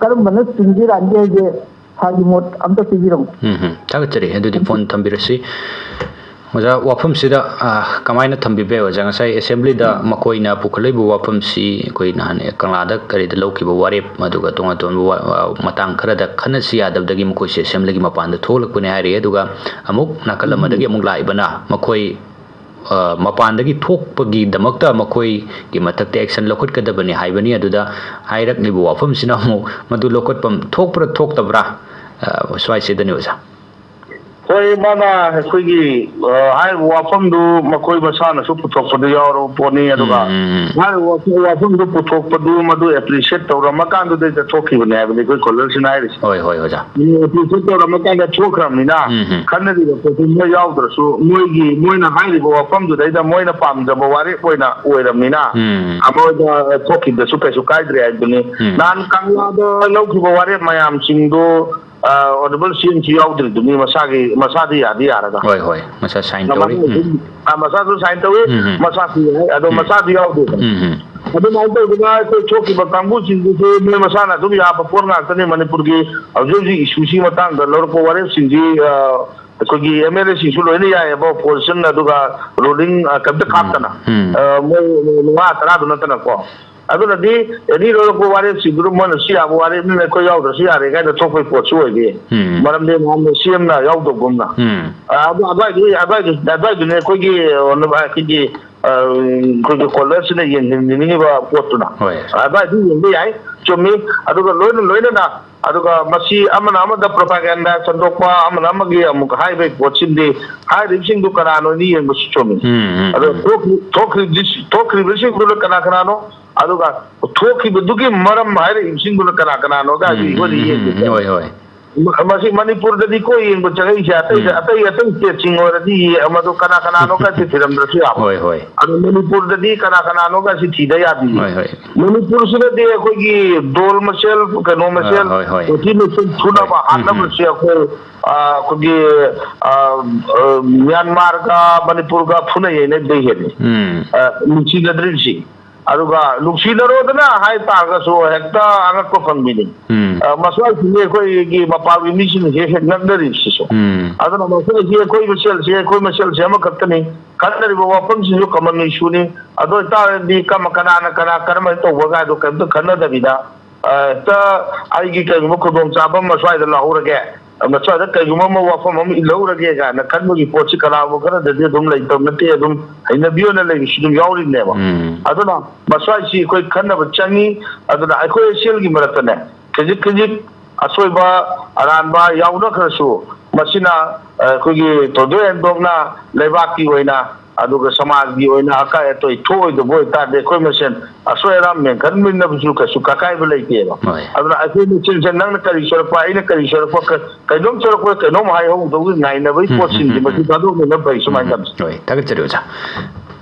ꯀꯔꯝꯕꯅ ꯆꯨꯝꯒꯦ ꯂꯥꯟꯒꯦ ꯍꯥꯏꯁꯦ ꯁꯥꯔꯒꯤ ꯃꯣꯠ ꯑꯝꯇ ꯄꯤꯕꯤꯔꯝꯃꯨ꯫ ꯎꯝ, ꯎꯝ꯫ ꯊꯥꯒꯠꯆꯔꯤ꯫ ꯑꯗꯨꯗꯤ phone ꯊꯝꯕꯤꯔꯁꯤ꯫ ꯑꯣꯖꯥ, ꯋꯥꯐꯝꯁꯤꯗ, ꯑ, ꯀꯃꯥꯏꯅ ꯊꯝꯕꯤꯕ ꯌꯥꯏ, ꯑꯣꯖꯥ? ꯉꯁꯥꯏ assembly ꯗ ꯃꯈꯣꯏꯅ ꯄꯨꯈꯠꯂꯛꯏꯕ ꯋꯥꯐꯝꯁꯤ ꯑꯩꯈꯣꯏ ꯅꯍꯥꯟ ꯀꯪꯂꯥꯗ ꯀꯔꯤꯗ ꯂꯧꯈꯤꯕ ꯋꯥꯔꯦꯞ, ꯑꯗꯨꯒ ꯇꯣꯉꯥꯟ ꯇꯣꯉꯥꯟꯕ ꯋꯥ-, ꯋꯥ-, ꯃꯇꯥꯡ ꯈꯔꯗ ꯈꯟꯅꯁꯤ ꯌꯥꯗꯕꯗꯒꯤ ꯃꯈꯣꯏꯁꯦ assembly ꯒꯤ ꯃꯄꯥꯟꯗ ꯊꯣꯛꯂꯛꯄꯅꯦ ꯍꯥꯏꯔꯤ꯫ ꯑꯗꯨꯒ ꯑꯃꯨꯛ ꯅꯥꯀꯜ ꯑꯃꯗꯒꯤ ꯑꯃꯨꯛ ꯂꯥꯛꯏꯕꯅ ꯃꯈꯣꯏ ꯑ, ꯃꯄꯥꯟꯗꯒꯤ ꯊꯣꯛꯄꯒꯤꯗꯃꯛꯇ ꯃꯈꯣꯏꯒꯤ ꯃꯊꯛꯇ action ꯂꯧꯈꯠꯀꯗꯕꯅꯤ ꯍꯥꯏꯕꯅꯤ꯫ ꯑꯗꯨꯗ ꯍꯥꯏꯔꯛꯂꯤꯕ ꯋꯥꯐꯝꯁꯤꯅ ꯑꯃꯨꯛ ꯃꯗꯨ ꯂꯧꯈꯠꯐꯝ ꯊꯣꯛꯄ꯭ꯔꯥ ꯊꯣꯛꯇꯕ꯭ꯔꯥ, ꯑ, ꯁ꯭ꯋꯥꯏꯁꯤꯗꯅꯤ ꯑꯣꯖꯥ꯫ ꯍꯣꯏ, ꯃꯥꯅ ꯑꯩꯈꯣꯏꯒꯤ, ꯑ, ꯍꯥꯏꯔꯤꯕ ꯋꯥꯐꯝꯗꯨ ꯃꯈꯣꯏ ꯃꯁꯥꯅꯁꯨ ꯄꯨꯊꯣꯛꯄꯗꯨ ꯌꯥꯎꯔꯕ ꯄꯣꯠꯅꯤ꯫ ꯑꯗꯨꯒ ꯎꯝ, ꯎꯝ, ꯎꯝ꯫ ꯍꯥꯏꯔꯤꯕ ꯋꯥꯐꯝ, ꯋꯥꯐꯝꯗꯨ ꯄꯨꯊꯣꯛꯄꯗꯨ ꯃꯗꯨ appreciate ꯇꯧꯔꯝꯃꯀꯥꯟꯗꯨꯗꯩꯗ ꯊꯣꯛꯈꯤꯕꯅꯦ ꯍꯥꯏꯕꯅꯤ ꯑꯩꯈꯣꯏ caller ꯁꯤꯅ ꯍꯥꯏꯔꯤꯁꯦ꯫ ꯍꯣꯏ, ꯍꯣꯏ, ꯑꯣꯖꯥ꯫ ꯑꯗꯨ appreciate ꯇꯧꯔꯝꯃꯀꯥꯟꯗ ꯊꯣꯛꯈ꯭ꯔꯕꯅꯤꯅ ꯎꯝ, ꯎꯝ꯫ ꯈꯟꯅꯔꯤꯕ ꯄꯣꯠꯇꯨ ꯃꯣꯏ ꯌꯥꯎꯗ꯭ꯔꯁꯨ ꯃꯣꯏꯒꯤ, ꯃꯣꯏꯅ ꯍꯥꯏꯔꯤꯕ ꯋꯥꯐꯝꯗꯨꯗꯩꯗ ꯃꯣꯏꯅ ꯄꯥꯝꯖꯕ ꯋꯥꯔꯦꯞ ꯑꯣꯏꯅ ꯑꯣꯏꯔꯕꯅꯤꯅ ꯎꯝ꯫ ꯑꯃꯣꯏꯗ ꯊꯣꯛꯈꯤꯕꯗꯁꯨ ꯀꯩꯁꯨ ꯀꯥꯏꯗ꯭ꯔꯦ ꯍꯥꯏꯕꯗꯨꯅꯤ꯫ ꯎꯝ꯫ ꯅꯍꯥꯟ ꯀꯪꯂꯥꯗ ꯂꯧꯈꯤꯕ ꯋꯥꯔꯦꯞ ꯃꯌꯥꯝꯁꯤꯡꯗꯣ, ꯑ, Honourable C M ꯁꯨ ꯌꯥꯎꯗ꯭ꯔꯤꯗꯨꯅꯤ ꯃꯁꯥꯒꯤ, ꯃꯁꯥꯗꯤ ꯌꯥꯗꯤ ꯌꯥꯔꯒ꯫ ꯍꯣꯏ, ꯍꯣꯏ, ꯃꯁꯥ sign ꯇꯧꯔꯤ꯫ ꯃꯁꯥ ꯎꯝ꯫ ꯑꯗꯨꯝ, ꯑ, ꯃꯁꯥꯁꯨ sign ꯇꯧꯏ, ꯎꯝ, ꯎꯝ꯫ ꯃꯁꯥꯁꯨ ꯌꯥꯏ, ꯑꯗꯣ ꯎꯝ꯫ ꯃꯁꯥꯗꯤ ꯌꯥꯎꯗꯦ꯫ ꯎꯝ, ꯎꯝ꯫ ꯑꯗꯨꯃꯥꯏꯅ ꯇꯧꯗꯅ ꯑꯩꯈꯣꯏ ꯊꯣꯛꯈꯤꯕ ꯀꯥꯡꯕꯨꯁꯤꯡꯗꯨꯁꯨ ꯃꯣꯏ ꯃꯁꯥꯅ ꯑꯗꯨꯝ ꯌꯥꯕ ꯄꯣꯠ ꯉꯥꯛꯇꯅꯤ꯫ ꯃꯅꯤꯄꯨꯔꯒꯤ ꯍꯧꯖꯤꯛ ꯍꯧꯖꯤꯛ issue ꯁꯤꯒꯤ ꯃꯇꯥꯡꯗ ꯂꯧꯔꯛꯄ ꯋꯥꯔꯦꯞꯁꯤꯡꯁꯤ, ꯑ, ꯑꯩꯈꯣꯏꯒꯤ M L A ꯁꯤꯡꯁꯨ ꯂꯣꯏꯅ ꯌꯥꯏꯑꯕ, opposition ꯑꯗꯨꯒ ruling, ꯑ, ꯀꯩꯝꯇ ꯎꯝ꯫ ꯈꯥꯛꯇꯅ, ꯎꯝ꯫ ꯑ, ꯃꯣꯏ ꯃꯉꯥ ꯇꯔꯥꯗꯨ ꯅꯠꯇꯅꯀꯣ꯫ ꯑꯗꯨꯅꯗꯤ any ꯂꯧꯔꯛꯄ ꯋꯥꯔꯦꯞꯁꯤꯡꯗꯨꯗ ꯃꯣꯏꯅ ꯁꯤ ꯌꯥꯕ ꯋꯥꯔꯦꯞꯅꯤꯅ ꯑꯩꯈꯣꯏ ꯌꯥꯎꯗ꯭ꯔꯁꯨ ꯌꯥꯔꯦ ꯀꯥꯏꯅ ꯊꯣꯛꯄꯒꯤ ꯄꯣꯠꯁꯨ ꯑꯣꯏꯗꯦ꯫ ꯎꯝ꯫ ꯃꯔꯝꯗꯤ ꯅꯍꯥꯟ C M ꯅ ꯌꯥꯎꯗꯕꯒꯨꯝꯅ꯫ ꯎꯝ꯫ ꯑ, ꯑꯗꯨ ꯑꯗꯨꯋꯥꯏꯗꯨ-, ꯑꯗꯨꯋꯥꯏꯗꯨ-, ꯑꯗꯨꯋꯥꯏꯗꯨꯅꯦ ꯑꯩꯈꯣꯏꯒꯤ, ꯑ, ꯑꯩꯈꯣꯏꯒꯤ, ꯑ, ꯑꯩꯈꯣꯏꯒꯤ caller ꯁꯤꯅ ꯌꯦꯡꯅꯤꯡꯉꯤꯕ ꯄꯣꯠꯇꯨꯅ꯫ ꯍꯣꯏ꯫ ꯑꯗꯨꯋꯥꯏꯗꯨ ꯌꯦꯡꯕ ꯌꯥꯏ, ꯆꯨꯝꯃꯤ꯫ ꯑꯗꯨꯒ ꯂꯣꯏꯅ ꯂꯣꯏꯅꯅ ꯑꯗꯨꯒ ꯃꯁꯤ ꯑꯃꯅ ꯑꯃꯗ propaganda ꯁꯟꯗꯣꯛꯄ, ꯑꯃꯅ ꯑꯃꯒꯤ ꯑꯃꯨꯛ ꯍꯥꯏꯕꯒꯤ ꯄꯣꯠꯁꯤꯗꯤ, ꯍꯥꯏꯔꯤꯕꯁꯤꯡꯗꯨ ꯀꯅꯥꯅꯣꯗꯤ ꯌꯦꯡꯕꯁꯨ ꯆꯨꯝꯃꯤ꯫ ꯎꯝ, ꯎꯝ, ꯑꯗꯣ ꯎꯝ꯫ ꯊꯣꯛꯈꯤ-, ꯊꯣꯛꯈ꯭ꯔꯤꯕꯗꯤ-, ꯊꯣꯛꯈ꯭ꯔꯤꯕꯁꯤꯡꯗꯨꯅ ꯀꯅꯥ ꯀꯅꯥꯅꯣ, ꯑꯗꯨꯒ ꯊꯣꯛꯈꯤꯕꯗꯨꯒꯤ ꯃꯔꯝ ꯍꯥꯏꯔꯛꯏꯕꯁꯤꯡꯗꯨꯅ ꯀꯅꯥ ꯀꯅꯥꯅꯣꯒ ꯎꯝ, ꯑꯩꯈꯣꯏꯅ ꯎꯝ, ꯎꯝ, ꯎꯝ, ꯌꯦꯡꯕꯗ, ꯍꯣꯏ, ꯍꯣꯏ꯫ ꯃ-, ꯃꯁꯤ ꯃꯅꯤꯄꯨꯔꯗꯗꯤ ꯀꯣ ꯌꯦꯡꯕ ꯆꯪꯉꯛꯏꯁꯦ, ꯑꯇꯩꯗ, ꯎꯝ꯫ ꯑꯇꯩ, ꯑꯇꯩ state ꯁꯤꯡ ꯑꯣꯏꯔꯗꯤ ꯌꯦ-, ꯃꯗꯨ ꯀꯅꯥ ꯀꯅꯥꯅꯣꯒꯁꯦ ꯊꯤꯔꯝꯗ꯭ꯔꯁꯨ ꯌꯥꯕ꯫ ꯍꯣꯏ, ꯍꯣꯏ꯫ ꯑꯗꯣ ꯃꯅꯤꯄꯨꯔꯗꯗꯤ ꯀꯅꯥ ꯀꯅꯥꯅꯣꯒꯁꯦ ꯊꯤꯗ ꯌꯥꯗꯦ꯫ ꯍꯣꯏ, ꯍꯣꯏ꯫ ꯃꯅꯤꯄꯨꯔꯁꯤꯗꯗꯤ ꯑꯩꯈꯣꯏꯒꯤ ꯗꯣꯜ ꯃꯁꯦꯜ, ꯀꯩꯅꯣ ꯃꯁꯦꯜ, ꯑ, ꯍꯣꯏ, ꯍꯣꯏ꯫ ꯀꯣꯆꯤ ꯃꯁꯦꯜ ꯐꯨꯅꯕ ꯍꯣꯏ꯫ ꯎꯝ, ꯎꯝ꯫ ꯍꯥꯠꯅꯕꯁꯦ ꯑꯩꯈꯣꯏ, ꯑ, ꯑꯩꯈꯣꯏꯒꯤ, ꯑ, ꯑ, ꯃ꯭ꯌꯥꯟꯃꯥꯔꯒ ꯃꯅꯤꯄꯨꯔꯒ ꯐꯨꯅ ꯌꯩꯅꯕꯗꯩ ꯍꯦꯜꯂꯤ꯫ ꯎꯝ꯫ ꯑ, ꯅꯨꯡꯁꯤꯅꯗ꯭ꯔꯤꯕꯁꯤ꯫ ꯑꯗꯨꯒ ꯅꯨꯡꯁꯤꯅꯔꯣꯗꯅ ꯍꯥꯏ ꯇꯥꯔꯒꯁꯨ ꯍꯦꯛꯇ ꯑꯉꯛꯄ ꯐꯪꯕꯤꯅꯤ꯫ ꯎꯝ꯫ ꯑ, ꯃꯁ꯭ꯋꯥꯏꯁꯤꯅꯤ ꯑꯩꯈꯣꯏꯒꯤ ꯃꯄꯥꯟꯒꯤ ꯃꯤꯁꯤꯡꯅ ꯍꯦꯛ ꯍꯦꯛ ꯉꯛꯅꯔꯤꯕꯁꯤꯁꯨ꯫ ꯎꯝ꯫ ꯑꯗꯨꯅ ꯃꯁ꯭ꯋꯥꯏꯁꯤ ꯑꯩꯈꯣꯏ ꯃꯁꯦꯜꯁꯤ, ꯑꯩꯈꯣꯏ ꯃꯁꯦꯜꯁꯤ ꯑꯃꯈꯛꯇꯅꯤ꯫ ꯈꯟꯅꯔꯤꯕ ꯋꯥꯐꯝꯁꯤꯁꯨ common issue ꯅꯤ꯫ ꯑꯗꯨ ꯑꯣꯏꯇꯥꯔꯗꯤ ꯀꯃ-, ꯀꯅꯥꯅ ꯀꯅꯥ ꯀꯔꯝꯍꯥꯏꯅ ꯇꯧꯕ ꯀꯥꯏꯗꯣ ꯀꯔꯤꯝꯇ ꯈꯟꯅꯗꯕꯤꯗ, ꯑ, ꯍꯦꯛꯇ ꯑꯩꯒꯤ ꯀꯔꯤꯒꯨꯝꯕ ꯈꯨꯗꯣꯡꯆꯥꯕ ꯑꯃ ꯁ꯭ꯋꯥꯏꯗ ꯂꯧꯍꯧꯔꯒꯦ, ꯃꯁ꯭ꯋꯥꯏꯗ ꯀꯩꯒꯨꯝꯕ ꯑꯃ ꯋꯥꯐꯝ ꯑꯃ ꯏꯜꯍꯧꯔꯒꯦ ꯀꯥꯏꯅ ꯈꯟꯕꯒꯤ ꯄꯣꯠꯁꯤ ꯀꯅꯥꯒꯨꯝꯕ ꯈꯔꯗꯗꯤ ꯑꯗꯨꯝ ꯂꯩꯇꯕ ꯅꯠꯇꯦ, ꯑꯗꯨꯝ ꯍꯩꯅꯕꯤ ꯑꯣꯏꯅ ꯂꯩꯕꯁꯨ ꯑꯗꯨꯝ ꯌꯥꯎꯔꯤꯕꯅꯦꯕ꯫ ꯎꯝ꯫ ꯑꯗꯨꯅ ꯃꯁ꯭ꯋꯥꯏꯁꯤ ꯑꯩꯈꯣꯏ ꯈꯟꯅꯕ ꯆꯪꯉꯤ꯫ ꯑꯗꯨꯅ ꯑꯩꯈꯣꯏ ꯁꯦꯜꯒꯤ ꯃꯔꯛꯇꯅꯦ, ꯈꯖꯤꯛ ꯈꯖꯤꯛ ꯑꯁꯣꯏꯕ ꯑꯔꯥꯟꯕ ꯌꯥꯎꯅꯈ꯭ꯔꯁꯨ, ꯃꯁꯤꯅ, ꯑ, ꯑꯩꯈꯣꯏꯒꯤ ꯊꯣꯏꯗꯣꯛ ꯍꯦꯟꯗꯣꯛꯅ ꯂꯩꯕꯥꯛꯀꯤ ꯑꯣꯏꯅ, ꯑꯗꯨꯒ ꯁꯃꯥꯖꯒꯤ ꯑꯣꯏꯅ ꯑꯀꯥꯏ ꯑꯇꯣꯏ ꯊꯣꯛꯑꯣꯏꯗꯕ ꯑꯣꯏꯇꯥꯔꯗꯤ, ꯑꯩꯈꯣꯏ ꯃꯁꯦꯟ ꯑꯁꯣꯏ ꯑꯔꯥꯟ ꯃꯦꯟꯈꯟꯃꯤꯟꯅꯕꯁꯨ ꯀꯩꯁꯨ ꯑꯀꯥꯏꯕ ꯂꯩꯇꯦꯕ꯫ ꯍꯣꯏ꯫ ꯑꯗꯨꯅ ꯑꯩꯈꯣꯏ ꯃꯁꯦꯟꯁꯦ ꯅꯪꯅ ꯀꯔꯤ ꯁꯣꯏꯔꯛꯄ, ꯑꯩꯅ ꯀꯔꯤ ꯁꯣꯏꯔꯛꯄ, ꯀ-, ꯀꯩꯅꯣꯝ ꯁꯣꯏꯔꯛꯄ, ꯀꯩꯅꯣꯝ ꯍꯥꯏꯍꯧꯗꯕꯒꯤ ꯉꯥꯏꯅꯕꯒꯤ ꯎꯝ, ꯎꯝ, ꯄꯣꯠꯁꯤꯡꯁꯦ ꯎꯝ, ꯃꯁꯤ ꯎꯝ꯫ ꯊꯥꯗꯣꯛꯃꯤꯟꯅ ꯐꯩ, ꯁꯨꯃꯥꯏꯅ ꯎꯝ, ꯇꯧꯁꯤ꯫ ꯍꯣꯏ, ꯊꯥꯒꯠꯆꯔꯤ ꯑꯣꯖꯥ꯫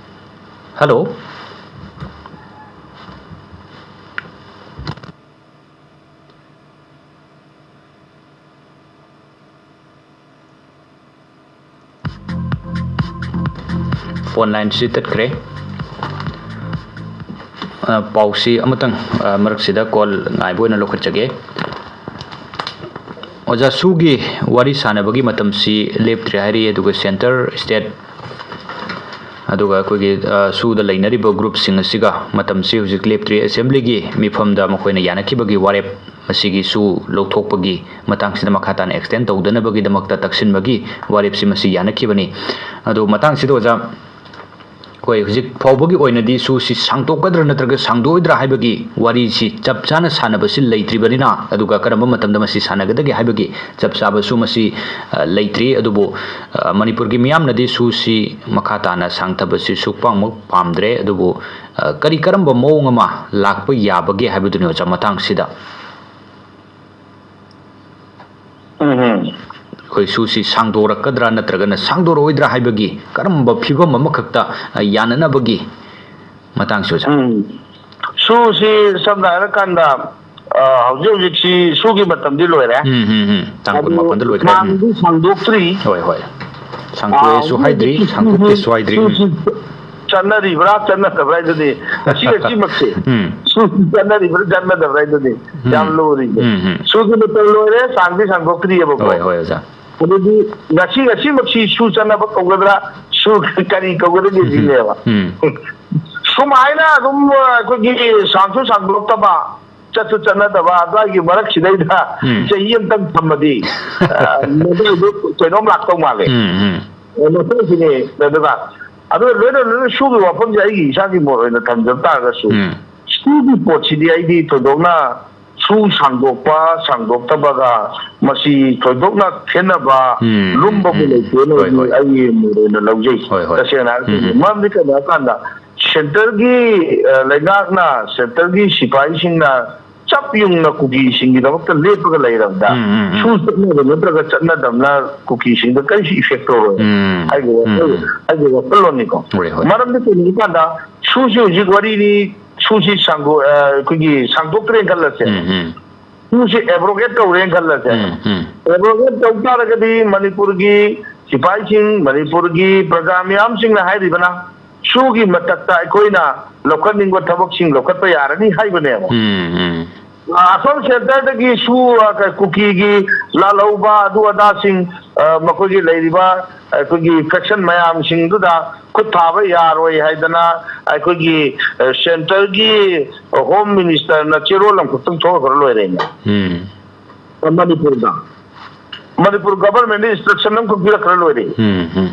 ꯍꯜꯂꯣ꯫ Phone line ꯁꯤ ꯇꯠꯈ꯭ꯔꯦ꯫ ꯑ, ꯄꯥꯎꯁꯤ ꯑꯃꯇꯪ, ꯑ, ꯃꯔꯛꯁꯤꯗ call ꯉꯥꯏꯕ ꯑꯣꯏꯅ ꯂꯧꯈꯠꯆꯒꯦ꯫ ꯑꯣꯖꯥ, ꯁꯨꯒꯤ ꯋꯥꯔꯤ ꯁꯥꯟꯅꯕꯒꯤ ꯃꯇꯝꯁꯤ ꯂꯦꯞꯇ꯭ꯔꯤ ꯍꯥꯏꯔꯤ, ꯑꯗꯨꯒ centre, state, ꯑꯗꯨꯒ ꯑꯩꯈꯣꯏꯒꯤ, ꯑ, ꯁꯨꯗ ꯂꯩꯅꯔꯤꯕ group ꯁꯤꯡ ꯑꯁꯤꯒ ꯃꯇꯝꯁꯤ ꯍꯧꯖꯤꯛ ꯂꯦꯞꯇ꯭ꯔꯤ꯫ Assembly ꯒꯤ ꯃꯤꯐꯝꯗ ꯃꯈꯣꯏꯅ ꯌꯥꯅꯈꯤꯕꯒꯤ ꯋꯥꯔꯦꯞ, ꯃꯁꯤꯒꯤ ꯁꯨ ꯂꯧꯊꯣꯛꯄꯒꯤ ꯃꯇꯥꯡꯁꯤꯗ ꯃꯈꯥ ꯇꯥꯅ extend ꯇꯧꯗꯅꯕꯒꯤꯗꯃꯛꯇ ꯇꯛꯁꯤꯟꯕꯒꯤ ꯋꯥꯔꯦꯞꯁꯤ ꯃꯁꯤ ꯌꯥꯅꯈꯤꯕꯅꯤ꯫ ꯑꯗꯨ ꯃꯇꯥꯡꯁꯤꯗ ꯑꯣꯖꯥ, ꯑꯩꯈꯣꯏ ꯍꯧꯖꯤꯛ ꯐꯥꯎꯕꯒꯤ ꯑꯣꯏꯅꯗꯤ ꯁꯨꯁꯤ ꯁꯥꯡꯗꯣꯛꯀꯗ꯭ꯔꯥ ꯅꯠꯇ꯭ꯔꯒ ꯁꯥꯡꯗꯣꯛꯑꯣꯏꯗ꯭ꯔꯥ ꯍꯥꯏꯕꯒꯤ ꯋꯥꯔꯤꯁꯤ ꯆꯞ ꯆꯥꯅ ꯁꯥꯟꯅꯕꯁꯤ ꯂꯩꯇ꯭ꯔꯤꯕꯅꯤꯅ, ꯑꯗꯨꯒ ꯀꯔꯝꯕ ꯃꯇꯝꯗ ꯃꯁꯤ ꯁꯥꯟꯅꯒꯗꯒꯦ ꯍꯥꯏꯕꯒꯤ ꯆꯞ ꯆꯥꯕꯁꯨ ꯃꯁꯤ, ꯑ, ꯂꯩꯇ꯭ꯔꯤ꯫ ꯑꯗꯨꯕꯨ, ꯑ, ꯃꯅꯤꯄꯨꯔꯒꯤ ꯃꯤꯌꯥꯝꯅꯗꯤ ꯁꯨꯁꯤ ꯃꯈꯥ ꯇꯥꯅ ꯁꯥꯡꯊꯕꯁꯤ ꯁꯨꯛꯄꯥꯃꯛ ꯄꯥꯝꯗ꯭ꯔꯦ꯫ ꯑꯗꯨꯕꯨ, ꯑ, ꯀꯔꯤ ꯀꯔꯝꯕ ꯃꯑꯣꯡ ꯑꯃ ꯂꯥꯛꯄ ꯌꯥꯕꯒꯦ ꯍꯥꯏꯕꯗꯨꯅꯤ ꯑꯣꯖꯥ ꯃꯇꯥꯡꯁꯤꯗ꯫ ꯎꯝ ꯍꯝ꯫ ꯑꯩꯈꯣꯏ ꯁꯨꯁꯤ ꯁꯥꯡꯗꯣꯔꯛꯀꯗ꯭ꯔꯥ ꯅꯠꯇ꯭ꯔꯒꯅ ꯁꯥꯡꯗꯣꯔꯛꯑꯣꯏꯗ꯭ꯔꯥ ꯍꯥꯏꯕꯒꯤ ꯀꯔꯝꯕ ꯐꯤꯕꯝ ꯑꯃꯈꯛꯇ, ꯑ, ꯌꯥꯅꯅꯕꯒꯤ ꯃꯇꯥꯡꯁꯤ ꯑꯣꯖꯥ꯫ ꯎꯝ꯫ ꯁꯨꯁꯤ ꯁꯝꯅ ꯍꯥꯏꯔꯀꯥꯟꯗ, ꯑ, ꯍꯧꯖꯤꯛ ꯍꯧꯖꯤꯛꯁꯤ ꯁꯨꯒꯤ ꯃꯇꯝꯗꯤ ꯂꯣꯏꯔꯦ꯫ ꯎꯝ, ꯎꯝ, ꯎꯝ꯫ ꯇꯥꯡ ꯑꯗꯨ ꯀꯨꯟꯃꯥꯄꯟꯗ ꯂꯣꯏꯈ꯭ꯔꯦ꯫ ꯎꯝ꯫ ꯁꯥꯡꯗꯤ ꯁꯥꯡꯗꯣꯛꯇ꯭ꯔꯤ꯫ ꯍꯣꯏ, ꯍꯣꯏ꯫ ꯁꯥꯡꯗꯣꯛꯑꯦꯁꯨ ꯑꯥ, ꯍꯥꯏꯗ꯭ꯔꯤ, ꯍꯧꯖꯤꯛ ꯁꯥꯡꯗꯣꯛꯇꯦꯁꯨ ꯍꯥꯏꯗ꯭ꯔꯤ꯫ ꯁꯨ-, ꯎꯝ꯫ ꯁꯨ-, ꯆꯠꯅꯔꯤꯕ꯭ꯔꯥ ꯆꯠꯅꯗꯕ꯭ꯔꯥ ꯍꯥꯏꯗꯨꯗꯤ ꯉꯁꯤ ꯉꯁꯤꯃꯛꯁꯦ꯫ ꯎꯝ꯫ ꯁꯨ ꯆꯠꯅꯔꯤꯕ꯭ꯔꯥ ꯆꯠꯅꯗꯕ꯭ꯔꯥ ꯍꯥꯏꯗꯨꯗꯤ ꯎꯝ꯫ ꯌꯥꯝ ꯂꯨꯔꯤꯁꯦ꯫ ꯎꯝ, ꯎꯝ꯫ ꯁꯨꯒꯤ ꯃꯇꯝ ꯂꯣꯏꯔꯦ, ꯁꯥꯡꯗꯤ ꯁꯥꯡꯗꯣꯛꯇ꯭ꯔꯤꯑꯕꯀꯣ꯫ ꯍꯣꯏ, ꯍꯣꯏ, ꯑꯣꯖꯥ꯫ ꯑꯗꯨꯗꯤ ꯉꯁꯤ ꯉꯁꯤꯃꯛꯁꯤ ꯁꯨ ꯆꯠꯅꯕ ꯀꯧꯒꯗ꯭ꯔꯥ, ꯁꯨ ꯀꯔꯤ ꯀꯧꯒꯗꯒꯦ ꯎꯝ꯫ ꯁꯤꯅꯦꯕ꯫ ꯎꯝ꯫ ꯁꯨꯃꯥꯏꯅ ꯑꯗꯨꯝ, ꯑ, ꯑꯩꯈꯣꯏꯒꯤ ꯁꯥꯡꯁꯨ ꯁꯥꯡꯗꯣꯛꯇꯕ, ꯆꯠꯁꯨ ꯆꯠꯅꯗꯕ ꯑꯗꯨꯋꯥꯏꯒꯤ ꯃꯔꯛꯁꯤꯗꯩꯗ ꯎꯝ꯫ ꯆꯍꯤ ꯑꯃꯇꯪ ꯊꯝꯃꯗꯤ, ꯑ, ꯃꯗꯨꯏꯗꯨ ꯀꯩꯅꯣꯝ ꯂꯥꯛꯇꯧ ꯃꯥꯜꯂꯦ꯫ ꯎꯝ, ꯎꯝ꯫ ꯑ, ꯃꯊꯪꯁꯤꯅꯦ, ꯑꯗꯨꯒ, ꯑꯗꯨꯒ ꯂꯣꯏꯅ ꯂꯣꯏꯅ ꯁꯨꯒꯤ ꯋꯥꯐꯝꯁꯦ ꯑꯩꯒꯤ ꯏꯁꯥꯒꯤ ꯃꯣꯠ ꯑꯣꯏꯅ ꯊꯝꯖꯕ ꯇꯥꯔꯒꯁꯨ, ꯎꯝ꯫ ꯁꯨꯒꯤ ꯄꯣꯠꯁꯤꯗꯤ ꯑꯩꯗꯤ ꯊꯣꯏꯗꯣꯛꯅ ꯁꯨ ꯁꯥꯡꯗꯣꯛꯄ ꯁꯥꯡꯗꯣꯛꯇꯕꯒ ꯃꯁꯤ ꯊꯣꯏꯗꯣꯛꯅ ꯈꯦꯠꯅꯕ ꯎꯝ, ꯂꯨꯝꯕꯕꯨ ꯎꯝ, ꯎꯝ꯫ ꯂꯩꯇꯦꯅ ꯍꯣꯏ, ꯍꯣꯏ꯫ ꯑꯩꯒꯤ ꯃꯣꯠ ꯑꯣꯏꯅ ꯂꯧꯖꯩ꯫ ꯍꯣꯏ, ꯍꯣꯏ꯫ ꯇꯁꯦꯡꯅ ꯍꯥꯏꯔꯒꯗꯤ꯫ ꯎꯝ, ꯎꯝ꯫ ꯃꯔꯝꯗꯤ ꯀꯩꯅꯣ ꯍꯥꯏꯔꯀꯥꯟꯗ ꯁꯦꯟꯇꯔꯒꯤ, ꯑ, ꯂꯩꯉꯥꯛꯅ, ꯁꯦꯟꯇꯔꯒꯤ ꯁꯤꯐꯥꯏꯁꯤꯡꯅ ꯆꯞ ꯌꯨꯡꯅ ꯀꯨꯀꯤꯁꯤꯡꯒꯤꯗꯃꯛꯇ ꯂꯦꯞꯄꯒ ꯂꯩꯔꯕꯗ ꯎꯝ, ꯎꯝ, ꯎꯝ꯫ ꯁꯨ ꯆꯠꯅꯕ ꯅꯠꯇ꯭ꯔꯒ ꯆꯠꯅꯗꯕꯅ ꯀꯨꯀꯤꯁꯤꯡꯗ ꯀꯔꯤꯁꯨ effect ꯇꯧꯔꯣꯏ ꯎꯝ, ꯍꯥꯏꯕ ꯎꯝ, ꯋꯥꯈꯜ-, ꯎꯝ꯫ ꯍꯥꯏꯕ ꯋꯥꯈꯜꯂꯣꯟꯅꯤꯀꯣ꯫ ꯍꯣꯏ, ꯍꯣꯏ꯫ ꯃꯔꯝꯗꯤ ꯀꯩꯒꯤꯅꯣ ꯍꯥꯏ ꯀꯥꯟꯗ ꯁꯨꯁꯤ ꯍꯧꯖꯤꯛ ꯋꯥꯔꯤꯅꯤ, ꯁꯨꯁꯤ ꯁꯥꯡꯗꯣꯛ-, ꯑ, ꯑꯩꯈꯣꯏꯒꯤ ꯁꯥꯡꯗꯣꯛꯇ꯭ꯔꯦꯅ ꯈꯜꯂꯁꯦ꯫ ꯎꯝ, ꯎꯝ꯫ ꯁꯨꯁꯤ abrogate ꯇꯧꯔꯦꯅ ꯈꯜꯂꯁꯦ꯫ ꯎꯝ, ꯎꯝ꯫ Abrogate ꯇꯧ ꯇꯥꯔꯒꯗꯤ ꯃꯅꯤꯄꯨꯔꯒꯤ ꯁꯤꯐꯥꯏꯁꯤꯡ, ꯃꯅꯤꯄꯨꯔꯒꯤ ꯄ꯭ꯔꯖꯥ ꯃꯤꯌꯥꯝꯁꯤꯡꯅ ꯍꯥꯏꯔꯤꯕꯅ ꯁꯨꯒꯤ ꯃꯊꯛꯇ ꯑꯩꯈꯣꯏꯅ ꯂꯧꯈꯠꯅꯤꯡꯕ ꯊꯕꯛꯁꯤꯡ ꯂꯧꯈꯠꯄ ꯌꯥꯔꯅꯤ ꯍꯥꯏꯕꯅꯦꯕ꯫ ꯎꯝ, ꯎꯝ꯫ ꯑ, ꯑꯁꯣꯝ ꯁꯦꯟꯇꯔꯗꯒꯤ ꯁꯨ, ꯑ, ꯀ-, ꯀꯨꯀꯤꯒꯤ ꯂꯥꯜꯍꯧꯕ ꯑꯗꯨ ꯑꯗꯥꯁꯤꯡ, ꯑ, ꯃꯈꯣꯏꯒꯤ ꯂꯩꯔꯤꯕ ꯑꯩꯈꯣꯏꯒꯤ faction ꯃꯌꯥꯝꯁꯤꯡꯗꯨꯗ ꯈꯨꯠ ꯊꯥꯕ ꯌꯥꯔꯣꯏ ꯍꯥꯏꯗꯅ ꯑꯩꯈꯣꯏꯒꯤ, ꯑ, ꯁꯦꯟꯇꯔꯒꯤ ꯍꯣꯝ ꯃꯤꯅꯤꯁꯇꯔꯅ ꯆꯦꯔꯣꯜ ꯑꯃꯈꯛꯇꯪ ꯊꯣꯛꯂꯛꯈ꯭ꯔ ꯂꯣꯏꯔꯦꯅꯦ꯫ ꯎꯝ꯫ ꯃꯅꯤꯄꯨꯔꯗ꯫ ꯃꯅꯤꯄꯨꯔ government ꯅ instruction ꯑꯃꯈꯛ ꯄꯤꯔꯛꯈ꯭ꯔ ꯂꯣꯏꯔꯦ꯫ ꯎꯝ, ꯎꯝ꯫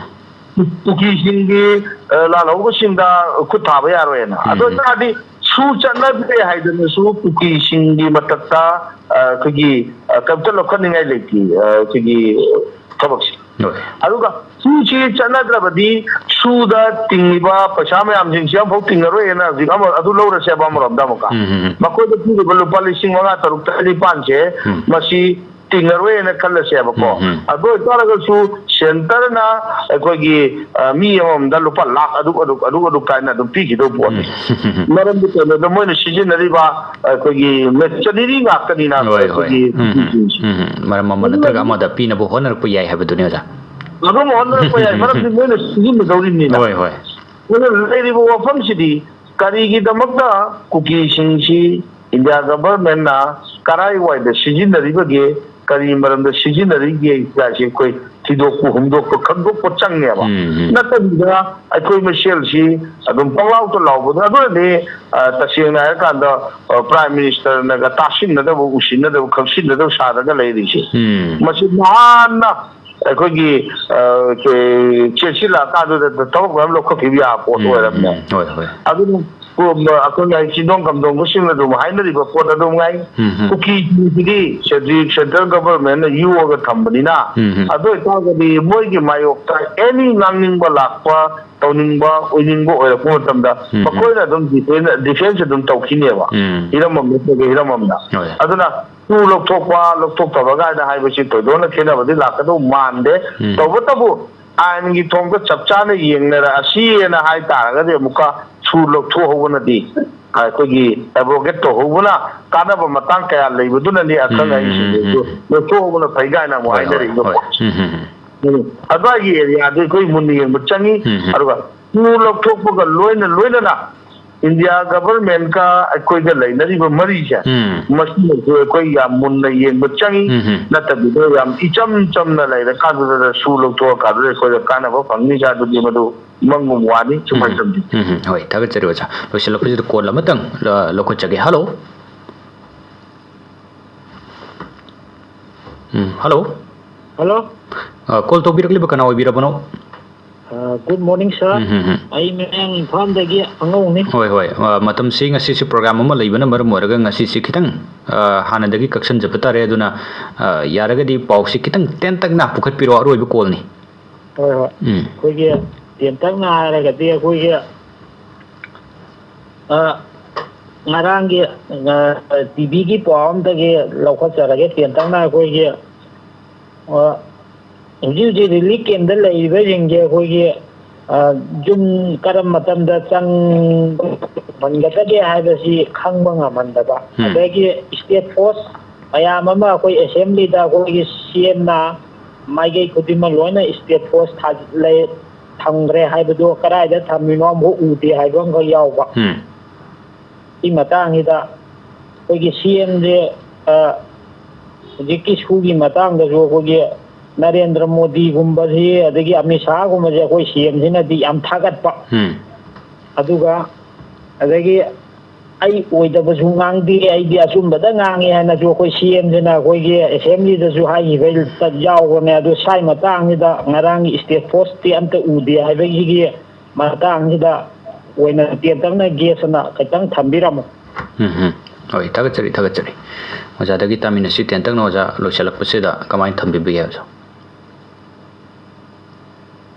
ꯀꯨꯀꯤꯁꯤꯡꯒꯤ, ꯑ, ꯂꯥꯜꯍꯧꯕꯁꯤꯡꯗ ꯈꯨꯠ ꯊꯥꯕ ꯌꯥꯔꯣꯏꯅ꯫ ꯑꯗꯨ ꯎꯝ꯫ ꯑꯣꯏꯇꯥꯔꯗꯤ ꯁꯨ ꯆꯠꯅꯗ꯭ꯔꯦ ꯍꯥꯏꯗꯅꯁꯨ ꯀꯨꯀꯤꯁꯤꯡꯒꯤ ꯃꯊꯛꯇ, ꯑ, ꯑꯩꯈꯣꯏꯒꯤ, ꯑ, ꯀꯩꯝꯇ ꯂꯧꯈꯠꯅꯤꯡꯉꯥꯏ ꯂꯩꯇꯦ, ꯑ, ꯑꯩꯈꯣꯏꯒꯤ ꯊꯕꯛꯁꯦ꯫ ꯍꯣꯏ꯫ ꯑꯗꯨꯒ ꯁꯨꯁꯤ ꯆꯠꯅꯗ꯭ꯔꯕꯗꯤ ꯁꯨꯗ ꯇꯤꯡꯉꯤꯕ ꯄꯩꯁꯥ ꯃꯌꯥꯝꯁꯤꯡꯁꯤ ꯑꯃꯐꯥꯎ ꯇꯤꯡꯉꯔꯣꯏꯅ ꯍꯧꯖꯤꯛ ꯑꯃ ꯑꯗꯨ ꯂꯧꯔꯁꯦꯕ ꯑꯃꯔꯣꯝꯗ ꯑꯃꯨꯛꯀ꯫ ꯎꯝ, ꯎꯝ, ꯎꯝ꯫ ꯃꯈꯣꯏꯗ ꯄꯤꯔꯤꯕ ꯂꯨꯄꯥ ꯂꯤꯁꯤꯡ ꯃꯉꯥ, ꯇꯔꯨꯛ, ꯇꯔꯦꯠ, ꯅꯤꯄꯥꯟꯁꯦ ꯎꯝ꯫ ꯃꯁꯤ ꯇꯤꯡꯉꯔꯣꯏꯅ ꯈꯜꯂꯁꯦꯕꯀꯣ꯫ ꯎꯝ, ꯎꯝ꯫ ꯑꯗꯨ ꯑꯣꯏꯇꯥꯔꯒꯁꯨ ꯁꯦꯟꯇꯔꯅ ꯑꯩꯈꯣꯏꯒꯤ, ꯑ, ꯃꯤ ꯑꯃꯃꯝꯗ ꯂꯨꯄꯥ ꯂꯥꯈ ꯑꯗꯨꯛ, ꯑꯗꯨꯛ, ꯑꯗꯨꯛ, ꯑꯗꯨꯛ ꯀꯥꯏꯅ ꯑꯗꯨꯝ ꯄꯤꯈꯤꯗꯧꯕ ꯄꯣꯠꯅꯤ꯫ ꯎꯝ꯫ ꯃꯔꯝꯗꯤ ꯀꯩꯅꯣꯗ ꯃꯣꯏꯅ ꯁꯤꯖꯤꯟꯅꯔꯤꯕ ꯑꯩꯈꯣꯏꯒꯤ ꯃꯦꯆꯤꯅꯔꯤ ꯉꯥꯛꯇꯅꯤꯅ ꯍꯣꯏ, ꯍꯣꯏ꯫ ꯑꯩꯈꯣꯏꯒꯤ ꯎꯝ, ꯎꯝ꯫ ꯎꯝ, ꯎꯝ꯫ ꯃꯔꯝ ꯑꯃ ꯅꯠꯇ꯭ꯔꯒ ꯑꯃꯗ ꯄꯤꯅꯕ ꯍꯣꯠꯅꯔꯛꯄ ꯌꯥꯏ ꯍꯥꯏꯕꯗꯨꯅꯤ, ꯑꯣꯖꯥ꯫ ꯑꯗꯨꯝ ꯍꯣꯠꯅꯔꯛꯄ ꯌꯥꯏ, ꯃꯔꯝꯗꯤ ꯃꯣꯏꯅ ꯁꯤꯖꯤꯟꯅꯗꯧꯔꯤꯕꯅꯤꯅ꯫ ꯍꯣꯏ, ꯍꯣꯏ꯫ ꯑꯗꯨꯅ ꯂꯩꯔꯤꯕ ꯋꯥꯐꯝꯁꯤꯗꯤ ꯀꯔꯤꯒꯤꯗꯃꯛꯇ ꯀꯨꯀꯤꯁꯤꯡꯁꯤ ꯏꯟꯗꯤꯌꯥ ꯒꯚꯔꯟꯃꯦꯟꯠꯅ ꯀꯔꯥꯏꯋꯥꯏꯗ ꯁꯤꯖꯤꯟꯅꯔꯤꯕꯒꯦ, ꯀꯔꯤ ꯃꯔꯝꯗ ꯁꯤꯖꯤꯟꯅꯔꯤꯒꯦ ꯍꯥꯏꯁꯦ ꯑꯩꯈꯣꯏ ꯊꯤꯗꯣꯛꯄ, ꯍꯨꯝꯗꯣꯛꯄ, ꯈꯪꯗꯣꯛꯄ ꯆꯪꯉꯦꯕ꯫ ꯎꯝ, ꯎꯝ꯫ ꯅꯠꯇꯕꯤꯗ ꯑꯩꯈꯣꯏ ꯃꯁꯦꯜꯁꯤ ꯑꯗꯨꯝ ꯄꯪꯂꯥꯎꯇ ꯂꯥꯎꯕꯗ, ꯑꯗꯨꯅꯗꯤ, ꯑ, ꯇꯁꯦꯡꯅ ꯍꯥꯏꯔꯀꯥꯟꯗ, ꯑ, ꯄ꯭ꯔꯥꯏꯝ ꯃꯤꯅꯤꯁꯇꯔꯅꯒ ꯇꯥꯁꯤꯟꯅꯗꯕ, ꯎꯁꯤꯟꯅꯗꯕ, ꯈꯪꯁꯤꯟꯅꯗꯕ ꯁꯥꯔꯒ ꯂꯩꯔꯤꯁꯦ꯫ ꯎꯝ꯫ ꯃꯁꯤ ꯅꯍꯥꯟꯅ ꯑꯩꯈꯣꯏꯒꯤ, ꯑ, ꯆꯦ-, ꯆꯦꯟꯁꯤꯜꯂꯛꯑꯀꯥꯟꯗꯨꯗ ꯊꯕꯛ ꯃꯌꯥꯝ ꯂꯧꯈꯠꯈꯤꯕ ꯌꯥꯕ ꯄꯣꯠ ꯎꯝ, ꯑꯣꯏꯔꯕꯅꯦ꯫ ꯎꯝ, ꯍꯣꯏ, ꯍꯣꯏ꯫ ꯑꯗꯨꯅ ꯀꯣꯝꯕ ꯑꯩꯈꯣꯏ ꯉꯥꯏ ꯆꯤꯡꯗꯣꯡ ꯀꯝꯗꯣꯡꯕꯁꯤꯡꯅ ꯑꯗꯨꯝ ꯍꯥꯏꯅꯔꯤꯕ ꯄꯣꯠ ꯑꯗꯨꯝ ꯉꯥꯏ꯫ ꯎꯝ, ꯎꯝ꯫ ꯀꯨꯀꯤꯁꯤꯡꯁꯤꯗꯤ ꯁꯦꯟꯇ꯭ꯔꯤ-, ꯁꯦꯟꯇ꯭ꯔꯦꯜ ꯒꯚꯔꯟꯃꯦꯟꯠꯅ ꯌꯣꯛꯑꯒ ꯊꯝꯕꯅꯤꯅ, ꯎꯝ, ꯎꯝ꯫ ꯑꯗꯨ ꯑꯣꯏꯇꯥꯔꯒꯗꯤ ꯃꯣꯏꯒꯤ ꯃꯥꯌꯣꯛꯇ ꯑꯦꯅꯤ ꯉꯥꯡꯅꯤꯡꯕ ꯂꯥꯛꯄ, ꯇꯧꯅꯤꯡꯕ, ꯑꯣꯏꯅꯤꯡꯕ ꯑꯣꯏꯔꯛꯄ ꯃꯇꯝꯗ ꯎꯝ, ꯎꯝ꯫ ꯃꯈꯣꯏꯅ ꯑꯗꯨꯝ ꯗꯤꯐꯦꯟꯁ, ꯗꯤꯐꯦꯟꯁ ꯑꯗꯨꯝ ꯇꯧꯈꯤꯅꯦꯕ꯫ ꯎꯝ꯫ ꯍꯤꯔꯝ ꯑꯃ ꯅꯠꯇ꯭ꯔꯒ ꯍꯤꯔꯝ ꯑꯃꯗ꯫ ꯍꯣꯏ꯫ ꯑꯗꯨꯅ ꯁꯨ ꯂꯧꯊꯣꯛꯄ, ꯂꯧꯊꯣꯛꯇꯕ ꯀꯥꯏꯅ ꯍꯥꯏꯕꯁꯤ ꯊꯣꯏꯗꯣꯛꯅ ꯈꯦꯠꯅꯕꯗꯤ ꯂꯥꯛꯀꯗꯧ ꯃꯥꯟꯗꯦ꯫ ꯎꯝ꯫ ꯇꯧꯕꯇꯕꯨ ꯑꯥꯏꯟꯒꯤ ꯊꯣꯡꯗ ꯆꯞ ꯆꯥꯅ ꯌꯦꯡꯅꯔꯛꯑꯁꯤꯅ ꯍꯥꯏ ꯇꯥꯔꯒꯗꯤ ꯑꯃꯨꯛꯀ ꯁꯨ ꯂꯧꯊꯣꯛꯍꯧꯕꯅꯗꯤ ꯑꯩꯈꯣꯏꯒꯤ ꯑꯦꯕ꯭ꯔꯣꯒꯦꯠ ꯇꯧꯍꯧꯕꯅ ꯀꯥꯟꯅꯕ ꯃꯇꯥꯡ ꯀꯌꯥ ꯂꯩꯕꯗꯨꯅꯅꯤ ꯑꯈꯪ ꯎꯝ, ꯑꯍꯩꯁꯤꯡꯗꯁꯨ ꯎꯝ, ꯎꯝ꯫ ꯂꯧꯊꯣꯛꯍꯧꯕꯅ ꯐꯩ ꯀꯥꯏꯅ ꯑꯃꯨꯛ ꯍꯣꯏ, ꯍꯣꯏ, ꯍꯥꯏꯅꯔꯛꯏꯕ ꯍꯣꯏ꯫ ꯄꯣꯠꯁꯦ꯫ ꯎꯝ, ꯎꯝ, ꯎꯝ꯫ ꯎꯝ꯫ ꯑꯗꯨꯋꯥꯏꯒꯤ ꯑꯦꯔꯤꯌꯥꯗꯨ ꯑꯩꯈꯣꯏ ꯃꯨꯟꯅ ꯌꯦꯡꯕ ꯆꯪꯉꯤ꯫ ꯎꯝ, ꯎꯝ꯫ ꯑꯗꯨꯒ ꯁꯨ ꯂꯧꯊꯣꯛꯄꯒ ꯂꯣꯏꯅ ꯂꯣꯏꯅꯅ ꯏꯟꯗꯤꯌꯥ ꯒꯚꯔꯟꯃꯦꯟꯠꯀ ꯑꯩꯈꯣꯏꯒ ꯂꯩꯅꯔꯤꯕ ꯃꯔꯤꯁꯦ, ꯎꯝ꯫ ꯃꯁꯤꯃꯁꯨ ꯑꯩꯈꯣꯏ ꯌꯥꯝ ꯃꯨꯟꯅ ꯌꯦꯡꯕ ꯆꯪꯉꯤ꯫ ꯎꯝ, ꯎꯝ꯫ ꯅꯠꯇꯕꯤꯗ ꯌꯥꯝ ꯏꯆꯝ ꯆꯝꯅ ꯂꯩꯔꯀꯥꯟꯗꯨꯗ ꯁꯨ ꯂꯧꯊꯣꯛꯑꯀꯥꯟꯗꯨꯗ ꯑꯩꯈꯣꯏꯗ ꯀꯥꯟꯅꯕ ꯐꯪꯅꯤ ꯍꯥꯏꯕꯗꯤ ꯃꯗꯨ ꯃꯪꯒꯨꯝ ꯋꯥꯅꯤ꯫ ꯁꯨꯝ ꯎꯝ, ꯍꯥꯏꯖꯕꯅꯤ꯫ ꯎꯝ, ꯎꯝ꯫ ꯍꯣꯏ, ꯊꯥꯒꯠꯆꯔꯤ ꯑꯣꯖꯥ꯫ ꯂꯣꯏꯁꯤꯜꯂꯛꯄꯁꯤꯗ ꯀꯣꯜ ꯑꯃꯇꯪ, ꯑ, ꯂꯧꯈꯠꯆꯒꯦ꯫ ꯍꯜꯂꯣ꯫ ꯎꯝ, ꯍꯜꯂꯣ꯫ ꯍꯜꯂꯣ꯫ ꯑ, ꯀꯣꯜ ꯇꯧꯕꯤꯔꯛꯂꯤꯕ ꯀꯅꯥ ꯑꯣꯏꯕꯤꯔꯕꯅꯣ? Good morning, sir. ꯎꯝ, ꯎꯝ, ꯎꯝ꯫ ꯑꯩ ꯃꯌꯥꯡ ꯏꯝꯐꯥꯜꯗꯒꯤ ꯑꯉꯧꯅꯤ꯫ ꯍꯣꯏ, ꯍꯣꯏ꯫ ꯑ, ꯃꯇꯝꯁꯤ ꯉꯁꯤꯁꯤ program ꯑꯃ ꯂꯩꯕꯅ ꯃꯔꯝ ꯑꯣꯏꯔꯒ ꯉꯁꯤꯁꯤ ꯈꯤꯇꯪ, ꯑ, ꯍꯥꯟꯅꯗꯒꯤ ꯀꯛꯁꯟꯖꯕ ꯇꯥꯔꯦ꯫ ꯑꯗꯨꯅ, ꯑ, ꯌꯥꯔꯒꯗꯤ ꯄꯥꯎꯁꯤ ꯈꯤꯇꯪ ꯇꯦꯟꯇꯛꯅ ꯄꯨꯈꯠꯄꯤꯔꯣ, ꯑꯔꯣꯏꯕ call ꯅꯤ꯫ ꯍꯣꯏ, ꯍꯣꯏ꯫ ꯎꯝ꯫ ꯑꯩꯈꯣꯏꯒꯤ ꯇꯦꯟꯇꯛꯅ ꯍꯥꯏꯔꯒꯗꯤ ꯑꯩꯈꯣꯏꯒꯤ, ꯑ, ꯉꯔꯥꯡꯒꯤ, ꯑ, TV ꯒꯤ ꯄꯥꯎ ꯑꯝꯗꯒꯤ ꯂꯧꯈꯠꯆꯔꯒꯦ ꯇꯦꯟꯇꯛꯅ꯫ ꯑꯩꯈꯣꯏꯒꯤ, ꯑ, ꯍꯧꯖꯤꯛ ꯍꯧꯖꯤꯛ relief camp ꯇ ꯂꯩꯔꯤꯕꯁꯤꯡꯁꯦ ꯑꯩꯈꯣꯏꯒꯤ, ꯑ, ꯌꯨꯝ ꯀꯔꯝꯕ ꯃꯇꯝꯗ ꯆꯪꯍꯟꯒꯗꯒꯦ ꯍꯥꯏꯕꯁꯤ ꯈꯪꯕ ꯉꯝꯍꯟꯗꯕ꯫ ꯎꯝ꯫ ꯑꯗꯒꯤ state force ꯃꯌꯥꯝ ꯑꯃ ꯑꯩꯈꯣꯏ assembly ꯗ ꯑꯩꯈꯣꯏꯒꯤ CM ꯅ ꯃꯥꯏꯀꯩ ꯈꯨꯗꯤꯡꯃꯛ ꯂꯣꯏꯅ state force ꯊꯥ-, ꯂꯩ-, ꯊꯝꯈ꯭ꯔꯦ ꯍꯥꯏꯕꯗꯨ ꯀꯗꯥꯏꯗ ꯊꯝꯃꯤꯅꯣ ꯑꯃꯐꯥꯎ ꯎꯗꯦ ꯍꯥꯏꯕ ꯑꯃꯈꯛ ꯌꯥꯎꯕ꯫ ꯎꯝ꯫ ꯁꯤ ꯃꯇꯥꯡꯁꯤꯗ ꯑꯩꯈꯣꯏꯒꯤ CM ꯁꯦ, ꯑ, ꯍꯧꯖꯤꯛꯀꯤ ꯁꯨꯒꯤ ꯃꯇꯥꯡꯗꯁꯨ ꯑꯩꯈꯣꯏꯒꯤ ꯅꯔꯦꯟꯗ꯭ꯔ ꯃꯣꯗꯤꯒꯨꯝꯕꯁꯤ ꯑꯗꯒꯤ ꯑꯃꯤꯠ ꯁꯥꯍꯒꯨꯝꯕꯁꯦ ꯑꯩꯈꯣꯏ CM ꯁꯤꯅꯗꯤ ꯌꯥꯝ ꯊꯥꯒꯠꯄ꯫ ꯎꯝ꯫ ꯑꯗꯨꯒ ꯑꯗꯒꯤ ꯑꯩ ꯑꯣꯏꯗꯕꯁꯨ ꯉꯥꯡꯗꯦ, ꯑꯩꯗꯤ ꯑꯆꯨꯝꯕꯗ ꯉꯥꯡꯉꯤ ꯍꯥꯏꯅꯁꯨ ꯑꯩꯈꯣꯏ CM ꯁꯤꯅ ꯑꯩꯈꯣꯏꯒꯤ assembly ꯗꯁꯨ ꯍꯥꯏꯈꯤꯕ ꯌꯥꯎꯕꯅꯦ꯫ ꯑꯗꯨ ꯁ꯭ꯋꯥꯏ ꯃꯇꯥꯡꯁꯤꯗ ꯉꯔꯥꯡꯒꯤ state force ꯇꯤ ꯑꯝꯇ ꯎꯗꯦ ꯍꯥꯏꯕꯒꯤ ꯃꯇꯥꯡꯁꯤꯗ ꯑꯣꯏꯅ ꯇꯦꯟꯇꯛꯅ guest ꯅ ꯈꯤꯇꯪ ꯊꯝꯕꯤꯔꯝꯃꯨ꯫ ꯎꯝ, ꯎꯝ꯫ ꯍꯣꯏ, ꯊꯥꯒꯠꯆꯔꯤ, ꯊꯥꯒꯠꯆꯔꯤ꯫ ꯑꯣꯖꯥꯗꯒꯤ ꯇꯥꯃꯤꯟꯅꯁꯤ ꯇꯦꯟꯇꯛꯅ, ꯑꯣꯖꯥ, ꯂꯣꯏꯁꯤꯜꯂꯛꯄꯁꯤꯗ ꯀꯃꯥꯏꯅ ꯊꯝꯕꯤꯕꯒꯦ ꯍꯥꯏꯕꯗꯣ꯫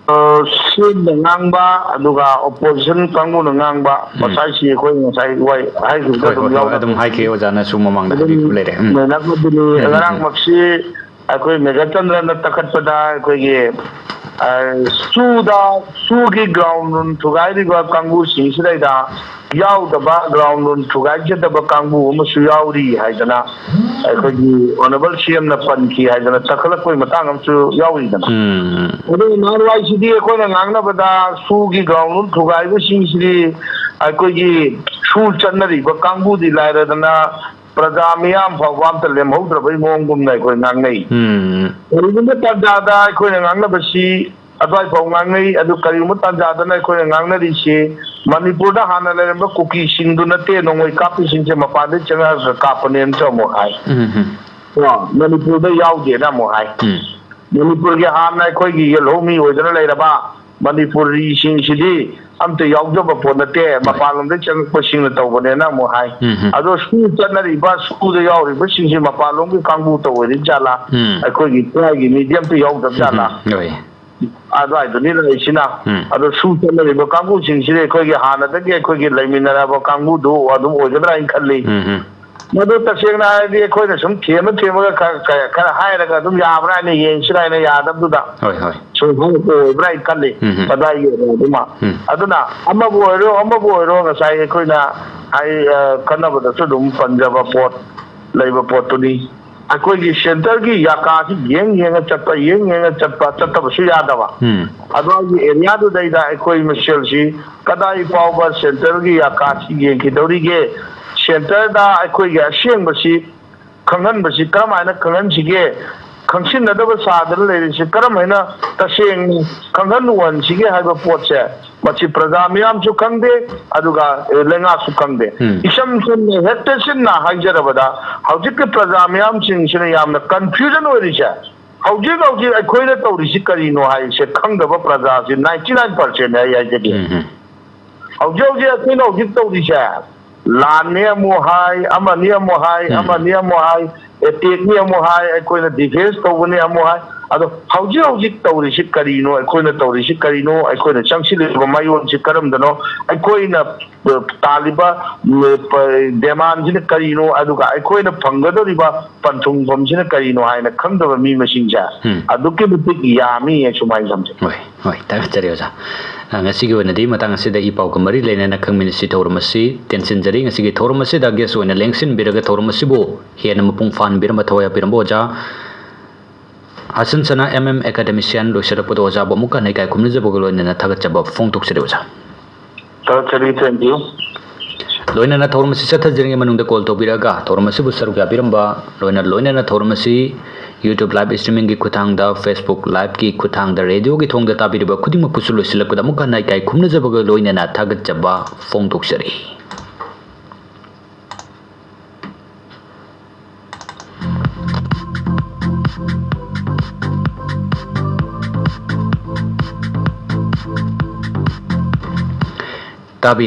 ꯑ, CM ꯅ ꯉꯥꯡꯕ, ꯑꯗꯨꯒ opposition ꯀꯥꯡꯕꯨꯅ ꯉꯥꯡꯕ, ꯎꯝ꯫ ꯉꯁꯥꯏꯁꯤ ꯑꯩꯈꯣꯏ ꯉꯁꯥꯏ ꯋꯥꯏ ꯍꯥꯏꯈꯤꯕꯗ ꯍꯣꯏ, ꯑꯗꯨꯝ ꯍꯣꯏ, ꯍꯣꯏ, ꯌꯥꯎꯅ ꯑꯗꯨꯝ ꯍꯥꯏꯈ꯭ꯔꯦ, ꯑꯣꯖꯥꯅꯁꯨ ꯃꯃꯥꯡꯗ ꯑꯗꯨꯝ ꯍꯥꯏꯕꯤꯈꯤꯕ ꯂꯩꯔꯦ꯫ ꯎꯝ꯫ ꯅꯩꯅꯕꯗꯨꯅꯤ꯫ ꯎꯝ, ꯎꯝ, ꯎꯝ꯫ ꯉꯔꯥꯡꯃꯛꯁꯤ ꯑꯩꯈꯣꯏ ꯃꯦꯘꯆꯟꯗ꯭ꯔꯅ ꯇꯛꯈꯠꯄꯗ ꯑꯩꯈꯣꯏꯒꯤ, ꯑ, ꯁꯨꯗ, ꯁꯨꯒꯤ ground ꯔꯨꯜ ꯊꯨꯒꯥꯏꯔꯤꯕ ꯀꯥꯡꯕꯨꯁꯤꯡꯁꯤꯗꯩꯗ ꯌꯥꯎꯗꯕ, ground ꯔꯨꯜ ꯊꯨꯒꯥꯏꯖꯗꯕ ꯀꯥꯡꯕꯨ ꯑꯃꯁꯨ ꯌꯥꯎꯔꯤ ꯍꯥꯏꯗꯅ ꯑꯩꯈꯣꯏꯒꯤ honourable CM ꯅ ꯄꯟꯈꯤ ꯍꯥꯏꯗꯅ ꯇꯛꯈꯠꯂꯛꯄꯒꯤ ꯃꯇꯥꯡ ꯑꯃꯁꯨ ꯌꯥꯎꯔꯤꯗꯅ꯫ ꯎꯝ꯫ ꯑꯗꯨ ꯅꯍꯥꯟꯋꯥꯏꯁꯤꯗꯤ ꯑꯩꯈꯣꯏꯅ ꯉꯥꯡꯅꯕꯗ ꯁꯨꯒꯤ ground ꯔꯨꯜ ꯊꯨꯒꯥꯏꯕꯁꯤꯡꯁꯤꯗꯤ ꯑꯩꯈꯣꯏꯒꯤ ꯁꯨ ꯆꯠꯅꯔꯤꯕ ꯀꯥꯡꯕꯨꯗꯤ ꯂꯥꯏꯔꯗꯅ ꯄ꯭ꯔꯖꯥ ꯃꯤꯌꯥꯝ ꯐꯥꯎꯕ ꯑꯝꯇ ꯂꯦꯝꯍꯧꯗ꯭ꯔꯕꯩ ꯃꯑꯣꯡꯒꯨꯝꯅ ꯑꯩꯈꯣꯏ ꯉꯥꯡꯅꯩ꯫ ꯎꯝ꯫ ꯀꯔꯤꯒꯨꯝꯕ ꯇꯥꯟꯖꯥꯗ ꯑꯩꯈꯣꯏꯅ ꯉꯥꯡꯅꯕꯁꯤ ꯑꯗꯨꯋꯥꯏꯐꯥꯎ ꯉꯥꯡꯅꯩ꯫ ꯑꯗꯨ ꯀꯔꯤꯒꯨꯝꯕ ꯇꯥꯟꯖꯥꯗꯅ ꯑꯩꯈꯣꯏꯅ ꯉꯥꯡꯅꯔꯤꯁꯤ ꯃꯅꯤꯄꯨꯔꯗ ꯍꯥꯟꯅ ꯂꯩꯔꯝꯕ ꯀꯨꯀꯤꯁꯤꯡꯗꯨ ꯅꯠꯇꯦ, ꯅꯣꯡꯃꯩ ꯀꯥꯞꯄꯤꯁꯤꯡꯁꯦ ꯃꯄꯥꯟꯗꯩ ꯆꯪꯉꯛꯑꯒ ꯀꯥꯞꯄꯅꯦꯅ ꯑꯃꯨꯛ ꯍꯥꯏ꯫ ꯎꯝ, ꯎꯝ꯫ ꯀꯣ, ꯃꯅꯤꯄꯨꯔꯗ ꯌꯥꯎꯗꯦꯅ ꯑꯃꯨꯛ ꯍꯥꯏ꯫ ꯎꯝ꯫ ꯃꯅꯤꯄꯨꯔꯒꯤ ꯍꯥꯟꯅ ꯑꯩꯈꯣꯏꯒꯤ ꯌꯦꯜꯍꯧꯃꯤ ꯑꯣꯏꯗꯅ ꯂꯩꯔꯕ ꯃꯅꯤꯄꯨꯔꯤꯁꯤꯡꯁꯤꯗꯤ ꯑꯝꯇ ꯌꯥꯎꯖꯕ ꯄꯣꯠ ꯅꯠꯇꯦ, ꯃꯄꯥꯟꯂꯣꯝꯗꯒꯤ ꯆꯪꯉꯛꯄꯁꯤꯡꯅ ꯇꯧꯕꯅꯦꯅ ꯑꯃꯨꯛ ꯍꯥꯏ꯫ ꯎꯝ, ꯎꯝ꯫ ꯑꯗꯣ ꯁ꯭ꯀꯨꯜ ꯆꯠꯅꯔꯤꯕ, ꯁ꯭ꯀꯨꯜꯗ ꯌꯥꯎꯔꯤꯕꯁꯤꯡꯁꯤ ꯃꯄꯥꯟꯂꯣꯝꯒꯤ ꯀꯥꯡꯕꯨ ꯇꯧꯕꯗꯤ ꯖꯥꯠꯂꯥ? ꯎꯝ꯫ ꯑꯩꯈꯣꯏꯒꯤ ꯏꯄꯥꯒꯤ ꯃꯤꯗꯤ ꯑꯝꯇ ꯌꯥꯎꯗꯕ ꯖꯥꯠꯂꯥ? ꯎꯝ, ꯍꯣꯏ꯫ ꯑꯗꯨꯋꯥꯏꯗꯨꯅꯤ ꯂꯩꯔꯤꯁꯤꯅ꯫ ꯎꯝ꯫ ꯑꯗꯣ ꯁ꯭ꯀꯨꯜ ꯆꯠꯅꯔꯤꯕ ꯀꯥꯡꯕꯨꯁꯤꯡꯁꯤꯗꯤ ꯑꯩꯈꯣꯏꯒꯤ ꯍꯥꯟꯅꯗꯒꯤ ꯑꯩꯈꯣꯏꯒꯤ ꯂꯩꯃꯤꯟꯅꯔꯕ ꯀꯥꯡꯕꯨꯗꯨ ꯑꯗꯨꯝ ꯑꯣꯏꯒꯗ꯭ꯔꯥ ꯍꯥꯏꯅ ꯈꯜꯂꯤ꯫ ꯎꯝ, ꯎꯝ꯫ ꯃꯗꯨ ꯇꯁꯦꯡꯅ ꯍꯥꯏꯔꯗꯤ ꯑꯩꯈꯣꯏꯅ ꯁꯨꯝ ꯊꯦꯝꯃ ꯊꯦꯝꯃꯒ ꯈꯔ, ꯈꯔ, ꯈꯔ ꯍꯥꯏꯔꯒ ꯑꯗꯨꯝ ꯌꯥꯕ꯭ꯔꯥ ꯍꯥꯏꯅ ꯌꯦꯡꯁꯤꯔꯥ ꯍꯥꯏꯅ ꯌꯥꯗꯕꯗꯨꯗ ꯍꯣꯏ, ꯍꯣꯏ꯫ ꯁꯨꯝ ꯍꯥꯏꯔꯛꯄ ꯑꯣꯏꯕ꯭ꯔꯥ ꯍꯥꯏꯅ ꯈꯜꯂꯤ꯫ ꯎꯝ, ꯎꯝ꯫ ꯀꯗꯥꯏꯒꯤ ꯑꯣꯏꯔꯣ ꯑꯗꯨꯃ꯫ ꯎꯝ꯫ ꯑꯗꯨꯅ ꯑꯃꯕꯨ ꯑꯣꯏꯔꯣ, ꯑꯃꯕꯨ ꯑꯣꯏꯔꯣ, ꯉꯁꯥꯏ ꯑꯩꯈꯣꯏꯅ ꯍꯥꯏ-, ꯑ, ꯈꯟꯅꯕꯗꯁꯨ ꯑꯗꯨꯝ ꯄꯟꯖꯕ ꯄꯣꯠ ꯂꯩꯕ ꯄꯣꯠꯇꯨꯅꯤ꯫ ꯑꯩꯈꯣꯏꯒꯤ ꯁꯦꯟꯇꯔꯒꯤ ꯌꯥꯀꯥꯁꯤ ꯌꯦꯡ ꯌꯦꯡꯉ ꯆꯠꯄ, ꯌꯦꯡ ꯌꯦꯡꯉ ꯆꯠꯄ, ꯆꯠꯇꯕꯁꯨ ꯌꯥꯗꯕ꯫ ꯎꯝ꯫ ꯑꯗꯨꯒꯤ ꯑꯦꯔꯤꯌꯥꯗꯨꯗꯩꯗ ꯑꯩꯈꯣꯏ ꯃꯁꯦꯜꯁꯤ ꯀꯗꯥꯏ ꯐꯥꯎꯕ ꯁꯦꯟꯇꯔꯒꯤ ꯌꯥꯀꯥꯁꯤ ꯌꯦꯡꯈꯤꯗꯧꯔꯤꯒꯦ? ꯁꯦꯟꯇꯔꯗ ꯑꯩꯈꯣꯏꯒꯤ ꯑꯁꯦꯡꯕꯁꯤ ꯈꯪꯍꯟꯕꯁꯤ ꯀꯔꯝ ꯍꯥꯏꯅ ꯈꯪꯍꯟꯁꯤꯒꯦ? ꯈꯪꯁꯤꯟꯅꯗꯕ ꯁꯥꯗꯅ ꯂꯩꯔꯤꯁꯤ ꯀꯔꯝ ꯍꯥꯏꯅ ꯇꯁꯦꯡꯅ ꯈꯪꯍꯟ ꯎꯍꯟꯁꯤꯒꯦ ꯍꯥꯏꯕ ꯄꯣꯠꯁꯦ, ꯃꯁꯤ ꯄ꯭ꯔꯖꯥ ꯃꯤꯌꯥꯝꯁꯨ ꯈꯪꯗꯦ, ꯑꯗꯨꯒ, ꯑꯦ, ꯂꯩꯉꯥꯛꯁꯨ ꯈꯪꯗꯦ꯫ ꯎꯝ꯫ ꯏꯁꯝ ꯁꯝꯅ, ꯍꯦꯛꯇ ꯁꯝꯅ ꯍꯥꯏꯖꯔꯕꯗ, ꯍꯧꯖꯤꯛꯀꯤ ꯄ꯭ꯔꯖꯥ ꯃꯤꯌꯥꯝꯁꯤꯡꯁꯤꯅ ꯌꯥꯝꯅ confusion ꯑꯣꯏꯔꯤꯁꯦ, ꯍꯧꯖꯤꯛ ꯍꯧꯖꯤꯛ ꯑꯩꯈꯣꯏꯅ ꯇꯧꯔꯤꯁꯤ ꯀꯔꯤꯅꯣ ꯍꯥꯏꯁꯦ ꯈꯪꯗꯕ ꯄ꯭ꯔꯖꯥꯁꯤ ninety nine percent ꯑꯩ ꯍꯥꯏꯖꯒꯦ꯫ ꯎꯝ, ꯎꯝ꯫ ꯍꯧꯖꯤꯛ ꯍꯧꯖꯤꯛ ꯑꯩꯈꯣꯏꯅ ꯍꯧꯖꯤꯛ ꯇꯧꯔꯤꯁꯦ, ꯂꯥꯟꯅꯤ ꯑꯃꯨꯛ ꯍꯥꯏ, ꯑꯃꯅꯤ ꯑꯃꯨꯛ ꯍꯥꯏ, ꯎꯝ꯫ ꯑꯃꯅꯤ ꯑꯃꯨꯛ ꯍꯥꯏ, attackꯅꯤ ꯑꯃꯨꯛ ꯍꯥꯏ, ꯑꯩꯈꯣꯏꯅ defence ꯇꯧꯕꯅꯤ ꯑꯃꯨꯛ ꯍꯥꯏ꯫ ꯑꯗꯣ ꯍꯧꯖꯤꯛ ꯍꯧꯖꯤꯛ ꯇꯧꯔꯤꯁꯤ ꯀꯔꯤꯅꯣ, ꯑꯩꯈꯣꯏꯅ ꯇꯧꯔꯤꯁꯤ ꯀꯔꯤꯅꯣ, ꯑꯩꯈꯣꯏꯅ ꯆꯪꯁꯤꯜꯂꯤꯕ ꯃꯌꯣꯟꯁꯤ ꯀꯔꯝꯗꯅꯣ, ꯑꯩꯈꯣꯏꯅ, ꯑ, ꯇꯥꯜꯂꯤꯕ, ꯑ, ꯄ-, demandꯁꯤꯅ ꯀꯔꯤꯅꯣ, ꯑꯗꯨꯒ ꯑꯩꯈꯣꯏꯅ ꯐꯪꯒꯗꯧꯔꯤꯕ ꯄꯟꯊꯨꯡꯐꯝꯁꯤꯅ ꯀꯔꯤꯅꯣ ꯍꯥꯏꯅ ꯈꯪꯗꯕ ꯃꯤ ꯃꯁꯤꯡꯁꯦ ꯎꯝ꯫ ꯑꯗꯨꯛꯀꯤ ꯃꯇꯤꯛ ꯌꯥꯝꯃꯤ, ꯑꯩ ꯁꯨꯃꯥꯏꯅ ꯊꯝꯖꯩ꯫ ꯍꯣꯏ, ꯍꯣꯏ, ꯊꯥꯒꯠꯆꯔꯤ ꯑꯣꯖꯥ꯫ ꯑ, ꯉꯁꯤꯒꯤ ꯑꯣꯏꯅꯗꯤ ꯃꯇꯥꯡ ꯑꯁꯤꯗ ꯏ ꯄꯥꯎꯒ ꯃꯔꯤ ꯂꯩꯅꯅ ꯈꯪꯃꯤꯟꯅꯁꯤ ꯊꯧꯔꯝ ꯑꯁꯤ ꯇꯦꯟꯁꯤꯟꯖꯔꯤ꯫ ꯉꯁꯤꯒꯤ ꯊꯧꯔꯝ ꯑꯁꯤꯗ guest ꯑꯣꯏꯅ ꯂꯦꯡꯁꯤꯟꯕꯤꯔꯒ ꯊꯧꯔꯝ ꯑꯁꯤꯕꯨ ꯍꯦꯟꯅ ꯃꯄꯨꯡ ꯐꯥꯍꯟꯕꯤꯔꯝꯕ ꯊꯋꯥꯏ ꯌꯥꯎꯕꯤꯔꯝꯕ ꯑꯣꯖꯥ ꯍꯁꯟ ꯁꯅꯥ M M Academician ꯂꯣꯏꯁꯤꯜꯂꯛꯄꯗ ꯑꯣꯖꯥꯕꯨ ꯑꯃꯨꯛꯀ ꯍꯟꯅ ꯏꯀꯥꯏ ꯈꯨꯝꯅꯖꯕꯒ ꯂꯣꯏꯅꯅ ꯊꯥꯒꯠꯆꯕ ꯐꯣꯡꯗꯣꯛꯆꯔꯤ ꯑꯣꯖꯥ꯫ ꯊꯥꯒꯠꯆꯔꯤ, thank you꯫ ꯂꯣꯏꯅꯅ ꯊꯧꯔꯝ ꯑꯁꯤ ꯆꯠꯊꯖꯔꯤꯉꯩ ꯃꯅꯨꯡꯗ call ꯇꯧꯕꯤꯔꯛꯑꯒ ꯊꯧꯔꯝ ꯑꯁꯤꯕꯨ ꯁꯔꯨꯛ ꯌꯥꯕꯤꯔꯝꯕ, ꯂꯣꯏꯅ, ꯂꯣꯏꯅꯅ ꯊꯧꯔꯝ ꯑꯁꯤ YouTube live streamingꯒꯤ ꯈꯨꯠꯊꯥꯡꯗ, Facebook liveꯀꯤ ꯈꯨꯠꯊꯥꯡꯗ, radioꯒꯤ ꯊꯣꯡꯗ ꯇꯥꯕꯤꯔꯤꯕ ꯈꯨꯗꯤꯡꯃꯛꯄꯨꯁꯨ ꯂꯣꯏꯁꯤꯜꯂꯛꯄꯗ ꯑꯃꯨꯛ ꯍꯟꯅ ꯏꯀꯥꯏ ꯈꯨꯝꯅꯖꯕꯒ ꯂꯣꯏꯅꯅ ꯊꯥꯒꯠꯆꯕ ꯐꯣꯡꯗꯣꯛꯆꯔꯤ꯫